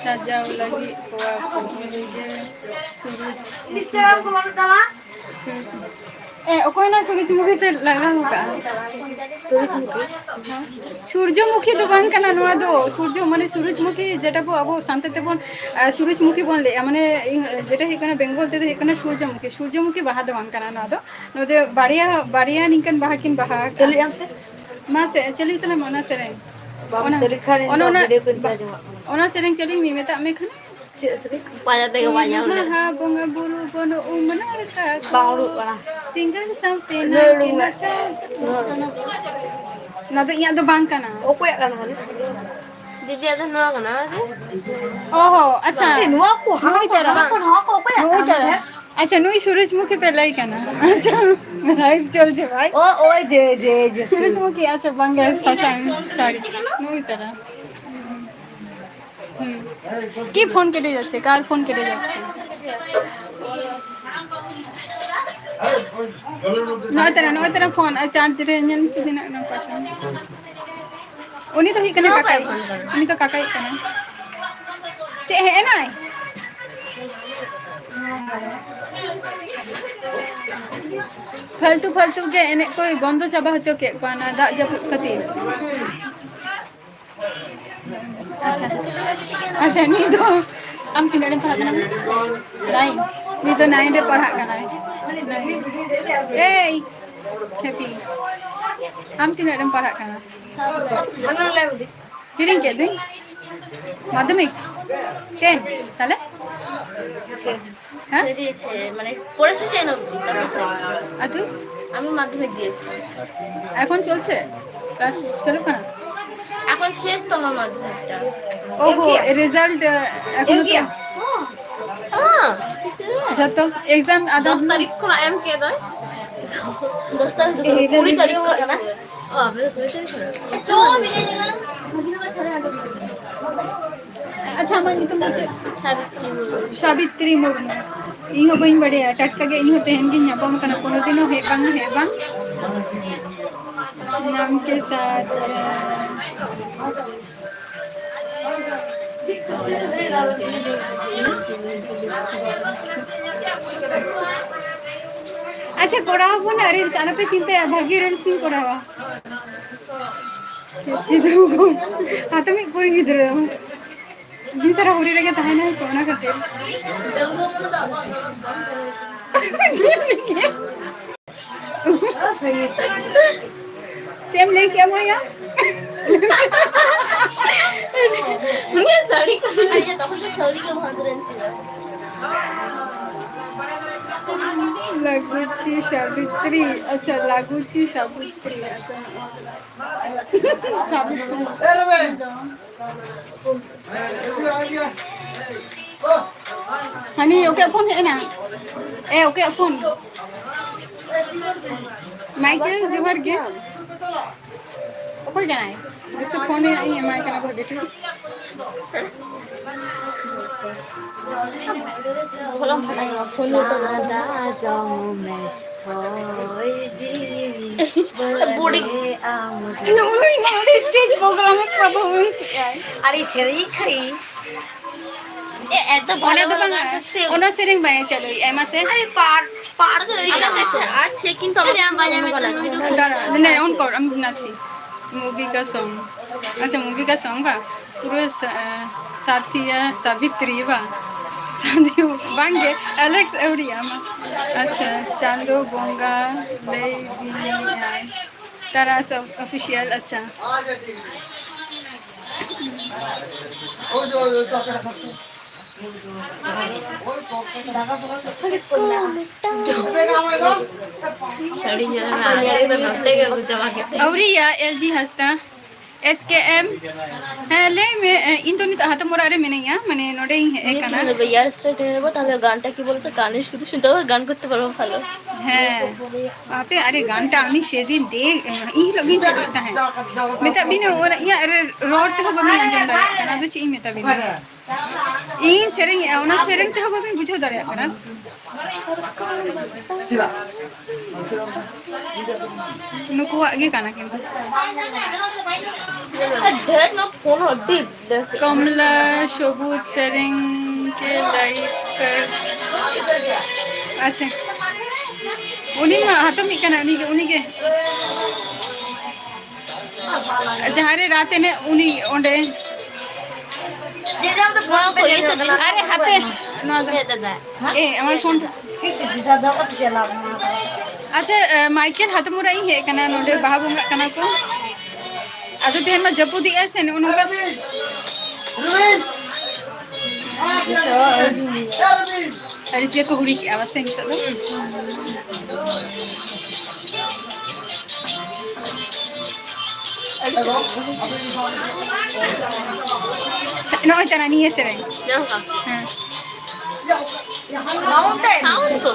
ᱥᱟᱡᱟᱣ ᱞᱟᱹᱜᱤᱫ ᱠᱚᱣᱟ ᱠᱚ ᱩᱱᱤᱜᱮ ᱥᱩᱨᱩᱡᱽ᱾ ᱥᱩᱨᱩᱡᱽ᱾ ᱮ, ᱚᱠᱚᱭ ᱱᱟ ᱥᱩᱨᱩᱡᱽᱢᱩᱠᱷᱤ ᱯᱮ ᱞᱟᱜᱟᱣ ᱠᱟᱜᱼᱟ? ᱥᱩᱨᱩᱡᱽᱢᱩᱠᱷᱤ? ᱥᱩᱨᱡᱚᱢᱩᱠᱷᱤ ᱫᱚ ᱵᱟᱝ ᱠᱟᱱᱟ ᱱᱚᱣᱟ ᱫᱚ᱾ ᱥᱩᱨᱡᱚ ᱢᱟᱱᱮ ᱥᱩᱨᱩᱡᱽᱢᱩᱠᱷᱤ, ᱡᱮᱴᱟ ᱵᱚ ᱟᱵᱚ ᱥᱟᱱᱛᱟᱲ ᱛᱮᱵᱚᱱ, ᱟ, ᱥᱩᱨᱩᱡᱽᱢᱩᱠᱷᱤ ᱵᱚᱱ ᱞᱟᱹᱭᱟ᱾ ᱢᱟᱱᱮ, ᱤᱝ-, ᱡᱮᱴᱟ ᱦᱩᱭᱩᱜ ᱠᱟᱱᱟ, ᱵᱮᱝᱜᱚᱞ ᱛᱮᱫᱚ ᱦᱩᱭᱩᱜ ᱠᱟᱱᱟ ᱥᱩᱨᱡᱚᱢᱩᱠᱷᱤ᱾ ᱥᱩᱨᱡᱚᱢᱩᱠᱷᱤ ᱵᱟᱦᱟ ᱫᱚ ᱵᱟᱝ ᱠᱟᱱᱟ ᱱᱚᱣᱟ ᱫᱚ᱾ ᱱᱚᱣᱟ ᱫᱚ ᱵᱟᱨᱭᱟ, ᱵᱟᱨᱭᱟ ᱱᱤᱝᱠᱟᱹᱱ ᱵᱟᱦᱟ ᱠᱤᱱ ᱵᱟᱦᱟ ᱟᱠᱟᱜᱼᱟ᱾ ᱪᱟᱹᱞᱩᱭ ᱟᱢ ᱥᱮ? ᱢᱟ ᱥᱮ, ᱪᱟᱹᱞᱩᱭ ᱛᱟᱞᱟᱝ ᱢᱮ ᱚᱱᱟ ᱥᱮᱨᱮᱧ᱾ ᱵᱟᱢ ᱚᱱᱟ ᱪᱟᱹᱞᱩᱭ ᱠᱷᱟᱱ ᱤᱧ ᱫᱚ ᱚᱱᱟ ᱚᱱᱟ video ᱠᱚᱧ ᱪᱟᱨᱡᱚᱜ ᱠᱟᱱᱟ᱾ ᱚᱱᱟ ᱥᱮᱨᱮᱧ ᱪᱟᱹᱞᱩᱭ ᱢᱮ, ᱢᱮᱛᱟᱜ ᱢᱮ ᱠᱷᱟᱱ᱾ ᱪᱮᱫ ᱥᱮᱨᱮᱧ? ᱯᱟᱸᱡᱟ ᱛᱮᱜᱮ ᱵᱟᱭ ᱧᱟᱢ ᱞᱮᱫ᱾ ᱵᱟᱦᱟ ᱵᱚᱸᱜᱟ ᱵᱩᱨᱩ ᱵᱟᱹᱱᱩᱜ ᱩᱢ ᱱᱟᱲᱠᱟ ᱠᱚ᱾ ᱵᱟᱝ ᱩᱰᱩᱠ ᱠᱟᱱᱟ᱾ ᱥᱤᱝᱜᱟᱨ ᱥᱟᱶᱛᱮ ᱩᱰᱩᱠ ᱱᱟᱭᱠᱮ ᱢᱮ᱾ ᱱᱟᱪᱟᱨ᱾ ᱱᱚᱣᱟ ᱫᱚ ᱤᱧᱟᱹᱜ ᱫᱚ ᱵᱟᱝ ᱠᱟᱱᱟ᱾ ᱚᱠᱚᱭᱟᱜ ᱠᱟᱱᱟ ᱦᱟᱱᱮ? ᱫᱤᱫᱤᱭᱟᱜ ᱫᱚ ᱱᱚᱣᱟ ᱠᱟᱱᱟ, ᱵᱟᱝ ᱥᱮ? ᱚ ᱦᱚᱸ, ᱟᱪᱪᱷᱟ᱾ ᱮ, ᱱᱚᱣᱟ ᱠᱚ, ᱦᱟᱱᱟ ᱱᱩᱭ ᱠᱚ, ᱪᱟᱞᱟᱜ᱾ ᱱᱚᱣᱟ ᱠᱚ, ᱱᱚᱣᱟ ᱠᱚ ᱚᱠᱚᱭᱟᱜ ᱱᱩᱭ ᱠᱟᱱᱟ? ᱪᱟᱞᱟᱜ᱾ ᱟᱪᱪᱷᱟ, ᱱᱩᱭ ᱥᱩᱨᱩᱡᱽᱢᱩᱠᱷᱤ ᱯᱮ ᱞᱟᱹᱭ ᱠᱟᱱᱟ᱾ ᱟᱪᱪᱷᱟ, live ᱪᱚᱞᱪᱮ ᱵᱷᱟᱭ᱾ ᱚ, ᱳᱭ ᱡᱮ, ᱡᱮ, ᱡᱮ, ᱥᱩᱨᱩᱡᱽᱢᱩᱠᱷᱤ, ᱟᱪᱪᱷᱟ, ᱵᱟᱝᱜᱮ, ᱥᱟᱥᱟᱝ ᱥᱟᱹᱲᱤ᱾ ᱱᱩᱭ ᱛᱟᱨᱟ᱾ হুম। কি ফোন কেটে যাচ্ছে? কার ফোন কেটে যাচ্ছে? ᱱᱚᱜᱼᱚᱭ ᱛᱟᱨᱟ, ᱱᱚᱜᱼᱚᱭ ᱛᱟᱨᱟ ᱯᱷᱳᱱ, ᱟᱨ ᱪᱟᱨᱡᱽ ᱨᱮ ᱧᱮᱞ ᱢᱮᱥᱮ ᱛᱤᱱᱟᱹᱜ ᱱᱚᱝᱠᱟ ᱠᱟᱱᱟ᱾ ᱩᱱᱤ ᱫᱚ ᱦᱩᱭᱩᱜ ᱠᱟᱱᱟ ᱱᱚᱣᱟ ᱠᱟᱠᱟᱭ᱾ ᱵᱟᱭ ᱯᱷᱳᱱ ᱠᱟᱱᱟ᱾ ᱩᱱᱤ ᱫᱚ ᱠᱟᱠᱟᱭ ᱠᱟᱱᱟ᱾ ᱪᱮᱫ ᱦᱮᱡ ᱮᱱᱟᱭ? ᱯᱷᱟᱞᱛᱩ ᱯᱷᱟᱞᱛᱩ ᱜᱮ ᱮᱱᱮᱡ ᱠᱚᱭ ᱵᱚᱱᱫᱚ ᱪᱟᱵᱟ ᱦᱚᱪᱚ ᱠᱮᱫ ᱠᱚᱣᱟ ᱚᱱᱟ ᱫᱟᱜ ᱡᱟᱹᱯᱩᱫ ᱠᱷᱟᱹᱛᱤᱨ᱾ ᱟᱪᱪᱷᱟ, ᱟᱪᱪᱷᱟ, ᱱᱩᱭ ᱫᱚ ᱟᱢ ᱛᱤᱱᱟᱹᱜ ᱨᱮᱢ ᱯᱟᱲᱦᱟᱜ ᱠᱟᱱᱟ? Nine. ᱱᱩᱭ ᱫᱚ nine ᱨᱮ ᱯᱟᱲᱦᱟᱜ ᱠᱟᱱᱟᱭ᱾ Nine. ᱮᱭ, ᱠᱷᱮᱯᱤ, ᱟᱢ ᱛᱤᱱᱟᱹᱜ ᱨᱮᱢ ᱯᱟᱲᱦᱟᱜ ᱠᱟᱱᱟ? ᱦᱤᱲᱤᱧ ᱠᱮᱫ ᱫᱩᱧ᱾ ᱢᱟᱫᱽᱫᱷᱚᱢᱤᱠ? Ten? ᱛᱟᱦᱞᱮ? হ্যাঁ? ছেড়ে দিয়েছে, মানে, পড়েছে ten অবধি, তারপর ছেড়ে দিয়েছে। আর তুই? আমি মাধ্যমিক দিয়েছি। এখন চলছে? ক্লাস চালু করা? এখন শেষ তো আমার মাধ্যমিকটা। ওহো, এর রেজাল্ট, আহ, এখনো তো হ্যাঁ, যত এক্সাম আদৌ দশ তারিখ খোলা, এম কে দেয়। দশ তারিখ তো, এই কুড়ি তারিখ ভিডিও খোলা। ও, আপনাদের কুড়ি তারিখ খোলা? চল, বেরিয়ে গেলাম। আচ্ছা, আমার ᱧᱩᱛᱩᱢ ᱫᱚ ᱪᱮᱫ? ᱥᱟᱵᱤᱛᱨᱤ ᱢᱩᱨᱢᱩ᱾ ᱥᱟᱵᱤᱛᱨᱤ ᱢᱩᱨᱢᱩ᱾ ᱤᱧ ᱦᱚᱸ ᱵᱟᱹᱧ ᱵᱟᱰᱟᱭᱟ, ᱴᱟᱴᱠᱟ ᱜᱮ ᱤᱧ ᱦᱚᱸ ᱛᱮᱦᱮᱧ ᱜᱤᱧ ᱧᱟᱯᱟᱢ ᱠᱟᱱᱟ, ᱠᱳᱱᱳ ᱫᱤᱱ ᱦᱚᱸ ᱦᱮᱡ ᱵᱟᱝ, ᱦᱮᱡ ᱵᱟᱝ᱾ ᱱᱟᱢ ᱠᱮ ᱥᱟᱛᱷ, ᱟᱪᱪᱷᱟ, ᱠᱚᱲᱟ ᱦᱚᱯᱚᱱᱟᱜ reels ᱟᱞᱚᱯᱮ ᱪᱤᱱᱛᱟᱹᱭᱟ, ᱵᱷᱟᱹᱜᱤ reels ᱤᱧ ᱠᱚᱨᱟᱣᱟ᱾ ᱦᱟᱛᱟᱢᱤᱡ ᱠᱩᱲᱤ ᱜᱤᱫᱽᱨᱟᱹ᱾ ᱫᱤᱱ ᱥᱟᱨᱟ ᱦᱩᱲᱤ ᱨᱮᱜᱮ ᱛᱟᱦᱮᱱᱟᱭ ᱛᱚ, ᱚᱱᱟ ᱠᱷᱟᱹᱛᱤᱨ᱾ ᱪᱮᱫ ᱮᱢ ᱞᱟᱹᱭ ᱠᱮᱜᱼᱟ ᱢᱟᱭᱟ? ᱩᱱᱤᱭᱟᱜ ᱥᱟᱹᱲᱤ ᱠᱚ ᱟᱨ ᱡᱚᱛᱚ ᱠᱷᱚᱱ ᱫᱚ ᱥᱟᱹᱲᱤ ᱜᱮ ᱵᱷᱟᱜᱽ ᱨᱮᱱ ᱛᱤᱧᱟ᱾ ᱞᱟᱹᱜᱩᱪᱤ ᱥᱟᱵᱤᱛᱨᱤ, ᱟᱪᱪᱷᱟ, ᱞᱟᱹᱜᱩᱪᱤ ᱥᱟᱵᱤᱛᱨᱤ, ᱟᱪᱪᱷᱟ, ᱥᱟᱵᱤᱛᱨᱤ᱾ ᱦᱟᱹᱱᱤ ᱚᱠᱚᱭᱟᱜ ᱯᱷᱳᱱ ᱦᱮᱡ ᱮᱱᱟ? ᱮ, ᱚᱠᱚᱭᱟᱜ ᱯᱷᱳᱱ? ᱢᱟᱭᱠᱮᱞ, ᱡᱚᱦᱟᱨ ᱜᱮ᱾ ᱚᱠᱚᱭ ᱠᱟᱱᱟᱭ? ᱡᱮᱥᱮ ᱯᱷᱳᱱ ᱤᱧ ᱮᱢᱟᱭ ᱠᱟᱱᱟ ᱵᱷᱟᱜᱮ ᱴᱷᱤᱠ᱾ ᱯᱷᱳᱱ ᱤᱭᱟᱹ ᱛᱟᱵᱚᱱ᱾ ᱫᱟ ᱡᱚᱢ ᱢᱮ, ᱦᱚᱭ ᱡᱤᱣᱤ ᱵᱩᱰᱤ᱾ ᱵᱚᱞᱮ ᱟᱢ ᱱᱩᱭ ᱱᱚᱰᱮ ᱥᱴᱮᱡ ᱯᱨᱳᱜᱨᱟᱢ ᱮ ᱯᱟᱨᱯᱷᱚᱨᱢᱮᱱᱥ ᱮᱫᱟᱭ᱾ ᱟᱨ ᱤᱧ ᱥᱮᱨᱮᱧ ᱠᱷᱟᱹᱭᱤ᱾ ᱮ, ᱮᱛᱚ ᱚᱱᱟ ᱵᱷᱟᱞᱚ ᱫᱚ ᱵᱷᱟᱞᱚ ᱵᱟᱝ, ᱜᱟᱱ ᱠᱚ ᱥᱮ-, ᱚᱱᱟ ᱥᱮᱨᱮᱧ ᱵᱟᱭ ᱪᱟᱹᱞᱩᱭᱮᱫᱼᱟ, ᱢᱟᱥᱮ᱾ ᱟᱨᱮ ᱯᱟᱨ, ᱯᱟᱨ ᱫᱚ ᱟᱪᱪᱷᱟ, ᱟᱪᱪᱷᱟ, ᱟᱪᱪᱷᱟ, ᱠᱤᱱᱛᱩ ᱟᱨᱮ ᱟᱢ ᱵᱟᱡᱟᱣ ᱢᱮ, ᱛᱚ ᱱᱩᱭ ᱫᱚ ᱫᱟᱸᱲᱟ, ᱢᱟᱱᱮ, on ᱠᱚᱨ, ᱟᱢ ᱱᱟᱪᱤ᱾ ᱢᱩᱵᱷᱤ ᱠᱟ ᱥᱚᱝ᱾ ᱟᱪᱪᱷᱟ, ᱢᱩᱵᱷᱤ ᱠᱟ ᱥᱚᱝ ᱵᱟ? ᱯᱩᱨᱟᱹ ᱥᱟ-, ᱥᱟᱛᱷᱤᱭᱟ ᱥᱟᱵᱤᱛᱨᱤ ᱵᱟ? ᱥᱟᱛᱷᱤ ᱵᱟᱝ ᱜᱮ, ᱟᱞᱮᱠᱥ ᱟᱹᱣᱨᱤᱭᱟ ᱟᱢᱟ᱾ ᱟᱪᱪᱷᱟ, ᱪᱟᱸᱫᱚ ᱵᱚᱸᱜᱟ ᱞᱟᱹᱭ ᱫᱤᱧᱟᱭ᱾ ᱛᱟᱨᱟᱥ ᱚᱯᱷᱤᱥᱤᱭᱟᱞ, ᱟᱪᱪᱷᱟ᱾ ᱥᱟᱹᱲᱤ ᱧᱮᱞ ᱢᱮ, ᱟᱞᱮ ᱫᱚ ᱱᱚᱛᱮ ᱜᱮ ᱟᱹᱜᱩ ᱪᱟᱵᱟ ᱠᱮᱫ ᱛᱮ᱾ ᱟᱹᱣᱨᱤᱭᱟ, ᱮᱞ ᱡᱤ ᱦᱟᱸᱥᱫᱟ᱾ ᱮᱥ ᱠᱮ ᱮᱢ᱾ ᱦᱮᱸ, ᱞᱟᱹᱭ ᱢᱮ᱾ ᱮ, ᱤᱧ ᱫᱚ ᱱᱤᱛᱚᱜ ᱦᱟᱛᱚᱢ ᱚᱲᱟᱜ ᱨᱮ ᱢᱤᱱᱟᱹᱧᱟ, ᱢᱟᱱᱮ, ᱱᱚᱰᱮ ᱤᱧ ᱦᱮᱡ ᱟᱠᱟᱱᱟ᱾ ᱱᱤᱛ ᱱᱚᱰᱮ ᱮᱭᱟᱨ ᱥᱴᱟᱨᱴ ᱮᱱ ᱨᱮᱵᱚ, ᱛᱟᱦᱞᱮ ᱜᱟᱱᱴᱟ ᱠᱤ ᱵᱚᱞᱛᱮ ᱠᱟᱱᱮ ᱥᱩᱫᱷᱩ ᱥᱩᱫᱷᱩ ᱜᱟᱱ ᱠᱚᱨᱛᱮ ᱯᱟᱨᱵᱚ ᱵᱷᱟᱞᱚ᱾ ᱦᱮᱸ᱾ ᱟᱯᱮ, ᱟᱨᱮ, ᱜᱟᱱᱴᱟ ᱟᱢᱤ ᱥᱮᱫᱤᱱ ᱫᱮ, ᱤᱧ ᱦᱤᱞᱳᱜ ᱜᱤᱧ ᱪᱮᱫ ᱮᱫ ᱛᱟᱦᱮᱸᱫ᱾ ᱢᱮᱛᱟᱜ ᱵᱤᱱᱟ, ᱚᱱᱟ ᱤᱧᱟᱹᱜ ᱨᱮ-, ᱨᱚᱲ ᱛᱮᱦᱚᱸ ᱵᱟᱹᱵᱤᱱ ᱟᱸᱡᱚᱢ ᱫᱟᱲᱮᱭᱟᱜ ᱠᱟᱱᱟ, ᱟᱫᱚ ᱪᱮᱫ ᱤᱧ ᱢᱮᱛᱟ ᱵᱤᱱᱟ? ᱤᱧ ᱥᱮᱨᱮᱧᱮᱫᱼᱟ, ᱚᱱᱟ ᱥᱮᱨᱮᱧ ᱛᱮᱦᱚᱸ ᱵᱟᱹᱵᱤᱱ ᱵᱩᱡᱷᱟᱹᱣ ᱫᱟᱲᱮᱭᱟᱜ ᱠᱟᱱᱟ᱾ ᱪᱮᱫᱟᱜ? ᱱᱩᱠᱩᱣᱟᱜ ᱜᱮ ᱠᱟᱱᱟ ᱠᱤᱱᱛᱩ᱾ ᱰᱷᱮᱨ ᱱᱚ ᱯᱷᱳᱱ ᱦᱚᱸ ᱟᱹᱰᱤ ᱰᱷᱮᱨ᱾ ᱠᱚᱢᱞᱟ ᱥᱚᱵᱩᱡ ᱥᱮᱨᱮᱧ ᱠᱮ ᱞᱟᱭᱤᱠ ᱠᱟᱨ᱾ ᱟᱪᱪᱷᱟ, ᱩᱱᱤ ᱢᱟ ᱦᱟᱛᱚᱢᱤᱡ ᱠᱟᱱᱟ, ᱩᱱᱤ ᱜᱮ, ᱩᱱᱤ ᱜᱮ᱾ ᱡᱟᱦᱟᱸ ᱨᱮ ᱨᱟᱛ ᱮᱱᱮᱡ, ᱩᱱᱤ ᱚᱸᱰᱮ᱾ ᱱᱚᱣᱟ ᱠᱚ ᱤᱭᱟᱹ ᱛᱟᱵᱮᱱ᱾ ᱟᱨᱮ ᱦᱟᱯᱮ, ᱱᱚᱣᱟ ᱫᱚ᱾ ᱪᱮᱫ ᱫᱟᱫᱟ? ᱮ, ᱟᱢᱟᱜ ᱯᱷᱳᱱ᱾ ᱟᱪᱪᱷᱟ, ᱮ, ᱢᱟᱭᱠᱮᱞ ᱦᱟᱛᱢᱩᱨᱟ ᱤᱧ ᱦᱮᱡ ᱟᱠᱟᱱᱟ, ᱱᱚᱰᱮ ᱵᱟᱦᱟ ᱵᱚᱸᱜᱟᱜ ᱠᱟᱱᱟ ᱠᱚ᱾ ᱟᱫᱚ ᱛᱮᱦᱮᱧ ᱢᱟ ᱡᱟᱹᱯᱩᱫᱮᱜᱼᱟᱭ ᱥᱮ, ᱱᱚᱜᱼᱚ ᱱᱚᱝᱠᱟ᱾ ᱟᱹᱲᱤᱥ ᱜᱮᱠᱚ ᱦᱩᱲᱤ ᱠᱮᱜᱼᱟ ᱵᱟᱥᱮ ᱱᱤᱛᱚᱜ ᱫᱚ᱾ ᱱᱚᱜᱼᱚᱭ ᱛᱟᱨᱟ ᱱᱤᱭᱟᱹ ᱥᱮᱨᱮᱧ᱾ ᱦᱮᱸ᱾ ᱥᱟᱣᱩᱱᱰ ᱫᱚ᱾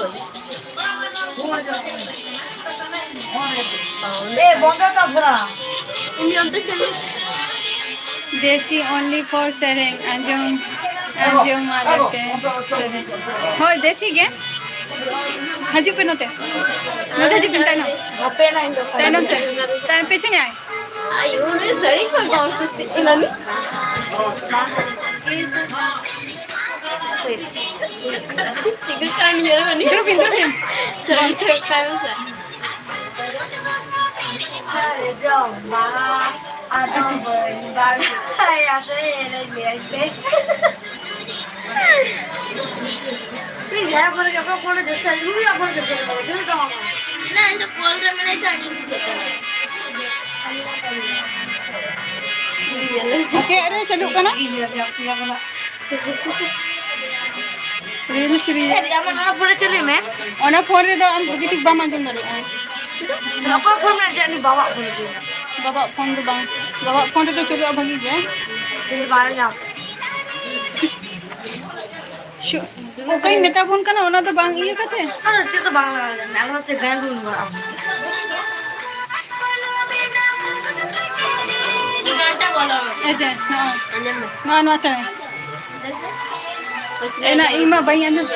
ᱮ, ᱵᱚᱱᱫᱚ ᱛᱟᱵᱚᱱᱟ᱾ ᱩᱱᱤ ᱚᱱᱛᱮ ᱪᱟᱞᱟᱜ᱾ ᱫᱮᱥᱤ only for ᱥᱮᱨᱮᱧ ᱟᱸᱡᱚᱢ, ᱟᱸᱡᱚᱢ ᱟᱞᱮ ᱯᱮ ᱥᱮᱨᱮᱧ᱾ ᱦᱳᱭ, ᱫᱮᱥᱤ ᱜᱮ᱾ ᱦᱤᱡᱩᱜ ᱯᱮ ᱱᱚᱛᱮ᱾ ᱱᱚᱛᱮ ᱦᱤᱡᱩᱜ ᱯᱮ ᱛᱟᱭᱱᱚᱢ᱾ ᱦᱟᱯᱮ ᱱᱟ, ᱤᱧ ᱫᱚ ᱛᱟᱭᱱᱚᱢ ᱥᱮᱫ᱾ ᱛᱟᱭᱱᱚᱢ, ᱯᱤᱪᱷᱚᱱᱮ ᱟᱭ᱾ ᱟᱭᱳ, ᱩᱱᱤ ᱥᱟᱹᱲᱤ ᱠᱚ ᱜᱚᱲ ᱠᱟᱛᱮ ᱮᱱᱟᱱᱤ᱾ ᱴᱷᱤᱠ ᱠᱟᱱ ᱜᱮᱭᱟ, ᱩᱱᱤ᱾ ᱫᱩᱲᱩᱵ ᱵᱤᱱ, ᱫᱩᱲᱩᱵ ᱵᱤᱱ᱾ ᱥᱟᱹᱲᱤ ᱥᱟᱹᱲᱤ ᱠᱟᱱ ᱜᱮᱭᱟ᱾ ᱥᱟᱨᱡᱚᱢ ᱵᱟᱦᱟ ᱟᱫᱚ ᱵᱟᱹᱧ ᱵᱟᱲᱟᱭᱟ ᱥᱮᱨᱮᱧ ᱞᱟᱹᱭ ᱯᱮ᱾ ᱤᱧ ᱡᱟᱦᱟᱸᱭ ᱯᱷᱳᱱ ᱨᱮᱜᱮ, ᱚᱠᱚᱭ ᱯᱷᱳᱱ ᱨᱮ ᱡᱟᱹᱥᱛᱤ, ᱩᱱᱤᱭᱟᱜ ᱯᱷᱳᱱ ᱨᱮ ᱡᱟᱹᱥᱛᱤ ᱨᱚᱲ, ᱵᱩᱡᱷᱟᱹᱣ ᱛᱟᱢᱟ᱾ ᱮᱱᱟ ᱤᱧ ᱫᱚ ᱠᱚᱞ ᱨᱮ ᱢᱮᱱᱟᱧ ᱛᱮ ᱟᱸᱡᱚᱢ ᱪᱤᱠᱟᱹᱜ ᱠᱟᱱᱟ᱾ ᱦᱟᱯᱮ ᱟᱨᱮ ᱪᱟᱹᱞᱩᱜ ᱠᱟᱱᱟ᱾ Reels, reels. ᱮ, ᱟᱢᱟᱜ ᱱᱚᱣᱟ ᱯᱷᱳᱱ ᱨᱮ ᱪᱟᱹᱞᱩᱭ ᱢᱮ᱾ ᱚᱱᱟ ᱯᱷᱳᱱ ᱨᱮᱫᱚ ᱟᱢ ᱵᱷᱟᱹᱜᱤ ᱴᱷᱤᱠ ᱵᱟᱢ ᱟᱸᱡᱚᱢ ᱫᱟᱲᱮᱭᱟᱜᱼᱟ᱾ ᱚᱠᱚᱭ ᱯᱷᱳᱱ ᱢᱮᱱᱟᱜ ᱡᱮ ᱩᱱᱤ ᱵᱟᱵᱟᱣᱟᱜ ᱯᱷᱳᱱ ᱨᱮ ᱪᱟᱹᱞᱩᱭ ᱢᱮ᱾ ᱵᱟᱵᱟᱣᱟᱜ ᱯᱷᱳᱱ ᱫᱚ ᱵᱟᱝ, ᱵᱟᱵᱟᱣᱟᱜ ᱯᱷᱳᱱ ᱨᱮᱫᱚ ᱪᱟᱹᱞᱩᱜᱼᱟ ᱵᱷᱟᱹᱜᱤ ᱜᱮ᱾ ᱤᱧ ᱫᱚ ᱵᱟᱝ ᱧᱟᱢ᱾ ᱥᱩ-, ᱚᱠᱟᱧ ᱢᱮᱛᱟ ᱵᱚᱱ ᱠᱟᱱᱟ ᱚᱱᱟ ᱫᱚ ᱵᱟᱝ ᱤᱭᱟᱹ ᱠᱟᱛᱮ? ᱟᱨ ᱪᱮᱫ ᱫᱚ ᱵᱟᱝ ᱞᱟᱜᱟᱣ ᱞᱮᱱᱟ, ᱟᱞᱮ ᱦᱚᱸ ᱪᱮᱫ ᱜᱟᱭᱟᱱ ᱵᱚᱱ ᱵᱟᱲᱟᱭᱟ᱾ ᱮ ᱡᱮ, ᱱᱚᱣᱟ, ᱟᱸᱡᱚᱢ ᱢᱮ᱾ ᱱᱚᱣᱟ, ᱱᱚᱣᱟ ᱥᱮᱨᱮᱧ᱾ ᱮᱱᱟ ᱤᱧ ᱢᱟ ᱵᱟᱹᱧ ᱟᱸᱡᱚᱢ᱾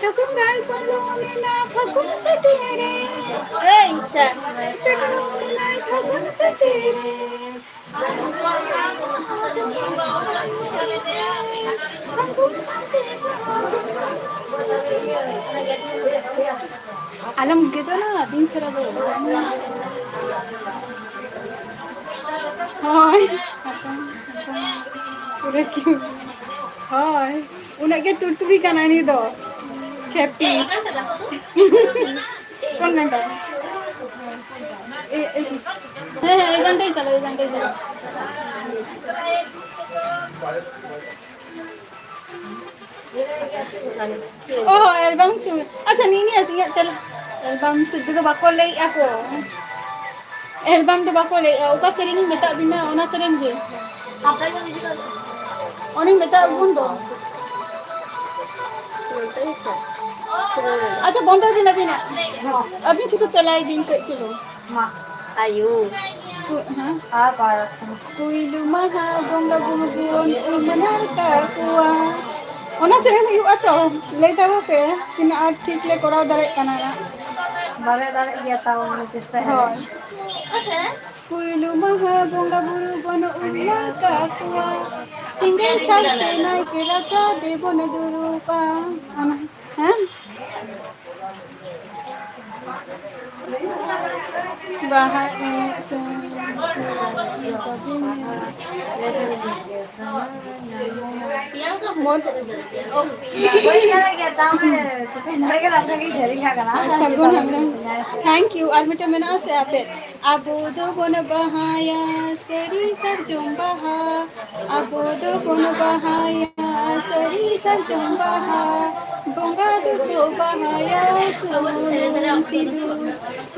ᱛᱚᱠᱷᱚᱱ ᱜᱟᱭ ᱯᱟᱨᱚᱢᱮᱱᱟ ᱯᱷᱟᱹᱜᱩᱱ ᱥᱮᱴᱮᱨᱮᱱ᱾ ᱮᱭ, ᱪᱟ᱾ ᱯᱷᱟᱹᱜᱩᱱ ᱥᱮᱴᱮᱨᱮᱱ᱾ ᱟᱞᱚᱢ ᱜᱮᱫᱚᱜᱼᱟ, ᱫᱤᱱ ᱥᱟᱨᱟ ᱫᱚ᱾ ᱦᱳᱭ᱾ ᱯᱩᱨᱟᱹ cute᱾ ᱦᱳᱭ᱾ ᱩᱱᱟᱹᱜ ᱜᱮ ᱛᱩᱲᱛᱩᱲᱤ ᱠᱟᱱᱟᱭ ᱩᱱᱤ ᱫᱚ᱾ ᱠᱷᱮᱯᱤ᱾ ᱠᱚᱱ ᱱᱟᱢᱵᱟᱨ? ᱮ, ᱮ, ᱦᱮᱸ, ᱦᱮᱸ, ᱮᱞᱵᱟᱢ ᱴᱷᱮᱱ ᱪᱟᱞᱟᱜ, ᱮᱞᱵᱟᱢ ᱴᱷᱮᱱ ᱪᱟᱞᱟᱜ᱾ ᱚ, ᱮᱞᱵᱟᱢ ᱥᱚᱢᱚᱭ᱾ ᱟᱪᱪᱷᱟ, ᱱᱤᱭᱟᱹ, ᱱᱤᱭᱟᱹ, ᱤᱧᱟᱹᱜ ᱛᱮᱞᱟ᱾ ᱮᱞᱵᱟᱢ ᱥᱩᱫᱷᱩ ᱫᱚ ᱵᱟᱠᱚ ᱞᱟᱹᱭᱮᱜᱼᱟ ᱠᱚ᱾ ᱮᱞᱵᱟᱢ ᱫᱚ ᱵᱟᱠᱚ ᱞᱟᱹᱭᱮᱜᱼᱟ᱾ ᱚᱠᱟ ᱥᱮᱨᱮᱧ ᱤᱧ ᱢᱮᱛᱟᱜ ᱵᱤᱱᱟ, ᱚᱱᱟ ᱥᱮᱨᱮᱧ ᱜᱮ᱾ ᱚᱱᱮᱧ ᱢᱮᱛᱟᱜ ᱵᱚᱱ ᱫᱚ᱾ ᱟᱪᱪᱷᱟ, ᱵᱚᱱᱫᱚᱭ ᱵᱤᱱ ᱟᱹᱵᱤᱱᱟᱜ᱾ ᱟᱹᱵᱤᱱ ᱥᱩᱫᱷᱩ ᱛᱮᱞᱟᱭ ᱵᱤᱱ ᱠᱟᱹᱡ ᱪᱩᱞᱩᱝ᱾ ᱢᱟ᱾ ᱟᱭᱳ᱾ ᱠᱩ-, ᱦᱮᱸ? ᱟᱨ ᱯᱟᱲᱦᱟᱣ ᱠᱟᱱᱟ᱾ ᱯᱩᱭᱞᱩ ᱢᱟᱦᱟ ᱵᱚᱸᱜᱟ ᱵᱩᱨᱩ ᱵᱚᱱ ᱩᱢ ᱱᱟᱲᱠᱟ ᱠᱚᱣᱟ᱾ ᱚᱱᱟ ᱥᱮᱨᱮᱧ ᱦᱩᱭᱩᱜᱼᱟ ᱛᱚ? ᱞᱟᱹᱭ ᱛᱟᱵᱚ ᱯᱮ, ᱛᱤᱱᱟᱹᱜ ᱟᱸᱴ ᱴᱷᱤᱠ ᱞᱮ ᱠᱚᱨᱟᱣ ᱫᱟᱲᱮᱭᱟᱜ ᱠᱟᱱᱟ ᱱᱟᱜ᱾ ᱵᱟᱞᱮ ᱫᱟᱲᱮᱜ ᱜᱮᱭᱟ, ᱛᱟᱣ ᱢᱟᱱᱮ ᱪᱮᱥᱴᱟᱭᱟᱞᱮ᱾ ᱦᱳᱭ᱾ ᱯᱩᱭᱞᱩ ᱢᱟᱦᱟ ᱵᱚᱸᱜᱟ ᱵᱩᱨᱩ ᱵᱚᱱ ᱩᱢ ᱱᱟᱲᱠᱟ ᱠᱚᱣᱟ᱾ ᱥᱤᱸᱜᱟᱹᱲ ᱥᱟᱶᱛᱮ ᱱᱟᱭᱠᱮ ᱨᱟᱪᱟ ᱫᱮᱵᱚᱱ ᱫᱩᱲᱩᱵᱟ᱾ ᱚᱱᱟ, ᱦᱮᱸ? ᱵᱟᱦᱟ ᱮᱱᱮᱡ ᱥᱮᱨᱮᱧ ᱵᱟᱹᱜᱤ ᱧᱮᱞ᱾ ᱢᱚᱡᱽ᱾ ᱥᱟᱹᱜᱩᱱ ᱦᱮᱢᱵᱨᱚᱢ, thank you᱾ ᱟᱨ ᱢᱤᱫᱴᱮᱱ ᱢᱮᱱᱟᱜᱼᱟ ᱥᱮ ᱟᱯᱮ, ᱟᱵᱚ ᱫᱚᱵᱚᱱ ᱵᱟᱦᱟᱭᱟ ᱥᱟᱹᱨᱤ ᱥᱟᱨᱡᱚᱢ ᱵᱟᱦᱟ, ᱟᱵᱚ ᱫᱚᱵᱚᱱ ᱵᱟᱦᱟᱭᱟ ᱥᱟᱹᱨᱤ ᱥᱟᱨᱡᱚᱢ ᱵᱟᱦᱟ, ᱵᱚᱸᱜᱟ ᱫᱚᱠᱚ ᱵᱟᱦᱟᱭᱟ ᱥᱩᱱᱩᱢ ᱥᱤᱸᱫᱩᱨ,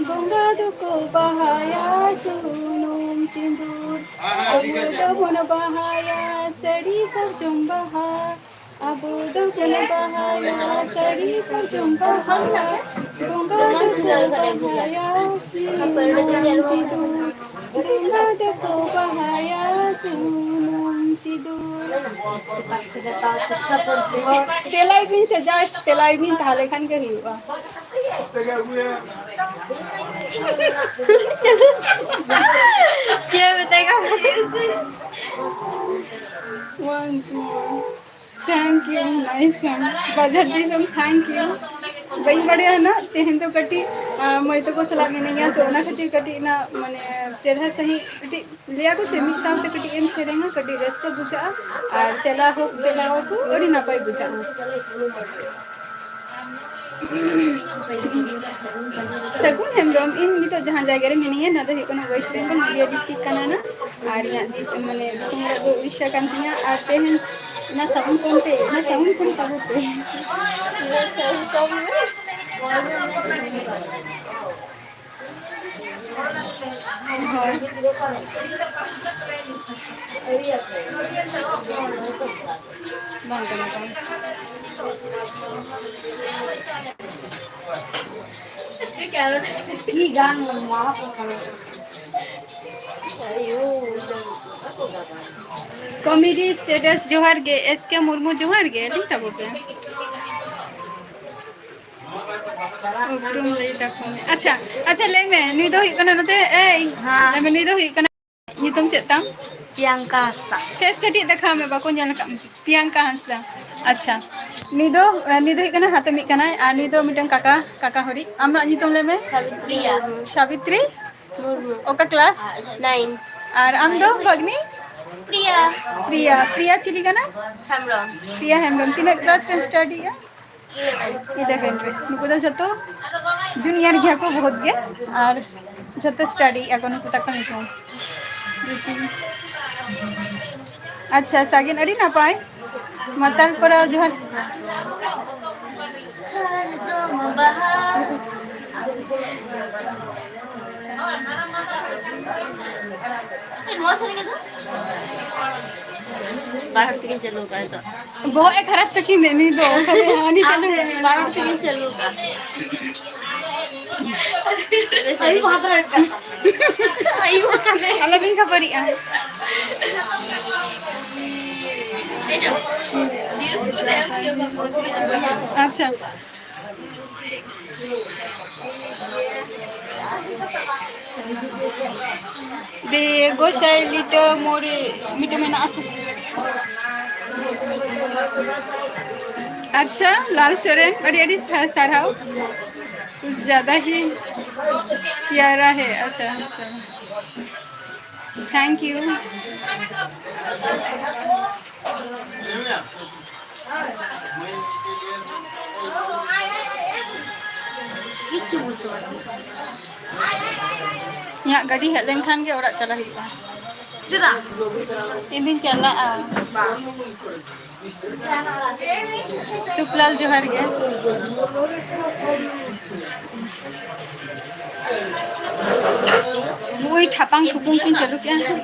ᱵᱚᱸᱜᱟ ᱫᱚᱠᱚ ᱵᱟᱦᱟᱭᱟ ᱥᱩᱱᱩᱢ ᱥᱤᱸᱫᱩᱨ, ᱟᱵᱚ ᱫᱚᱵᱚᱱ ᱵᱟᱦᱟᱭᱟ ᱥᱟᱹᱨᱤ ᱥᱟᱨᱡᱚᱢ ᱵᱟᱦᱟ, ᱟᱵᱚ ᱫᱚᱵᱚᱱ ᱵᱟᱦᱟᱭᱟ ᱥᱟᱹᱨᱤ ᱥᱟᱨᱡᱚᱢ ᱵᱟᱦᱟ, ᱵᱚᱸᱜᱟ ᱫᱚᱠᱚ ᱵᱟᱦᱟᱭᱟ ᱥᱩᱱᱩᱢ ᱥᱤᱸᱫᱩᱨ, ᱵᱚᱸᱜᱟ ᱫᱚᱠᱚ ᱵᱟᱦᱟᱭᱟ ᱥᱩᱱᱩᱢ ᱥᱤᱸᱫᱩᱨ᱾ ᱛᱮᱞᱟᱭ ᱵᱤᱱ ᱥᱮ, just ᱛᱮᱞᱟᱭ ᱵᱤᱱ, ᱛᱟᱦᱞᱮ ᱠᱷᱟᱱ ᱜᱮ ᱦᱩᱭᱩᱜᱼᱟ᱾ ᱪᱮᱫ ᱢᱮᱛᱟᱭ ᱠᱟᱱᱟ? Once more. Thank you, nice one. ᱵᱟᱡᱟᱨ ᱫᱤᱥᱚᱢ, thank you. ᱵᱟᱹᱧ ᱵᱟᱲᱟᱭᱟ ᱱᱟᱜ, ᱛᱮᱦᱮᱧ ᱫᱚ ᱠᱟᱹᱴᱤᱡ, ᱟᱸ, ᱢᱟᱹᱭ ᱛᱟᱠᱚ ᱥᱟᱞᱟᱜ ᱢᱤᱱᱟᱹᱧᱟ, ᱛᱚ ᱚᱱᱟ ᱠᱷᱟᱹᱛᱤᱨ ᱠᱟᱹᱴᱤᱡ ᱱᱟᱜ, ᱢᱟᱱᱮ, ᱪᱮᱨᱦᱟ ᱥᱟᱺᱦᱤᱡ ᱠᱟᱹᱴᱤᱡ ᱞᱟᱹᱭᱟ ᱠᱚ ᱥᱮ ᱢᱤᱫ ᱥᱟᱶᱛᱮ ᱠᱟᱹᱴᱤᱡ ᱮᱢ ᱥᱮᱨᱮᱧᱟ, ᱠᱟᱹᱴᱤᱡ ᱨᱟᱹᱥᱠᱟᱹ ᱵᱩᱡᱷᱟᱹᱜᱼᱟ᱾ ᱟᱨ ᱛᱮᱞᱟ ᱦᱳᱠ, ᱛᱮᱞᱟ ᱟᱠᱚ, ᱟᱹᱰᱤ ᱱᱟᱯᱟᱭ ᱵᱩᱡᱷᱟᱹᱜᱼᱟ᱾ ᱥᱟᱹᱜᱩᱱ ᱦᱮᱢᱵᱨᱚᱢ, ᱤᱧ ᱱᱤᱛᱚᱜ ᱡᱟᱦᱟᱸ ᱡᱟᱭᱜᱟ ᱨᱮ ᱢᱤᱱᱟᱹᱧᱟ, ᱱᱚᱣᱟ ᱫᱚ ᱦᱩᱭᱩᱜ ᱠᱟᱱᱟ ᱣᱮᱥᱴ ᱵᱮᱝᱜᱚᱞ, ᱱᱚᱫᱤᱭᱟ ᱰᱤᱥᱴᱨᱤᱠᱴ ᱠᱟᱱᱟ ᱱᱟ᱾ ᱟᱨ ᱤᱧᱟᱹᱜ ᱫᱤᱥ-, ᱢᱟᱱᱮ, ᱫᱤᱥᱚᱢ ᱚᱲᱟᱜ ᱫᱚ ᱩᱲᱤᱥᱥᱟ ᱠᱟᱱ ᱛᱤᱧᱟ᱾ ᱟᱨ ᱛᱮᱦᱮᱧ ᱚᱱᱟ ᱥᱟᱵᱚᱱ ᱠᱚᱢ ᱛᱮ, ᱚᱱᱟ ᱥᱟᱵᱚᱱ ᱠᱚᱢ ᱛᱟᱵᱚ ᱛᱮ᱾ ᱚᱱᱟ ᱥᱟᱵᱚᱱ ᱠᱚᱢ ᱢᱮ᱾ ᱦᱳᱭ᱾ ᱵᱟᱝ ᱠᱟᱱᱟ, ᱵᱟᱝ᱾ ᱠᱚᱢᱮᱰᱤ ᱥᱴᱮᱴᱟᱥ ᱡᱚᱦᱟᱨ ᱜᱮ, ᱮᱥ ᱠᱮ ᱢᱩᱨᱢᱩ ᱡᱚᱦᱟᱨ ᱜᱮ, ᱞᱟᱹᱭ ᱛᱟᱵᱚ ᱯᱮ᱾ ᱩᱯᱨᱩᱢ ᱞᱟᱹᱭ ᱛᱟᱠᱚ ᱢᱮ᱾ ᱟᱪᱪᱷᱟ, ᱟᱪᱪᱷᱟ, ᱞᱟᱹᱭ ᱢᱮ, ᱱᱩᱭ ᱫᱚ ᱦᱩᱭᱩᱜ ᱠᱟᱱᱟ ᱱᱚᱛᱮ, ᱮᱭ, ᱦᱮᱸ᱾ ᱞᱟᱹᱭ ᱢᱮ, ᱱᱩᱭ ᱫᱚ ᱦᱩᱭᱩᱜ ᱠᱟᱱᱟ, ᱧᱩᱛᱩᱢ ᱪᱮᱫ ᱛᱟᱢ? ᱯᱤᱭᱟᱝᱠᱟ ᱦᱟᱸᱥᱫᱟ᱾ ᱯᱷᱮᱥ ᱠᱟᱹᱴᱤᱡ ᱫᱮᱠᱷᱟᱣ ᱢᱮ, ᱵᱟᱠᱚ ᱧᱮᱞ ᱟᱠᱟᱫ ᱢᱮ᱾ ᱯᱤᱭᱟᱝᱠᱟ ᱦᱟᱸᱥᱫᱟ᱾ ᱟᱪᱪᱷᱟ, ᱱᱩᱭ ᱫᱚ, ᱱᱩᱭ ᱫᱚ ᱦᱩᱭᱩᱜ ᱠᱟᱱᱟ ᱦᱟᱛᱚᱢᱤᱡ ᱠᱟᱱᱟᱭ, ᱟᱨ ᱱᱩᱭ ᱫᱚ ᱢᱤᱫᱴᱟᱝ ᱠᱟᱠᱟ, ᱠᱟᱠᱟ ᱦᱚᱲᱤᱡ᱾ ᱟᱢᱟᱜ ᱧᱩᱛᱩᱢ ᱞᱟᱹᱭ ᱢᱮ᱾ ᱥᱟᱵᱤᱛᱨᱤ ᱢᱩᱨᱢᱩ᱾ ᱥᱟᱵᱤᱛᱨᱤ? ᱢᱩᱨᱢᱩ᱾ ᱚᱠᱟ ᱠᱞᱟᱥ? ᱱᱟᱭᱤᱱ᱾ ᱟᱨ ᱟᱢ ᱫᱚ, ᱵᱷᱟᱜᱽᱱᱤ? ᱯᱨᱤᱭᱟ᱾ ᱯᱨᱤᱭᱟ, ᱯᱨᱤᱭᱟ ᱪᱤᱞᱤ ᱠᱟᱱᱟ? ᱦᱮᱢᱵᱨᱚᱢ᱾ ᱯᱨᱤᱭᱟ ᱦᱮᱢᱵᱨᱚᱢ᱾ ᱛᱤᱱᱟᱹᱜ ᱠᱞᱟᱥ ᱨᱮᱢ ᱥᱴᱟᱰᱤᱭᱮᱜᱼᱟ? ᱤᱞᱮᱵᱷᱮᱱ᱾ ᱤᱞᱮᱵᱷᱮᱱ ᱨᱮ᱾ ᱱᱩᱠᱩ ᱫᱚ ᱡᱷᱚᱛᱚ ᱡᱩᱱᱤᱭᱟᱨ ᱜᱮᱭᱟ ᱠᱚ ᱵᱚᱦᱩᱛ ᱜᱮ, ᱟᱨ ᱡᱷᱚᱛᱚ ᱥᱴᱟᱰᱤᱭᱮᱜᱼᱟ ᱠᱚ ᱱᱩᱠᱩ ᱛᱟᱠᱚ ᱧᱩᱛᱩᱢ᱾ ᱟᱪᱪᱷᱟ, ᱥᱟᱜᱮᱱ, ᱟᱹᱰᱤ ᱱᱟᱯᱟᱭ᱾ ᱢᱟᱛᱟᱞ ᱠᱚᱨᱟᱣ ᱡᱚᱦᱟᱨ᱾ ᱥᱟᱨᱡᱚᱢ ᱵᱟᱦᱟ᱾ ᱱᱚᱣᱟ ᱥᱟᱹᱨᱤ ᱠᱟᱛᱷᱟ? ᱵᱟᱨ ᱦᱚᱲ ᱛᱮᱜᱮᱧ ᱪᱟᱹᱞᱩ ᱟᱠᱟᱫᱼᱟ ᱱᱤᱛᱚᱜ᱾ ᱵᱚᱦᱚᱜ ᱮ ᱠᱷᱟᱨᱟᱯ ᱛᱟᱹᱠᱤᱱ ᱫᱚ, ᱱᱩᱭ ᱫᱚ ᱠᱷᱟᱹᱞᱤ ᱦᱟᱹᱱᱤ ᱪᱟᱹᱞᱩ᱾ ᱵᱟᱨ ᱦᱚᱲ ᱛᱮᱜᱮᱧ ᱪᱟᱹᱞᱩ ᱟᱠᱟᱫᱼᱟ᱾ ᱟᱭᱩ ᱦᱟᱛᱟᱣ ᱠᱟᱱᱟ᱾ ᱟᱭᱩ ᱠᱟᱱᱟᱭ᱾ ᱟᱞᱚᱵᱤᱱ ᱠᱷᱟᱹᱯᱟᱹᱨᱤᱜᱼᱟ᱾ ᱟᱪᱪᱷᱟ᱾ ᱫᱮ ᱜᱚᱥᱟᱭ ᱞᱤᱴᱟᱹ ᱢᱳᱨᱮ ᱢᱤᱫᱴᱟᱝ ᱢᱮᱱᱟᱜᱼᱟ ᱥᱮ? ᱟᱪᱪᱷᱟ, ᱞᱟᱞ ᱥᱚᱨᱮᱱ, ᱟᱹᱰᱤ ᱟᱹᱰᱤ ᱥᱟ-, ᱥᱟᱨᱦᱟᱣ᱾ ᱠᱩᱪ ᱡᱟᱫᱟ ᱦᱤ ᱯᱭᱟᱨᱟ ᱦᱮ᱾ ᱟᱪᱪᱷᱟ, ᱟᱪᱪᱷᱟ᱾ Thank you. ᱜᱟᱹᱰᱤ ᱦᱮᱡ ᱞᱮᱱᱠᱷᱟᱱ ᱜᱮ ᱚᱲᱟᱜ ᱪᱟᱞᱟᱜ ᱦᱩᱭᱩᱜᱼᱟ᱾ ᱪᱮᱫᱟᱜ? ᱤᱧ ᱫᱩᱧ ᱪᱟᱞᱟᱜᱼᱟ᱾ ᱥᱩᱠᱞᱟᱞ, ᱡᱚᱦᱟᱨ ᱜᱮ᱾ ᱱᱩᱭ ᱴᱷᱟᱯᱟᱝ ᱴᱷᱩᱯᱩᱝ ᱠᱤᱱ ᱪᱟᱹᱞᱩ ᱠᱮᱜᱼᱟ᱾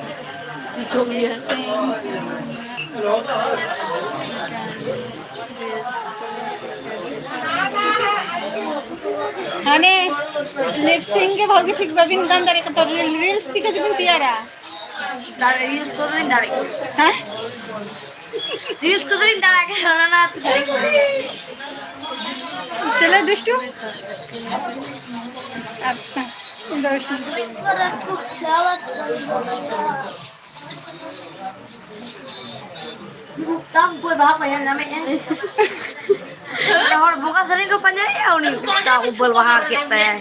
ᱦᱟᱱᱮ ᱞᱤᱯᱥᱤᱝ ᱜᱮ ᱵᱷᱟᱹᱜᱤ ᱴᱷᱤᱠ ᱵᱟᱹᱵᱤᱱ ᱜᱟᱱ ᱫᱟᱲᱮ ᱠᱟᱫᱟ, ᱨᱤᱞ, ᱨᱤᱞᱥ ᱪᱤᱠᱟᱹ ᱛᱮᱵᱤᱱ ᱛᱮᱭᱟᱨᱟ? ᱫᱟᱲᱮ, ᱨᱤᱞᱥ ᱠᱚᱫᱚ ᱞᱤᱧ ᱫᱟᱲᱮᱭᱟᱜ ᱜᱮᱭᱟ᱾ ᱦᱮᱸ? ᱨᱤᱞᱥ ᱠᱚᱫᱚ ᱞᱤᱧ ᱫᱟᱲᱮᱭᱟᱜ ᱜᱮᱭᱟ, ᱚᱱᱟ ᱚᱱᱟ ᱛᱮ ᱥᱟᱹᱨᱤ ᱠᱚ ᱞᱟᱹᱭᱟ᱾ ᱪᱚᱞᱚ ᱫᱩᱥᱴᱩ᱾ ᱟᱯ-, ᱫᱩᱥᱴᱩ᱾ ᱛᱟᱢ ᱚᱠᱚᱭ ᱵᱟᱦᱟ ᱠᱚ ᱧᱮᱞ ᱧᱟᱢᱮᱫᱼᱟ? ᱚᱸᱰᱮ ᱦᱚᱲ ᱵᱚᱸᱜᱟ ᱥᱮᱨᱮᱧ ᱠᱚ ᱯᱟᱸᱡᱟᱭᱮᱫᱼᱟ, ᱩᱱᱤ ᱛᱟᱢ ᱩᱯᱟᱹᱞ ᱵᱟᱦᱟ ᱠᱮᱫ ᱛᱟᱭᱟᱭ᱾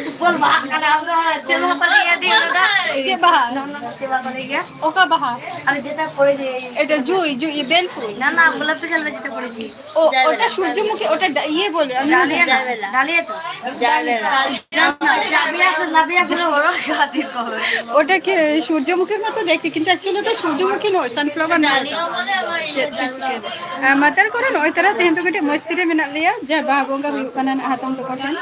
ᱩᱯᱟᱹᱞ ᱵᱟᱦᱟ ᱠᱟᱱᱟ, ᱟᱢ ᱫᱚ ᱪᱮᱫ ᱵᱟᱦᱟ ᱠᱚ ᱞᱟᱹᱭ ᱜᱮᱭᱟ ᱫᱤ ᱚᱱᱟᱴᱟᱜ? ᱪᱮᱫ ᱵᱟᱦᱟ? ᱱᱚᱜᱼᱚ ᱱᱚᱣᱟ ᱪᱮᱫ ᱵᱟᱦᱟ ᱠᱚ ᱞᱟᱹᱭ ᱜᱮᱭᱟ? ᱚᱠᱟ ᱵᱟᱦᱟ? ᱟᱨ ᱡᱮᱴᱟ ᱯᱚᱲᱮ ᱡᱮ, এটা জুঁই, জুঁই, বেল ফুল। না, না, গোলাপি কালার যেটা পড়েছি। ও, ওটা সূর্যমুখী, ওটা ডা-, ইয়ে বলে, আমি ডালিয়া না, ডালিয়া তো। জাবেলা। জাবেলা তো, নাবিয়া বলে বড় গাছে কবে। ওটাকে সূর্যমুখীর মতো দেখতে, কিন্তু actually ওটা সূর্যমুখী নয়, সানফ্লাওয়ার নয় ওটা। ᱪᱮᱫ ᱯᱮ ᱪᱤᱠᱟᱹᱭᱮᱫᱟ? ᱟᱨ ᱢᱟᱛᱟᱞ ᱠᱚᱨᱮ ᱱᱚᱜᱼᱚᱭ ᱛᱟᱨᱟ ᱛᱮᱦᱮᱧ ᱫᱚ ᱠᱟᱹᱴᱤᱡ ᱢᱚᱥᱛᱤ ᱨᱮ ᱢᱮᱱᱟᱜ ᱞᱮᱭᱟ, ᱡᱮ ᱵᱟᱦᱟ ᱵᱚᱸᱜᱟ ᱦᱩᱭᱩᱜ ᱠᱟᱱᱟ ᱱᱟᱜ ᱦᱟᱛᱚᱢ ᱛᱟᱠᱚ ᱴᱷᱮᱱ᱾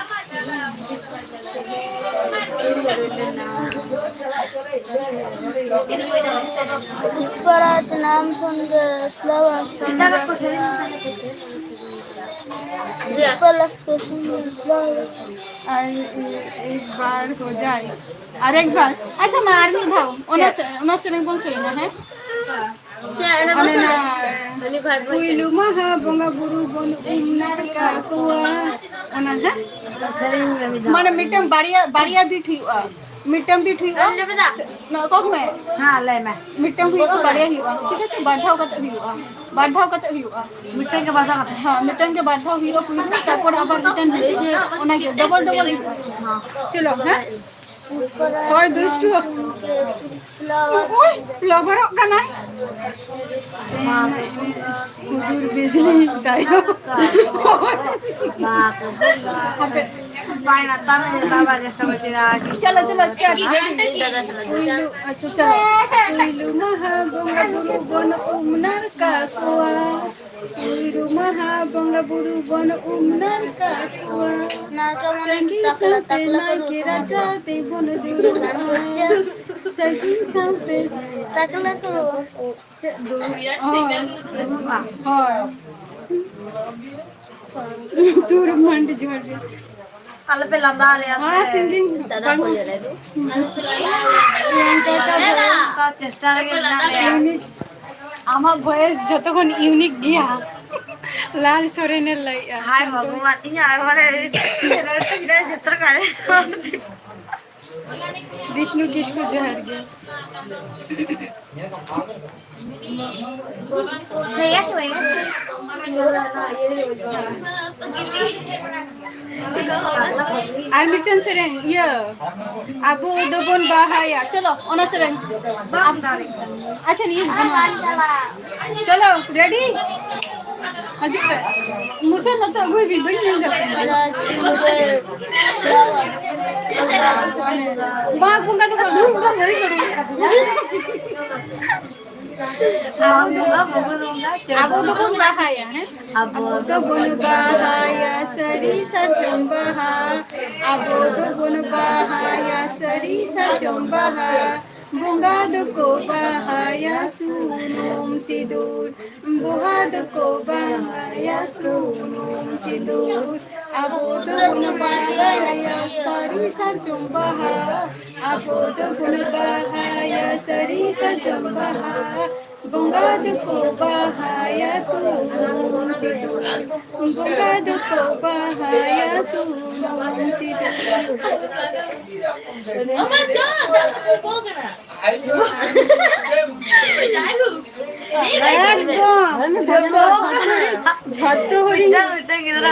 ᱯᱩᱥᱯᱚᱨᱟᱡᱽ ᱱᱟᱢ ᱥᱚᱱᱫᱮᱥ ᱞᱟᱣᱟ ᱥᱚᱱᱫᱮᱥ᱾ ᱯᱩᱥᱯᱚᱨᱟᱡᱽ ᱠᱚ ᱥᱚᱱᱫᱮᱥ ᱞᱟᱣᱟ᱾ ᱟᱨ ᱮᱠ ᱵᱟᱨ ᱦᱳ ᱡᱟᱭ᱾ ᱟᱨ ᱮᱠ ᱵᱟᱨ᱾ ᱟᱪᱪᱷᱟ, ᱢᱟ ᱟᱨ ᱢᱤᱫ ᱫᱷᱟᱣ᱾ ᱚᱱᱟ ᱥᱮ-, ᱚᱱᱟ ᱥᱮᱨᱮᱧ ᱵᱚᱱ ᱥᱮᱨᱮᱧᱟ, ᱦᱮᱸ? ᱚᱱᱮ ᱚᱱᱟ, ᱯᱩᱭᱞᱩ ᱢᱟᱦᱟ ᱵᱚᱸᱜᱟ ᱵᱩᱨᱩ ᱵᱚᱱ ᱩᱢ ᱱᱟᱲᱠᱟ ᱠᱚᱣᱟ᱾ ᱚᱱᱟ, ᱦᱮᱸ? ᱥᱮᱨᱮᱧ ᱢᱮ ᱢᱤᱫ ᱫᱷᱟᱣ᱾ ᱢᱟᱱᱮ ᱢᱤᱫᱴᱟᱝ ᱵᱟᱨᱭᱟ, ᱵᱟᱨᱭᱟ ᱵᱤᱴ ᱦᱩᱭᱩᱜᱼᱟ᱾ ᱢᱤᱫᱴᱟᱝ ᱵᱤᱴ ᱦᱩᱭᱩᱜᱼᱟ᱾ ᱱᱚᱣᱟ ᱠᱚ ᱢᱮ᱾ ᱦᱮᱸ, ᱞᱟᱹᱭ ᱢᱮ᱾ ᱢᱤᱫᱴᱟᱝ ᱦᱩᱭᱩᱜᱼᱟ, ᱵᱟᱨᱭᱟ ᱦᱩᱭᱩᱜᱼᱟ᱾ ᱴᱷᱤᱠ ᱟᱪᱷᱮ? ᱵᱟᱨ ᱫᱷᱟᱣ ᱠᱟᱛᱮ ᱦᱩᱭᱩᱜᱼᱟ᱾ ᱵᱟᱨ ᱫᱷᱟᱣ ᱠᱟᱛᱮ ᱦᱩᱭᱩᱜᱼᱟ᱾ ᱢᱤᱫᱴᱟᱝ ᱜᱮ ᱵᱟᱨ ᱫᱷᱟᱣ ᱠᱟᱛᱮ? ᱦᱮᱸ, ᱢᱤᱫᱴᱟᱝ ᱜᱮ ᱵᱟᱨ ᱫᱷᱟᱣ ᱦᱩᱭᱩᱜᱼᱟ ᱯᱩᱭᱞᱩ, ᱛᱟᱨᱯᱚᱨ ᱟᱵᱟᱨ ᱢᱤᱫᱴᱟᱝ ᱦᱩᱭᱩᱜᱼᱟ᱾ ᱚᱱᱟᱜᱮ ᱰᱚᱵᱚᱞ ᱰᱚᱵᱚᱞ ᱦᱩᱭᱩᱜᱼᱟ᱾ ᱦᱮᱸ᱾ ᱪᱚᱞᱚ, ᱦᱮᱸ? ᱦᱳᱭ, ᱫᱩᱥᱴᱩ᱾ ᱳᱭ, ᱞᱚᱵᱚᱨᱚᱜ ᱠᱟᱱᱟᱭ᱾ ᱦᱩᱰᱩᱨ ᱵᱤᱡᱽᱞᱤ ᱛᱟᱭᱚᱢ᱾ ᱦᱟᱯᱮ᱾ ᱪᱚᱞᱚ, ᱪᱚᱞᱚ, start᱾ ᱯᱩᱭᱞᱩ, ᱟᱪᱪᱷᱟ, ᱪᱚᱞᱚ᱾ ᱯᱩᱭᱞᱩ ᱢᱟᱦᱟ ᱵᱚᱸᱜᱟ ᱵᱩᱨᱩ ᱵᱚᱱ ᱩᱢ ᱱᱟᱲᱠᱟ ᱠᱚᱣᱟ᱾ ᱯᱩᱭᱞᱩ ᱢᱟᱦᱟ ᱵᱚᱸᱜᱟ ᱵᱩᱨᱩ ᱵᱚᱱ ᱩᱢ ᱱᱟᱲᱠᱟ ᱠᱚᱣᱟ᱾ ᱱᱟᱲᱠᱟ ᱢᱟᱱᱮ ᱥᱟᱺᱜᱤᱧ ᱴᱟᱠᱞᱟ, ᱥᱟᱶᱛᱮ ᱴᱟᱠᱞᱟ ᱠᱚ ᱱᱟᱭᱠᱮ ᱨᱩᱣᱟᱹᱲ ᱨᱟᱡᱟ ᱠᱟᱱᱟ᱾ ᱛᱮᱵᱚᱱ ᱫᱩᱲᱩᱵᱼᱟ᱾ ᱥᱟᱺᱜᱤᱧ ᱥᱟᱶᱛᱮ ᱴᱟᱠᱞᱟ ᱠᱚ ᱨᱩᱣᱟᱹᱲ ᱠᱟᱱᱟ᱾ ᱪᱮᱫ ᱫᱩᱲᱩᱵ? ᱦᱳᱭ᱾ ᱦᱳᱭ᱾ ᱛᱩᱨ ᱢᱟᱱᱰᱤ ᱡᱚᱦᱟᱨ ᱜᱮ᱾ ᱟᱞᱚᱯᱮ ᱞᱟᱸᱫᱟ ᱟᱞᱮᱭᱟ ᱦᱮᱸ, ᱥᱮ᱾ ᱥᱤᱝᱜᱤᱝ ᱫᱟᱫᱟ ᱵᱟᱝ᱾ ᱠᱚ ᱞᱟᱹᱭ ᱞᱮᱫᱟ᱾ ᱪᱮᱥᱴᱟ ᱨᱮᱜᱮ ᱢᱮᱱᱟᱜ ᱞᱮᱭᱟ᱾ ᱤᱭᱩᱱᱤᱠ, ᱟᱢᱟᱜ ᱵᱷᱚᱭᱮᱥ ᱡᱚᱛᱚ ᱠᱷᱚᱱ ᱤᱭᱩᱱᱤᱠ ᱜᱮᱭᱟ᱾ ᱞᱟᱞ ᱥᱚᱨᱮᱱᱮ ᱞᱟᱹᱭᱮᱜᱼᱟ᱾ ᱦᱟᱭ ᱵᱟᱵᱩ, ᱤᱧᱟᱜ ᱨᱚᱲ ᱮ ᱡᱚᱛᱚ ᱨᱚᱲ ᱴᱷᱤᱠ ᱫᱟᱭ, ᱡᱚᱛᱚ ᱨᱚᱠᱚᱢ᱾ ᱵᱤᱥᱱᱩ ᱠᱤᱥᱠᱩ ᱡᱚᱦᱟᱨ ᱜᱮ᱾ ᱟᱨ ᱢᱤᱫᱴᱮᱱ ᱥᱮᱨᱮᱧ, ᱤᱭᱟᱹ, ᱟᱵᱚ ᱫᱚᱵᱚᱱ ᱵᱟᱦᱟᱭᱟ᱾ ᱪᱚᱞᱚ, ᱚᱱᱟ ᱥᱮᱨᱮᱧ᱾ ᱟᱪᱪᱷᱟ, ᱱᱤᱭᱟᱹ ᱪᱚᱞᱚ, ᱨᱮᱰᱤ? ᱦᱤᱡᱩᱜ ᱯᱮ᱾ ᱢᱩᱥᱟᱹᱨ ᱱᱚᱛᱮ ᱟᱹᱜᱩᱭ ᱵᱤᱱ, ᱵᱟᱹᱧ ᱧᱮᱞ ᱧᱟᱢ ᱠᱟᱱᱟ᱾ ᱢᱟᱜᱽ ᱵᱚᱸᱜᱟ ᱫᱚ ᱵᱟᱝ᱾ ᱟᱵᱚ ᱫᱚᱵᱚᱱ ᱵᱟᱦᱟᱭᱟ, ᱦᱮᱸ? ᱟᱵᱚ ᱫᱚᱵᱚᱱ ᱵᱟᱦᱟᱭᱟ ᱥᱟᱹᱨᱤ ᱥᱟᱨᱡᱚᱢ ᱵᱟᱦᱟ᱾ ᱟᱵᱚ ᱫᱚᱵᱚᱱ ᱵᱟᱦᱟᱭᱟ ᱥᱟᱹᱨᱤ ᱥᱟᱨᱡᱚᱢ ᱵᱟᱦᱟ᱾ ᱵᱚᱸᱜᱟ ᱫᱚᱠᱚ ᱵᱟᱦᱟᱭᱟ ᱥᱩᱱᱩᱢ ᱥᱤᱸᱫᱩᱨ᱾ ᱵᱚᱸᱜᱟ ᱫᱚᱠᱚ ᱵᱟᱦᱟᱭᱟ ᱥᱩᱱᱩᱢ ᱥᱤᱸᱫᱩᱨ᱾ ᱟᱵᱚ ᱫᱚᱵᱚᱱ ᱵᱟᱦᱟᱭᱟ ᱥᱟᱹᱨᱤ ᱥᱟᱨᱡᱚᱢ ᱵᱟᱦᱟ᱾ ᱟᱵᱚ ᱫᱚᱵᱚᱱ ᱵᱟᱦᱟᱭᱟ ᱥᱟᱹᱨᱤ ᱥᱟᱨᱡᱚᱢ ᱵᱟᱦᱟ᱾ ᱵᱚᱸᱜᱟ ᱫᱚᱠᱚ ᱵᱟᱦᱟᱭᱟ ᱥᱩᱱᱩᱢ ᱥᱤᱸᱫᱩᱨ᱾ ᱵᱚᱸᱜᱟ ᱫᱚᱠᱚ ᱵᱟᱦᱟᱭᱟ ᱥᱩᱱᱩᱢ ᱥᱤᱸᱫᱩᱨ᱾ ᱮᱠᱫᱚᱢ᱾ ᱡᱷᱚᱛᱚ ᱦᱚᱲᱤᱧ ᱢᱤᱫᱴᱟᱝ, ᱢᱤᱫᱴᱟᱝ ᱜᱤᱫᱽᱨᱟᱹ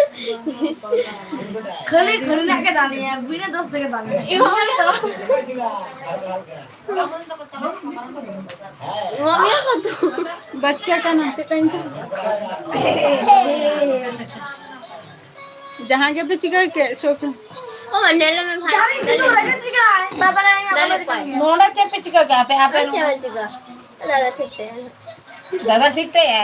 ᱠᱷᱟᱹᱞᱤ ᱠᱷᱟᱹᱞᱤ ᱱᱟᱜ ᱜᱮ ᱫᱟᱱᱤᱭᱟ, ᱵᱤᱱᱟᱹ ᱫᱚᱥ ᱛᱮᱜᱮ ᱫᱟᱱᱤᱭᱟ᱾ ᱤᱧ ᱦᱚᱸ ᱮᱢᱟᱜ ᱢᱮᱭᱟ ᱠᱚ ᱛᱚ᱾ ᱵᱟᱪᱪᱟ ᱠᱟᱱᱟ, ᱪᱮᱫ ᱠᱟᱱ ᱛᱮ? ᱡᱟᱦᱟᱸ ᱜᱮᱯᱮ ᱪᱤᱠᱟᱹ ᱠᱮᱫ, ᱥᱳᱠ᱾ ᱚ, ᱧᱮᱞ ᱢᱮ ᱵᱷᱟᱭ᱾ ᱡᱟᱦᱟᱸ ᱜᱮ ᱪᱤᱠᱟᱹ ᱨᱮᱜᱮ ᱪᱤᱠᱟᱹ, ᱵᱟᱵᱟ ᱨᱮ ᱧᱮᱞ ᱢᱮ᱾ ᱱᱚᱰᱮ ᱪᱮᱫ ᱯᱮ ᱪᱤᱠᱟᱹ ᱠᱮᱫᱟ ᱟᱯᱮ, ᱟᱯᱮ? ᱪᱮᱫ ᱯᱮ ᱪᱤᱠᱟᱹ? ᱫᱟᱫᱟ ᱴᱷᱤᱠ ᱛᱟᱭᱟ᱾ ᱫᱟᱫᱟ ᱴᱷᱤᱠ ᱛᱟᱭᱟ᱾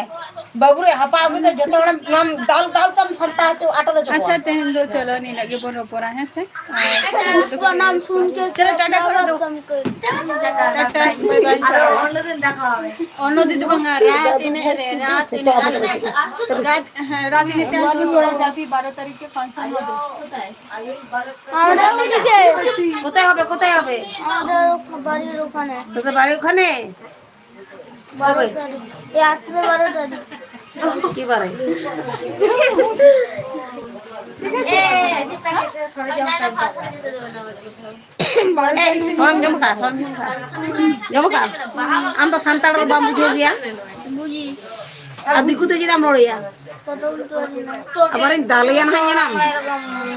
ᱵᱟᱹᱵᱩ ᱨᱮ ᱦᱟᱯᱟ ᱟᱹᱜᱩ ᱫᱚ ᱡᱚᱛᱚ ᱦᱚᱲᱮᱢ ᱱᱚᱣᱟᱢ ᱫᱟᱞ ᱫᱟᱞ ᱛᱮᱢ ᱥᱟᱢᱴᱟᱣ ᱦᱚᱪᱚ, ᱟᱴᱟ ᱫᱚ ᱪᱚᱠᱚ᱾ ᱟᱪᱪᱷᱟ, ᱛᱮᱦᱮᱧ ᱫᱚ ᱪᱚᱞᱚ ᱱᱤᱱᱟᱹᱜ ᱜᱮᱵᱚᱱ ᱨᱚᱯᱚᱲᱟ, ᱦᱮᱸ ᱥᱮ? ᱟᱨ ᱪᱚᱞᱚ, ᱴᱟᱴᱟ ᱠᱚᱨᱮ ᱫᱚ᱾ ᱴᱟᱴᱟ, ᱵᱟᱭ ᱵᱟᱭ᱾ ᱟᱫᱚ ᱚᱱᱱᱚ ᱫᱤᱱ ᱫᱮᱠᱷᱟ ᱦᱚᱵᱮ᱾ ᱚᱱᱱᱚ ᱫᱤᱱ ᱫᱚ ᱵᱟᱝᱟ, ᱨᱟᱛ ᱮᱱᱮᱡ ᱨᱮ, ᱨᱟᱛ ᱮᱱᱮᱡ ᱨᱮ᱾ ᱨᱟᱛ, ᱦᱮᱸ, ᱨᱟᱛ ᱮᱱᱮᱡ ᱛᱮ ᱟᱹᱪᱩᱨ ᱵᱟᱲᱟ ᱡᱟᱵᱤ, ᱵᱟᱨᱚ ᱛᱟᱹᱨᱤᱠᱷ ᱨᱮ function ᱦᱚᱸ ᱫᱚ᱾ কোথায় হবে, কোথায় হবে? আমাদের বাড়ির ওখানে। তোদের বাড়ি ওখানে? বারো তারিখ। এই আসবে বারো তারিখ। কি বারে? ᱮ, ᱥᱚᱨᱚᱢ ᱡᱚᱢ ᱠᱟᱜᱼᱟ, ᱥᱚᱨᱚᱢ ᱡᱚᱢ ᱠᱟᱜᱼᱟ᱾ ᱡᱚᱢ ᱠᱟᱜᱼᱟ? ᱟᱢ ᱫᱚ ᱥᱟᱱᱛᱟᱲ ᱨᱚᱲ ᱵᱟᱢ ᱵᱩᱡᱷᱟᱹᱣ ᱜᱮᱭᱟ? ᱵᱩᱡᱷᱤ᱾ ᱟᱨ ᱫᱤᱠᱩ ᱛᱮ ᱪᱮᱫᱟᱜ ᱮᱢ ᱨᱚᱲᱮᱭᱟ? ᱟᱵᱟᱨᱤᱧ ᱫᱟᱞᱮᱭᱟ ᱱᱟᱦᱟᱜ ᱧᱮᱞᱟᱢ᱾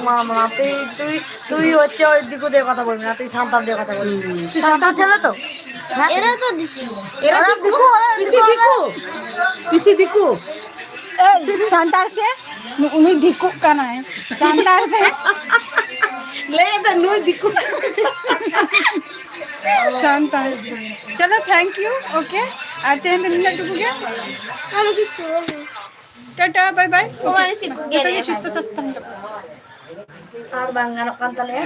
মা, মা, তুই, তুই, তুই হচ্ছে ওই দিকুদের কথা বলবি না, তুই সাঁওতালদের কথা বলবি। সাঁওতাল ছেলে তো? এরা তো দিকু। এরা দিকু, এরা পিসি দিকু, দিকু। পিসি দিকু। এই, সাঁওতাল সে? ᱩᱱᱤ ᱫᱤᱠᱩᱜ ᱠᱟᱱᱟᱭ᱾ ᱥᱟᱱᱛᱟᱲ ᱥᱮ? ᱞᱟᱹᱭ ᱫᱟ ᱱᱩᱭ ᱫᱤᱠᱩ᱾ ᱥᱟᱱᱛᱟᱲ᱾ ᱪᱚᱞᱚ, thank you, okay? ᱟᱨ ᱛᱮᱦᱮᱧ ᱫᱚ ᱱᱤᱱᱟᱹᱜ ᱴᱩᱠᱩ ᱜᱮ᱾ ᱟᱨ ᱠᱤᱪᱷᱩ ᱵᱟᱝ᱾ Tata, bye bye. ᱡᱚᱛᱚ ᱜᱮ ᱥᱩᱥᱛᱷᱚ ᱥᱟᱥᱛᱷᱚ ᱦᱩᱭᱩᱜ᱾ ᱟᱨ ᱵᱟᱝ ᱜᱟᱱᱚᱜ ᱠᱟᱱ ᱛᱟᱞᱮᱭᱟ᱾